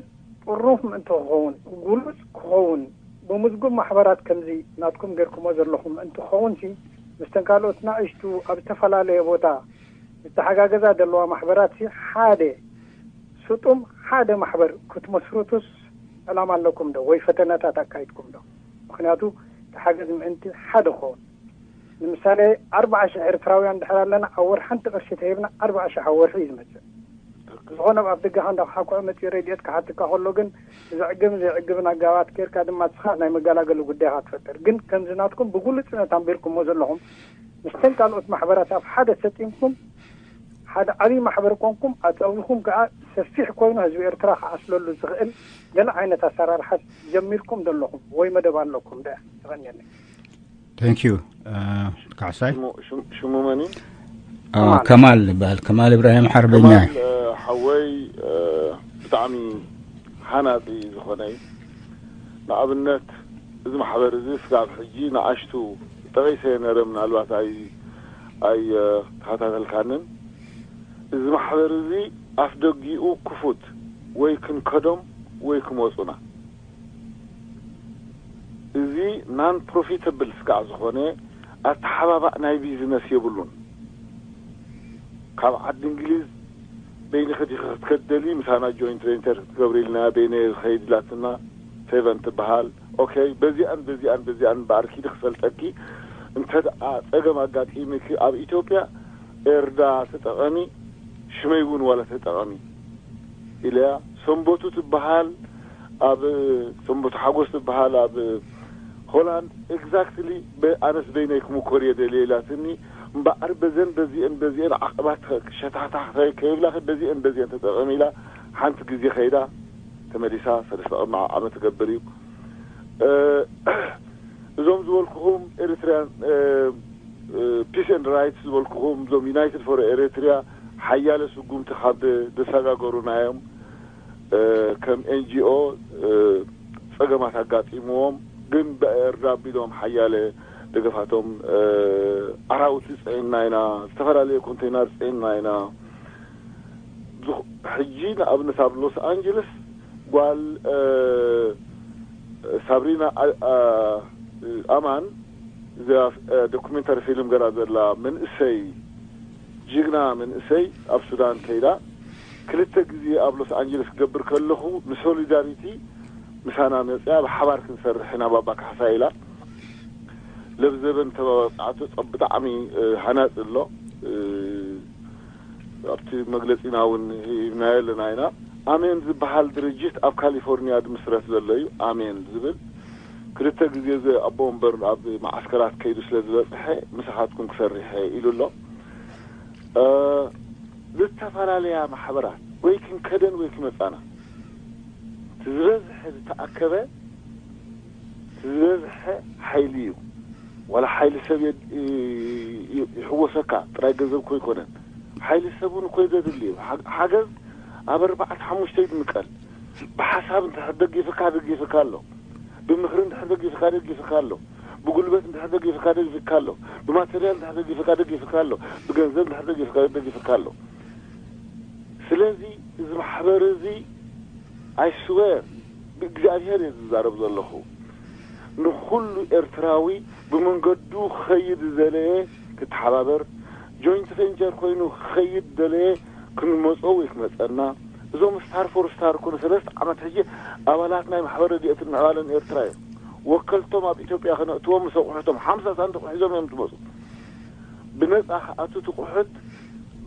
ጥሩፍ ምእንቲ ክኸውን፣ ግሉጽ ክኸውን፣ ብምዝጉብ ማሕበራት ከምዚ ናትኩም ጌርኩሞ ዘለኹም ምእንቲ ክኸውን ሲ፣ ምስተን ካልኦት ናእሽቱ ኣብ ዝተፈላለየ ቦታ ዝተሓጋገዛ ዘለዋ ማሕበራት ሲ ሓደ ስጡም ሓደ ማሕበር ክትመስርቱስ ዕላማ ኣለኩም ዶ ወይ ፈተነታት ኣካይድኩም ዶ? ምኽንያቱ እቲ ሓገዝ ምእንቲ ሓደ ክኸውን። ንምሳሌ ኣርባዓ ሽሕ ኤርትራውያን ድሕር ኣለና፣ ኣብ ወር ሓንቲ ቅርሺ ተሂብና ኣርባዓ ሽሕ ኣብ ወርሒ እዩ ዝመጽእ። ዝኾነ ኣብ ደገኻ እንዳኳሓኩዐ መጺኡ ረድኤት ክሓትካ ከሎ ግን ብዘዕግብን ዘይዕግብን ኣገባባት ጌርካ ድማ ንስኻ ናይ መገላገሊ ጉዳይኻ ትፈጥር። ግን ከምዚ ናትኩም ብግሉጽነት ኣንቢርኩሞ ዘለኹም፣ ምስተን ካልኦት ማሕበራት ኣብ ሓደ ሰጢምኩም ሓደ ዓብዪ ማሕበር ኮንኩም፣ ኣታዊኹም ከኣ ሰፊሕ ኮይኑ ህዝቢ ኤርትራ ክዓስለሉ ዝኽእል ገለ ዓይነት ኣሰራርሓ ጀሚርኩም ዘለኹም ወይ መደብ ኣለኩም ዶ? የቐንየለይ። Thank you። ካሕሳይ ሽሙ- ሽሙ- ሽሙ መን እዩ? ከማል ይበሃል። ከማል እብራሂም ሓርበኛ። ከማል ሓወይ፣ ብጣዕሚ ሃናፂ ዝኾነ እዩ። ንኣብነት፣ እዚ ማሕበር እዚ ስጋብ ሕጂ ንኣሽቱ ጠቒሰ ነረ፣ ምናልባት ኣይ ኣይ ተኸታተልካንን። እዚ ማሕበር እዚ ኣፍ ደጊኡ ክፉት፣ ወይ ክንከዶም ወይ ክመፁና። እዚ non profitable ስጋዕ ዝኾነ ኣተሓባባእ ናይ ቢዝነስ የብሉን። ካብ ዓዲ እንግሊዝ በይንኺ ዲኺ ክትከዲ ደሊ፣ ምሳና ጆይንት ቬንቸር ክትገብሪ ኢልና፣ በይነ ኸይድ ኢላትና፣ ፌቨን ትበሃል። ኦኬ፣ በዚኣን በዚኣን በዚኣን እምበኣር ኪዲ ክሰልጠኪ፣ እንተ ደኣ ጸገም ኣጋጢምኪ ኣብ ኢትዮጵያ ኤርዳ ተጠቐሚ፣ ሽመይ እውን ዋላ ተጠቐሚ ኢለያ። ሰንበቱ ትበሃል ኣብ፣ ሰንበቱ ሓጎስ ትበሃል ኣብ ሆላንድ። ኤግዛክትሊ፣ ኣነስ በይነይ ክምኮር እየ ደልየ ኢላትኒ። እምበኣር በዘን በዚአን በዚአን ዓቐባት ሸታሕታሕ ከይብላ፣ በዚአን በዚአን ተጠቐሚ ኢላ። ሓንቲ ግዜ ከይዳ ተመሊሳ፣ ሰለስተ ቅድሚ ዓመት ትገብር እዩ። እዞም ዝበልኩኹም ኤሪትሪያን ፒስ ኤንድ ራይትስ ዝበልኩኹም፣ እዞም ዩናይትድ ፎር ኤሪትሪያ፣ ሓያለ ስጉምቲ ካብ ዘሰጋገሩና እዮም። ከም ኤንጂኦ ጸገማት ኣጋጢምዎም፣ ግን ብኤርዳ ኣቢሎም ሓያለ ደገፋቶም፣ ኣራውቲ ጽዒንና ኢና፣ ዝተፈላለየ ኮንቴይነር ጽዒንና ኢና። ሕጂ ንኣብነት ኣብ ሎስ ኣንጀለስ ጓል ሳብሪና ኣማን፣ እዛ ዶኩሜንታሪ ፊልም ገራ ዘላ መንእሰይ፣ ጅግና መንእሰይ፣ ኣብ ሱዳን ከይዳ ክልተ ግዜ ኣብ ሎስ ኣንጀለስ ክገብር ከለኹ፣ ንሶሊዳሪቲ ምሳና መፅያ፣ ብሓባር ክንሰርሕ ኢና ባባ ካሕሳ ኢላ። ለብዘበን ተባባፅዓቶ። ብጣዕሚ ሃናፂ ኣሎ። ኣብቲ መግለፂና እውን ሂብናዮ ኣለና ኢና። ኣሜን ዝበሃል ድርጅት ኣብ ካሊፎርኒያ ድምስረት ዘሎ እዩ። ኣሜን ዝብል ክልተ ግዜ እዚ ኣቦ ወንበር ኣብ መዓስከራት ከይዱ ስለ ዝበፅሐ፣ ምሳኻትኩም ክሰርሐ ኢሉ ኣሎ። እ፣ ዝተፈላለያ ማሕበራት ወይ ክንከደን ወይ ክመፃና፣ እቲ ዝበዝሐ ዝተኣከበ፣ እቲ ዝበዝሐ ሓይሊ እዩ። ዋላ ሓይሊ ሰብ የድ-፣ ይ-፣ ይ-፣ ይሕወሰካ፣ ጥራይ ገንዘብ እኮ ኣይኮነን። ሓይሊ ሰብ እውን እኮ ዘድሊ እዩ። ሓ-፣ ሓገዝ ኣብ ኣርባዕተ ሓሙሽተ ይድምቀል። ብሓሳብ እንድሕር ደጊፍካ፣ ደጊፍካ ኣሎ። ብምኽሪ እንድሕር ደጊፍካ፣ ደጊፍካ ኣሎ። ብጉልበት እንድሕር ደጊፍካ፣ ደጊፍካ ኣሎ። ብማቴሪያል እንድሕር ደጊፍካ፣ ደጊፍካ ኣሎ። ብገንዘብ እንድሕር ደጊፍካ፣ ደጊፍካ ኣሎ። ስለዚ እዚ ማሕበር እዚ፣ ኣይ ስዌር፣ ብእግዚኣብሔር እየ ዝዛረብ ዘለኹ፣ ንኹሉ ኤርትራዊ ብመንገዱ ክኸይድ ዝደለየ ክተሓባበር፣ ጆይንት ቬንቸር ኮይኑ ክኸይድ ዝደለየ ክንመጾ ወይ ክመጸና። እዞም ስታር ፎር ስታር እኮ ንሰለስተ ዓመት ሕጂ ኣባላት ናይ ማሕበር ረድኤትን ምዕባለን ኤርትራ እዮም። ወከልቶም ኣብ ኢትዮጵያ ከነእትዎም ምስ ኣቑሑቶም ሓምሳ ሳንቲም ሒዞም እዮም ዝመጹ። ብነጻ ክኣቱ እቲ ቁሑት፣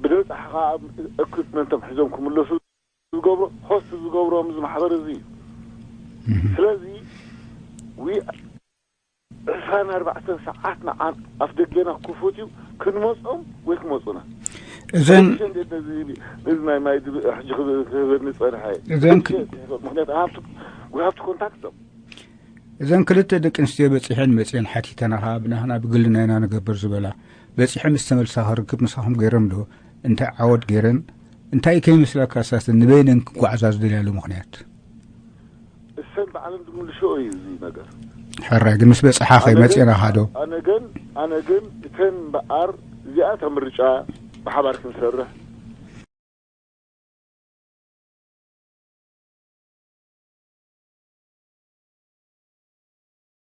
ብነጻ ከዓ እኩፕመንቶም ሒዞም ክምለሱ ዝገብሮ፣ ሆስት ዝገብሮም እዚ ማሕበር እዚ እዩ። ስለዚ ዊ-፣ ዕስራን ኣርባዕተን ሰዓት ንዓ ኣፍ ደገና ክፉት እዩ። ክንመጾም ወይ ክመጹና። እዘን ነዚ፣ ነዚ ናይ ማይ ድብ-፣ ሕጂ ክብ-፣ ክህበኒ ዝጸንሐ እዘን ክ-፣ ምክንያቱ ሃብቲ፣ we have to contact them። እዘን ክልተ ደቂ ኣንስትዮ በጺሐን መጺአን ሓቲተና ኸኣ ብናህና ብግልና ኢና ንገብር ዝበላ፣ በጺሐ ምስ ተመልሳ ክርክብ ምሳኹም ገይረን ዶ? እንታይ ዓወት ገይረን? እንታይ ከይመስለካ ሳስ ንበይነን ክጓዓዛ ዝደልያሉ ምኽንያት? እሰን በዓለን ዝምልሾ እዩ እዚ ነገር። ሕራይ ግን ምስ በጽሓ ኣነ ግን፣ ከይመጺእና ኻዶ? ኣነ ግን፣ ኣነ ግን እተን በኣር እዚኣ እታ ምርጫ ብሓባር ክንሰርሕ